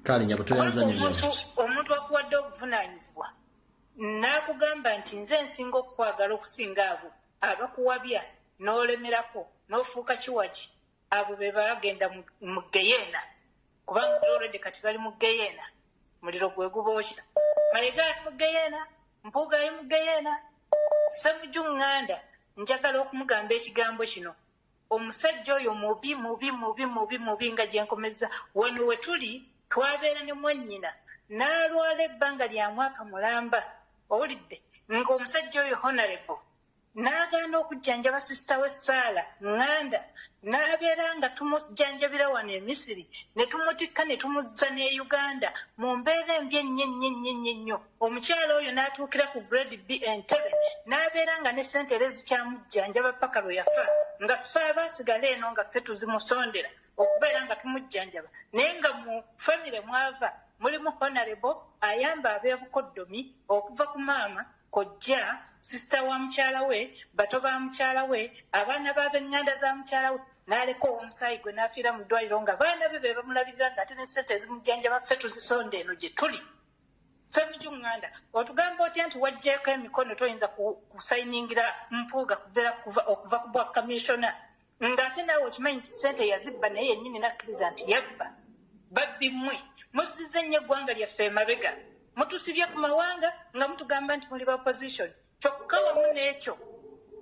Kale nyabo, toyanza Kubanga nnyo. omuntu akuwadde obuvunaanyizibwa n'akugamba nti nze nsinga okukwagala okusinga abo abakuwabya, n'olemerako n'ofuuka kiwagi, abo be baagenda mu geyeena, kubanga olwedde kati bali mu geyeena, muliro gwe gubookya. Mayiga ali mu geyeena, Mpuuga ali mu geyeena. Ssemuju Ŋŋanda njagala okumugamba ekigambo kino: omusajja oyo mubi, mubi, mubi, mubi, mubi. Nga gye nkomeza wano we tuli, twabeera ne mwannyina n'alwala ebbanga lya mwaka mulamba, owulidde, ng'omusajja oyo honorable n'agaana okujjanjaba sisita we Saala Ŋŋanda, n'abeera nga tumujjanjabira wano e Misiri, ne tumutikka ne tumuzza ne Uganda mu mbeera embi ennyo ennyo ennyo ennyo ennyo. Omukyala oyo n'atuukira ku grade B Entebbe, n'abeera nga ne ssente era ezikyamujjanjaba paka lwe yafa, nga ffe abaasigala eno nga ffe tuzimusondera okubeera nga tumujjanjaba. Naye nga mu famire mwava mulimu honorable ayamba ab'ebukoddomi okuva ku maama, kojja, sisita wa mukyala we, bato ba mukyala we, abaana b'ab'eŋŋanda za mukyala we, n'aleka ow'omusaayi gwe n'afiira mu ddwaliro nga baana be be bamulabirira, ng'ate ne ssente ezimujjanjaba ffe tuzisonda eno gye tuli. Ssemuju Ŋŋanda, otugamba otya nti waggyeko emikono, toyinza kusayiningira Mpuuga okuva ku bwa kamishona, ng'ate naawe okimanyi nti ssente yazibba, naye yennyini n'akkiriza nti yabba? Babbi mmwe, muzizza ennyo eggwanga lyaffe emabega, mutusibye ku mawanga nga mutugamba nti muli ba opposition, kyokka wamu n'ekyo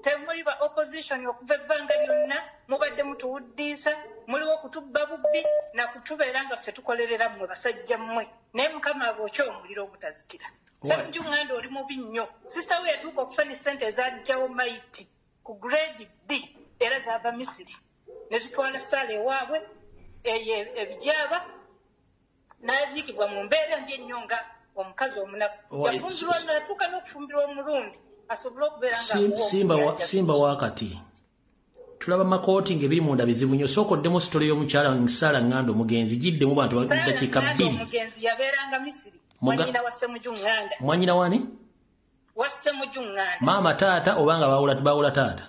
temuli ba opposition. Okuva ebbanga lyonna mubadde mutuwuddiisa, muliwo okutubba bubbi nakutubeera nga ffe tukolerera mmwe basajja mmwe, naye Mukama abookya omuliro ogutazikira. Ssemujju Nganda oli mubi nnyo. Sister we yatuuka okufa ne ssente ezajjawo maiti ku grade B, era zaava Misiri ne zitwala Saala ewaabwe eyo ebijaaba, n'aziikibwa mu mbeera embi ennyo nga omukazi omunaku. Yafumbirwa, natuuka n'okufumbirwa omulundi asobole okubeera nga Simba wakati tulaba makooti ng'ebiri munda bizibu nnyo. Sooka oddemu sitole y'omukyala Saala Nganda omugenzi, giddemu bantu dakiika 2. Omugenzi yabeeranga Misiri, mwannyina wa Ssemujju Nganda. Mwannyina wani? Wa Ssemujju Nganda. Maama taata obanga baawula taata?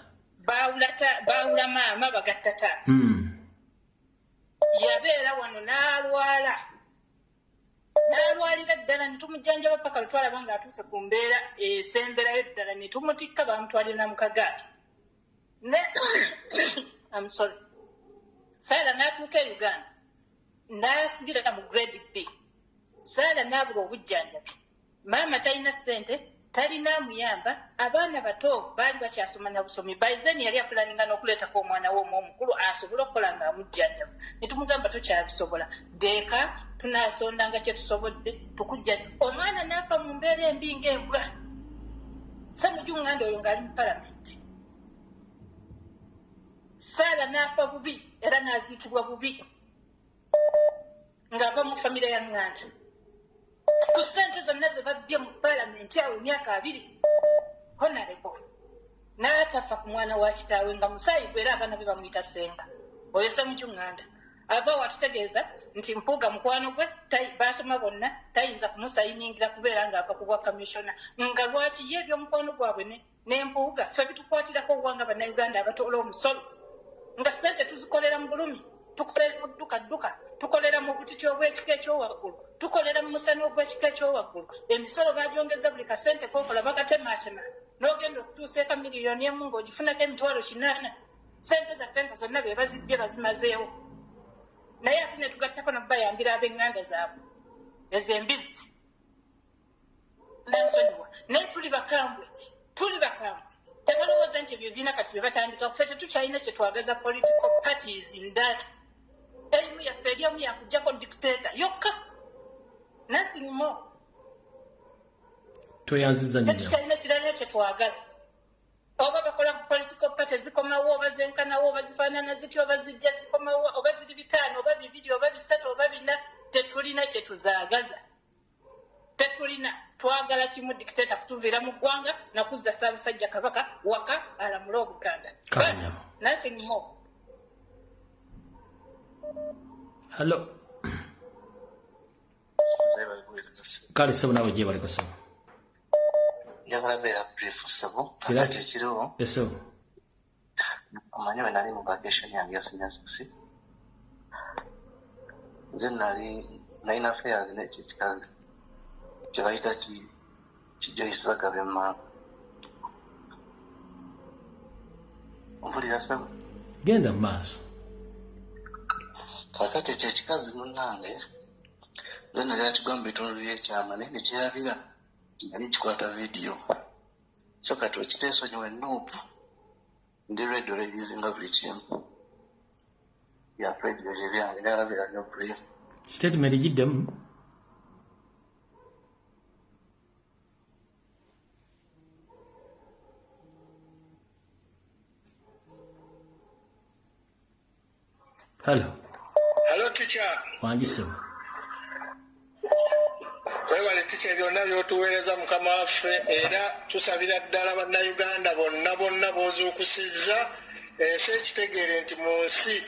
Baawula maama, bagatta taata. Yabeera wano n'alwala, n'alwalira ddala, ne tumujjanjaba paka lwe twalaba ng'atuuse ku mbeera esemberayo ddala, ne tumutikka bamutwalira mu kagaali. I'm sorry. Saala n'atuuka e Uganda n'asigala mu grade B. Saala n'abula obujjanjabi. Maama talina ssente, talina amuyamba, abaana bato baali bakyasoma na busomi. By then yali apulaninga n'okuleetako omwana we omukulu asobole okukola ng'amujjanjaba. Ne tumugamba tokyabisobola, deeka tunaasondanga kye tusobodde tukujja. Omwana n'afa mu mbeera embi ng'embwa. Ssemujju Nganda oyo ng'ali mu palamenti. Saala n'afa bubi era n'aziikibwa bubi ng'ava mu famire ya Nganda. Ku ssente zonna ze babbye mu palamenti awo emyaka 2, Honorable n'atafa ku mwana wa kitaawe nga musaayi gwe, era abaana be bamuyita Ssenga. Oyo Ssemujju Nganda ava watutegeeza nti Mpuuga mukwano gwe, baasoma bonna, tayinza kumusayiningira kubeera ng'ava ku bwa kamishona. Nga lwaki ye ebyomukwano gwabwe ne Mpuuga ffe bitukwatirako owanga Bannayuganda abatoola omusolo, nga ssente tuzikolera mu bulumi, tukolera mu ddukadduka, tukolera mu butiti obw'ekika ekyowaggulu, tukolera mu musana ogw'ekika ekyowaggulu. Emisolo bagyongeza, buli kasente k'okola bakatematema, n'ogenda okutuusa eka miliyoni 1 ng'ogifunako emitwalo 8. Ssente zaffe nga zonna be bazibbye bazimazeewo. Naye ate ne tugattako n'okubayambira ab'eŋŋanda zaabwe ezo embizi. Nansonyiwa, naye tuli bakambwe, tuli bakambwe. Tebalowooza nti ebyo ebibiina kati bye batandika, ffe tetukyalina kye twagaza political parties ndala. Erimu yaffe eri omu yakuggyako dictator yokka, nothing more. Tweyanziza nnyo. Tetukyalina kirala kye twagala. Oba bakola political party zikomawo, oba zenkanawo, oba zifaanana zitya, oba zijja zikomawo, oba ziri 5 oba 2 oba 3 oba 4, tetulina kye tuzaagaza. Tetulina. Twagala kimu, dictator kutuviira mu ggwanga nakuzza Ssaabasajja Kabaka waka alamule Obuganda. Bas, nothing more. Hello. Kale ssebo, naawe gyebaleko ssebo. Njagala mbeera brief ssebo. Kakati ekiriwo, Ssebo. omanyi bwe nali mu vacation yange ya senior six, nze nali nalina affairs n'ekyo ekikazi kye bayita ki Joyce Bagabe Emmanga. Ompulira ssebo? Genda mu maaso. Kakati ekyo ekikazi munnange, nze nali akigwa mu bitundu by'ekyama, naye ne kyerabira nti nali nkikwata vidiyo. So kati okiteesonyiwa ennuupu, ndi ready olw'ebizinga buli kimu. Ya Fred, ebyo ebyange nalabira nnyo brief. Statement giddemu. Hello. Hello teacher. Wangi ssebo. Webale teacher byonna by'otuweereza mukama waffe, era tusabira ddala Bannayuganda bonna bonna b'ozuukusizza ensi ekitegeere nti mu nsi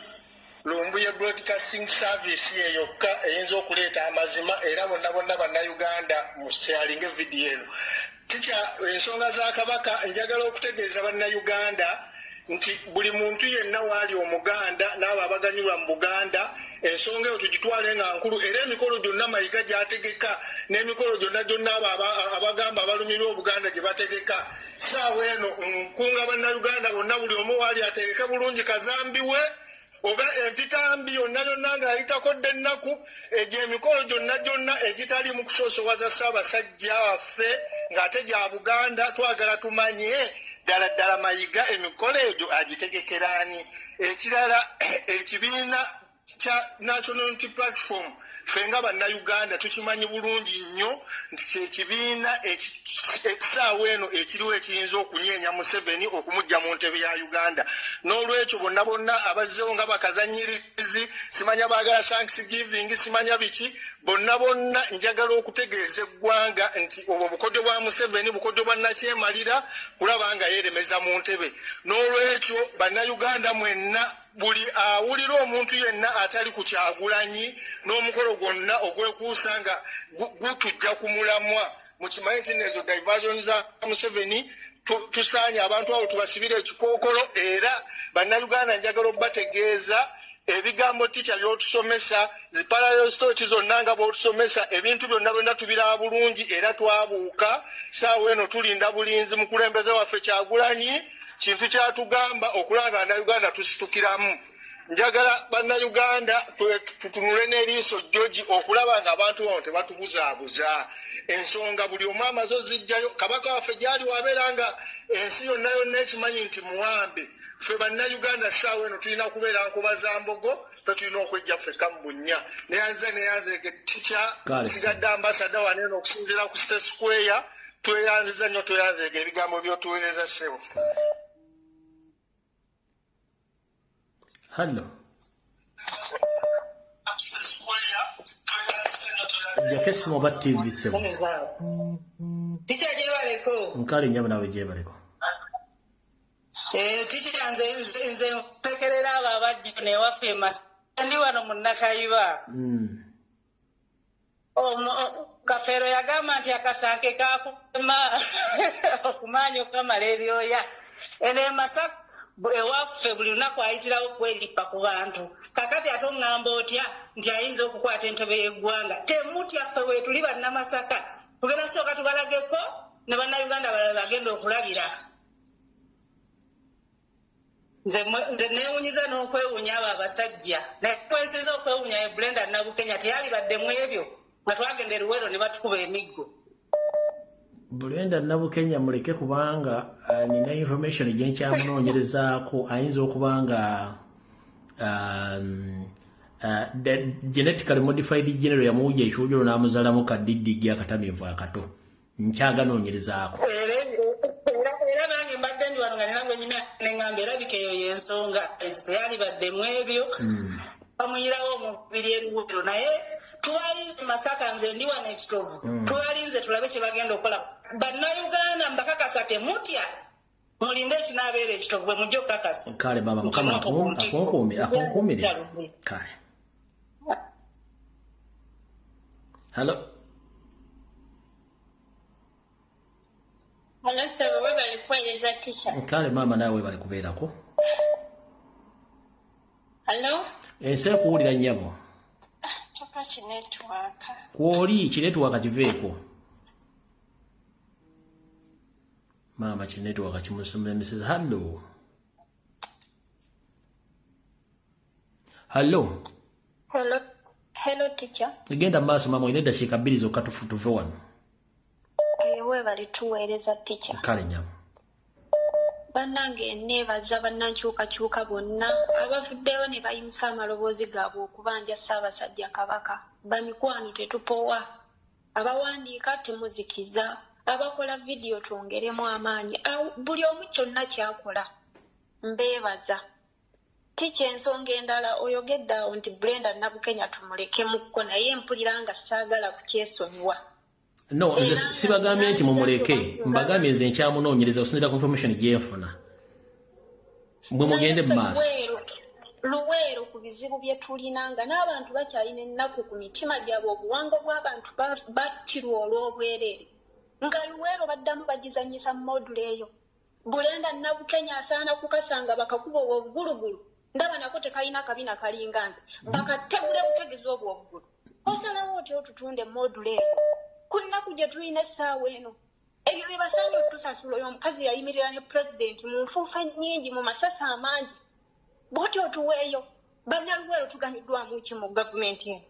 Lumbuye Broadcasting Service ye yokka eyinza okuleeta amazima, era bonna bonna Bannayuganda musharinge vidiyo eno. Teacher, ensonga za Kabaka njagala okutegeeza Bannayuganda nti buli muntu yenna waali Omuganda n'abo abaganyulwa mu Buganda, ensonga eyo tugitwale nga nkulu, era emikolo gyonna Mayiga gy'ategeka n'emikolo gyonna gyonna abo abagamba abalumirwa Obuganda gye bategeka. Ssaawa eno nkunga Bannayuganda bonna buli omu waali ategeke bulungi kazambi we oba empitambi yonna yonna ng'ayitako dda ennaku egyo emikolo gyonna gyonna egitali mu kusoosowaza Ssaabasajja waffe ng'ate gya Buganda. Twagala tumanye ddala ddala Mayiga emikolo egyo agitegekera ani. Ekirala, ekibiina kya National Unity Platform Ffe nga Bannayuganda tukimanyi bulungi nnyo nti kyekibiina ekisaawa eno ekiriwo ekiyinza okunyeenya Museveni okumujja mu ntebe ya Uganda. N'olwekyo bonna bonna abazzeewo nga bakazannyirizi, simanya baagala Thanksgiving, simanya biki, bonna bonna njagala okutegeeza eggwanga nti obwo bukodyo bwa Museveni, bukodyo bwa nnakyemalira kulaba nga yeeremeza mu ntebe. N'olwekyo Bannayuganda mwenna, buli awulira omuntu yenna atali ku Kyagulanyi n'omukolo gwonna ogwekuusa nga gutujja ku mulamwa, mukimanyi nti nezo diversion za Museveni tusaanye abantu abo tubasibire ekikookolo. Era Bannayuganda njagala okubategeeza ebigambo tikya by'otusomesa, zi parallel stories zonna nga bw'otusomesa, ebintu byonna byonna tubiraba bulungi era twabuuka. Saawa eno tulinda bulinzi mukulembeze waffe Kyagulanyi, kintu kyatugamba okulaba nga Bannayuganda tusitukiramu. Njagala Bannayuganda tutunule n'eriiso jjogi okulaba nga abantu bano tebatubuzaabuza. Ensonga buli omu amaze ozijjayo. Kabaka waffe gyali wabeera nga ensi yonna yonna ekimanyi nti muwambe. Ffe Bannayuganda ssaawa eno tulina kubeera nkuba za mbogo, ffe tulina okwejja ffekka mu bunnya. Neyanze neyanzeege tikya sigadde ambasada wano eno okusinziira ku State Square. Tweyanziza nnyo, tweyanzeege ebigambo by'otuweereza ssebo. Hello. Jakesi mu TV sebo. Ticha jebaleko. Nkale nyabo nawe jebaleko. Ticha nze ntekerera abo abajja ne waffe ndi wano mu Nakayiba. Kafeero yagamba nti akasanke kakulema okumanya okamala ebyoya. Eno e Masaka ewaffe buli lunaku ayitirawo okweripa ku bantu. Kakati ate oŋŋamba otya nti ayinza okukwata entebe y'eggwanga? Temutya, ffe weetuli Bannamasaka, tugenda sooka tubalageko ne Bannayuganda balala bagenda okulabira. Nze neewunyiza n'okwewunya abo abasajja, naye kwensinza okwewunya ye Brenda Nabukenya, teyalibadde mu ebyo nga twagenda e Luweero ne batukuba emiggo. Brenda Nabukenya muleke, kubanga nina information gye nkyamunoonyerezaako. Ayinza okuba nga genetically modified general yamuwujja ekiwujolo n'amuzaalamu kaddiddigi akatamiivu akato. Nkyaganoonyerezaako. Era nange mbadde ndi wano nga nina gwe nyumya neŋŋamba erabika eyo y'ensonga, teyalibadde mu ebyo. Bamuyirawo omubiri e Luweero, naye tubalinze Masaka, nze ndi wano ekitovu, tubalinze tulabe kye bagenda okukola. Bannayuganda mbakakasa temutya, mulinde ekinaabeera ekitovu bwe mujja okukakasa. Kale baba, Mukama akunkuumire. Kale. Hello. Hello, sir, webale kuweereza teacher. Kale maama, naawe webale kubeerako. Hello? Ensi ekuwulira nnyabo. Kyokka kinetwork. Kwoli kinetwork kiveeko. Maama kinetwork kimusomeseza. Hello. Hello. Hello. Hello teacher. Genda maaso maama, olina eddakiika 2 zokka tuve wano. Webale tuweereza teacher. Kale nnyabo. Bannange neebaza bannankyukakyuka bonna abavuddeyo ne bayimusa amaloboozi gaabwe okubanja Ssaabasajja Kabaka. Bamikwano tetupowa, abawandiika temuzikiza, abakola vidiyo twongeremu amaanyi, buli omu kyonna kyakola mbeebaza. Tikya ensonga endala oyogedde awo nti Brenda Nabukenya tumulekemukko, naye mpulira nga saagala kukyesonyiwa. No, nze sibagambye nti mumuleke, mbagambye nze nkyamunoonyereza okusinziira ku information gye nfuna. Mwe mugende mu maaso. Luweero ku bizibu bye tulina nga n'abantu bakyalina ennaku ku mitima gyabwe, obuwangwa bw'abantu battirwa olw'obwereere. Nga Luweero baddamu bagizannyisa module eyo. Brenda Nabukenya asaana kukasanga bakakuba obwo obugulugulu, ndaba nako tekalina kabina kalinga nze, bakategule butegeeza obwo obugulu. Osalawo otya otutunde module eyo? Ku nnaku gye tulina essaawa eno, ebyo bye basaanye otusasula. Oyo omukazi yayimirira ne pulezidenti mu nfuufu ennyingi, mu masasi amangi, bw'otyo otuweeyo. Bannaluweero tuganyuddwamu ki mu gavumenti eno?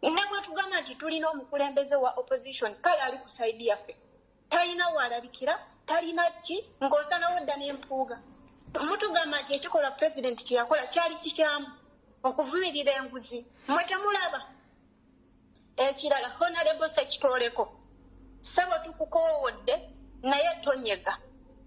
Ne bwe tugamba nti tulina omukulembeze wa opposition, kale ali ku sayidi yaffe, talina waalabikira, talina ki, ng'osalawo dda n'empuuga. Mutugamba nti ekikolwa pulezidenti kye yakola kyali kikyamu, okuvumirira enguzi. Mmwe temulaba. Ekirala, Honorable Ssekitoleko, ssebo tukukoowodde naye tonyega.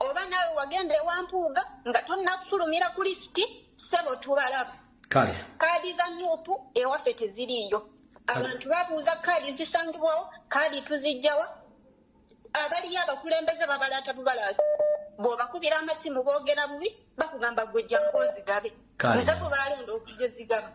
Oba naawe wagenda ewa Mpuuga nga tonnafulumira ku lisiti, ssebo tubalaba. Kale. Kaadi za NUP ewaffe teziriiyo. Abantu babuuza kaadi zisangibwawo, kaadi tuzijjawa. Abaliyo abakulembeze babalaata bubalaasi. Bw'obakubira amasimu boogera bubi, bakugamba gwe jjangu ozigabe. Nze gwe baalonda okujja ozigaba.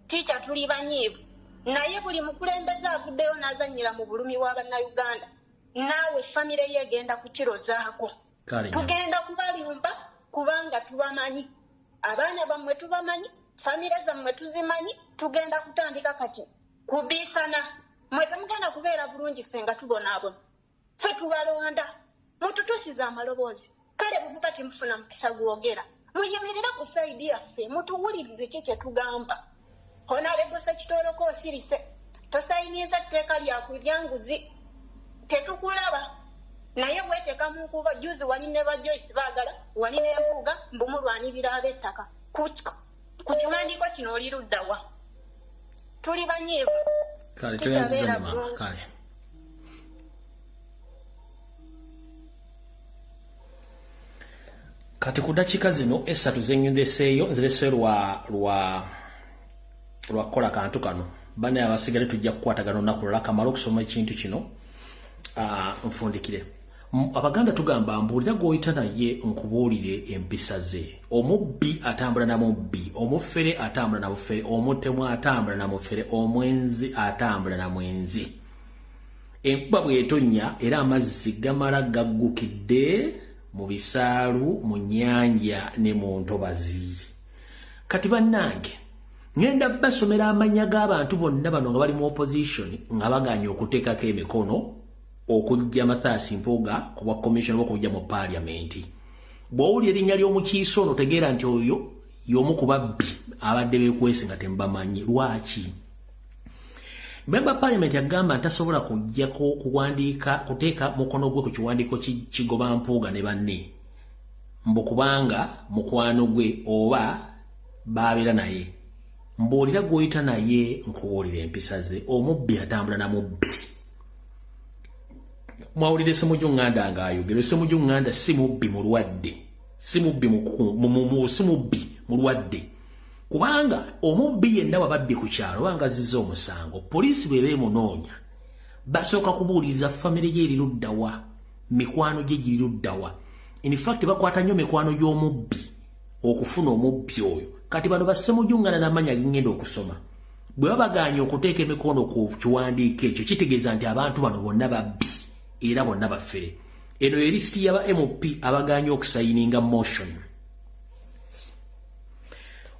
Tiica tuli banyiivu. Naye buli mukulembeze avuddeyo n'azannyira mu bulumi bwa Bannayuganda. Naawe famire ye egenda kukirozaako. Tugenda kubalumba kubanga tubamanyi. Abaana bammwe tubamanyi, famire zammwe tuzimanyi, tugenda kutandika kati kubiisana. Mmwe temugenda kubeera bulungi ffe nga tubonaabona. Ffe tubalonda. Mututuusize amaloboozi. Kale bwe muba temufuna mukisa gwogera, muyimirire ku sayidi yaffe, mutuwulirize ki kye tugamba. Honorable Ssekitoleko osirise, tosayiniza tteeka lya nguzi, tetukulaba. Naye weeteeka mu nkuba, juzi wali ne ba Joyce Baagala, wali ne Mpuuga, mbu mulwanirira ab'ettaka. Ku kiwandiiko kino oli ludda wa? Tuli banyiivu. Kale, tweyanziza maama. Kale. Kati ku dakiika zino esatu zengendeseeyo nzireseeyo lwa kukola kantu kano. Banne abasigale tujja kukwatagana olunaku lulala kamale okusoma ekintu kino nfundikire. Abaganda tugamba mbuulira gw'oyita naye nkubuulire empisa ze. Omubbi atambula na mubbi, omufere atambula na mufere, omutemu atambula na mufere, omwenzi atambula na mwenzi. Enkuba bw'etonnya era amazzi gamala gaggukidde mu bisaalu, mu nnyanja ne mu ntobazi. Kati bannange, ngenda basomera amannya g'abantu bonna bano nga bali mu opposition nga bagaanye okuteekako emikono okujja Mathias Mpuuga ku bwa commission oba okujja mu parliament. Bw'owulira erinnya ly'omukiise ono otegeera nti oyo y'omu ku babbi abadde beekwese nga temubamanyi. Lwaki? Member parliament yagamba nti tasobola kujjako kuwandiika kuteeka mukono gwe ku kiwandiiko kigoba Mpuuga ne banne mbu kubanga mukwano gwe oba babeera naye. Mbuulira gw'oyita naye nkubuulira empisa ze. Omubbi atambula na mubbi. Mwawulire Ssemujju Nganda ng'ayogera. Ssemujju Nganda si mubbi mulwadde, si mubbi si mubbi mulwadde. Kubanga omubbi yenna wababbi ku kyalo oba ng'azizza omusango, poliisi bw'eba emunoonya basooka kubuuliriza famire ye eri ludda wa, mikwano gye giri ludda wa. In fact bakwata nnyo mikwano gy'omubbi okufuna omubbi oyo. Kati bano ba Ssemujju Nganda n'amannya gengenda okusoma bwe babagaanye okuteeka emikono ku kiwandiiko ekyo, kitegeeza nti abantu bano bonna babbi era bonna bafere. Eno ye lisiti y'aba MP abagaanye okusayininga motion.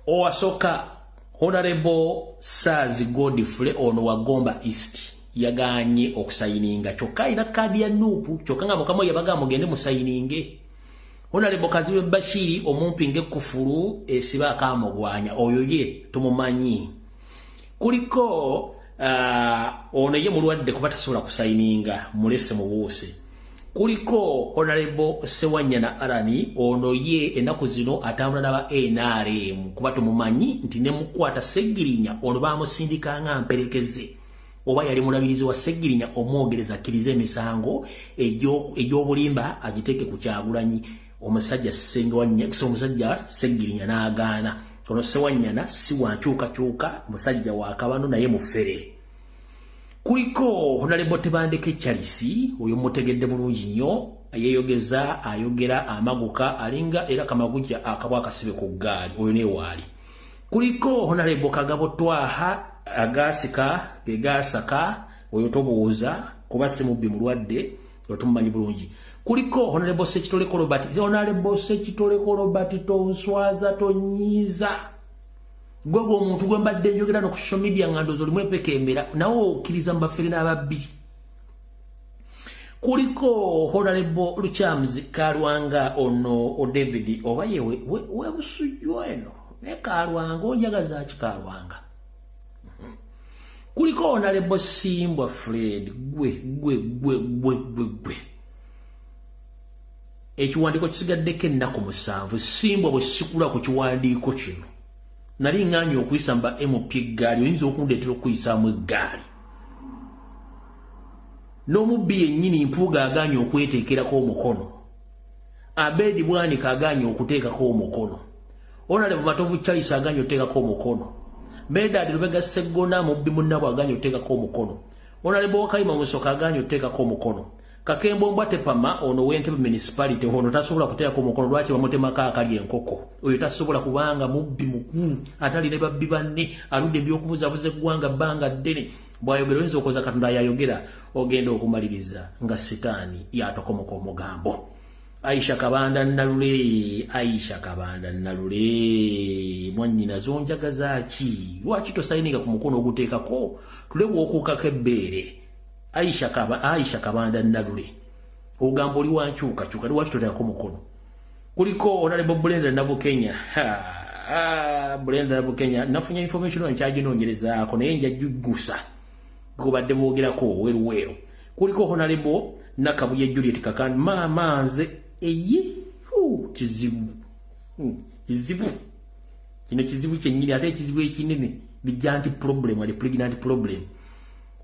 Owasooka Honorable Saazi Godfrey ono wa Gomba East yagaanye okusayininga, kyokka alina kaadi ya NUP, kyokka nga mukama yabagamba mugende musayininge. Honorable Kazibwe Bashiri omumpi ng'ekufulu esiba akamugwanya, oyo ye tumumanyi. Kuliko ono ye mulwadde kuba tasobola kusayininga, mulese mubuuse. Kuliko Honorable Ssewanyana Alani, ono ye ennaku zino atambula n'aba NRM kuba tumumanyi nti ne mukwata Ssegirinya ono baamusindika nga mperekeze, oba yali mulabirizi wa Ssegirinya omwogereza akkirize emisango egy'obulimba agiteeke ku Kyagulanyi. Omusajja Ssegirinya n'agaana. Ono Ssewanyana si wa nkyukakyuka, musajja wa kabano naye mufere. Kuliko Honorable Tebandeke Charles, oyo mutegedde bulungi nnyo, yeeyogeza ayogera amaguka alinga era kamagujja akabwa akasibe ku ggaali, oyo ne waali. Kuliko Honorable Kagabo Twaha agasika gegasaka, oyo tobuuza kuba si mubbi mulwadde, oyo tumumanyi bulungi. Kuliko Honorable Ssekitoleko Robert. Honorable Ssekitoleko Robert tonswaza tonyiiza. Gwe omuntu gwe mbadde njogera no ku social media nga ndowooza olimu empeke emera, nawe okkiriza mu bafere n'ababbi. Kuliko Honorable Lukyamuzi Kalwanga ono o David oba ye we Busujju eno naye Kalwanga onjagaza ki Kalwanga. Kuliko Honorable Simbwa Fred gwe gwe gwe gwe gwe gwe. Ekiwandiiko kisigaddeko ennaku 7. Simbwa bwe sikula ku kiwandiiko kino Nali ŋŋaanye okuyisa mba MP eggaali, oyinza okundeetera okuyisaamu eggaali. N'omubbi yennyini Mpuuga agaanye okweteekerako omukono. Abedi Bwanika agaanye okuteekako omukono. Honorable Matovu Charles agaanye okuteekako omukono. Medard Lubega Sseggona mubbi munnabwe agaanye okuteekako omukono. Honorable Wakayima Musoka agaanye okuteekako omukono. Kakembo Mbwatepama ono w'Entebbe Municipality ono tasobola kuteekako omukono, lwaki bamutemako akali enkoko. Oyo tasobola kubanga mubbi mukulu atali ne babbi banne, aludde eby'okubuzabuza eggwanga bbanga ddene. Bw'ayogera oyinza okoza Katonda yayogera, ogenda okumaliriza nga sitaani yatokomoka omugambo. Aisha Kabanda Nalule, Aisha Kabanda Nalule, mwannyina zonjagaza ki? Lwaki tosayininga ku mukono oguteekako tulebe okuukako ebbeere? Aisha Kabanda Nalule, ogamba oli wankyukakyuka, lwaki toteekako mukono? Kuliko Honorable Brenda Nabukenya. Brenda Nabukenya, nafunye information nkyaginoonyerezaako naye njajuggusa gubadde boogerako weruweru. Kuliko Honorable Nakabuye Juliet Kakandi, maama nze eyi kizibu kizibu kino kizibu kyennyini, ate ekizibu ekinene the giant problem, the pregnant problem.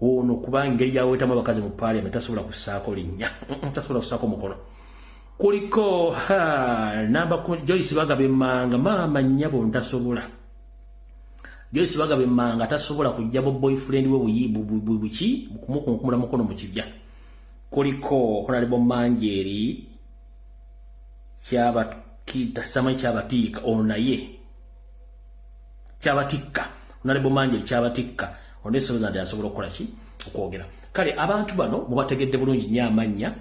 Ono kubanga engeri gyawetamu abakazi mu parliament tasobola kussaako linnya, tasobola kussaako mukono. Kuliko namba Joyce Bagaba Emmanga, maama nnyabo ntasobola. Joyce Bagaba Emmanga tasobola kujja bo boyfriend we buki kumukunkumula mukono mu kibya. Kuliko Honorable Manjeri Kyabatikka, ono naye Kyabatikka, Honorable Manjeri Kyabatikka ono esoboza nti asobola okukola ki okwogera. Kale abantu bano mubategedde bulungi nnyo amannya,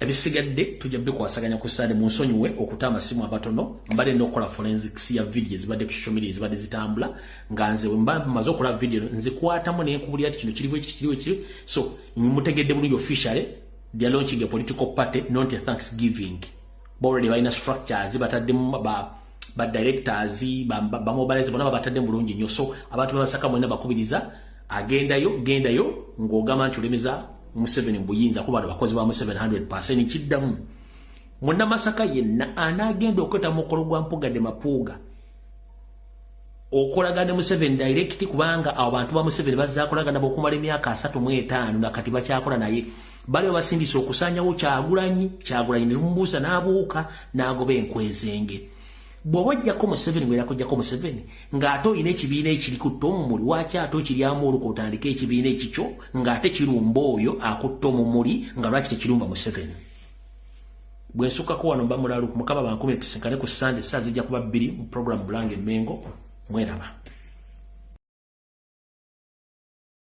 ebisigadde tujja bikwasaganya ku Sande. Munsonyiwe okuta amasimu abatono, mbadde n'okukola forensics ya video ezibadde ku social media ezibadde zitambula, nga nze bwe mba mmaze okukola video nzikwatamu ne nkubulira nti kino kiriwo, eki kiriwo, kiri. So mutegedde bulungi, officially they are launching a political party, not a thanksgiving. Already balina structures, bataddemu ba directors, ba mobilize bonna babatadde bulungi nnyo. So abantu babasaka mwenna bakubiriza agendayo, gendayo ng'ogamba nti olemeza Museveni mu buyinza, kuba bano bakozi ba Museveni 100%. Kiddamu, munnamasaka yenna anaagenda okweta mukolo gwa Mpuga de Mapuuga okolagana ne Museveni direct, kubanga abo bantu ba Museveni bazaakolagana okumala emyaka 35 nakati bakyakola naye. Bali babasindisa okusaanyawo Kyagulanyi, Kyagulanyi ne tumubuusa n'abuuka n'agoba enkwezenge. Bw'oba ojjako Museveni, ng'era kujjako Museveni ng'ate olina ekibiina ekiri kutta omumuli, lwaki ate okiryamu oluka otandike ekibiina ekikyo ng'ate kirumba oyo akutta omumuli, nga lwaki tekirumba Museveni? Bwe nsukkako wano mba mulalu. Mukama bankumire, tusinkane ku Sande, saa zijja kuba 2 mu program Bulange Mengo. Mweraba.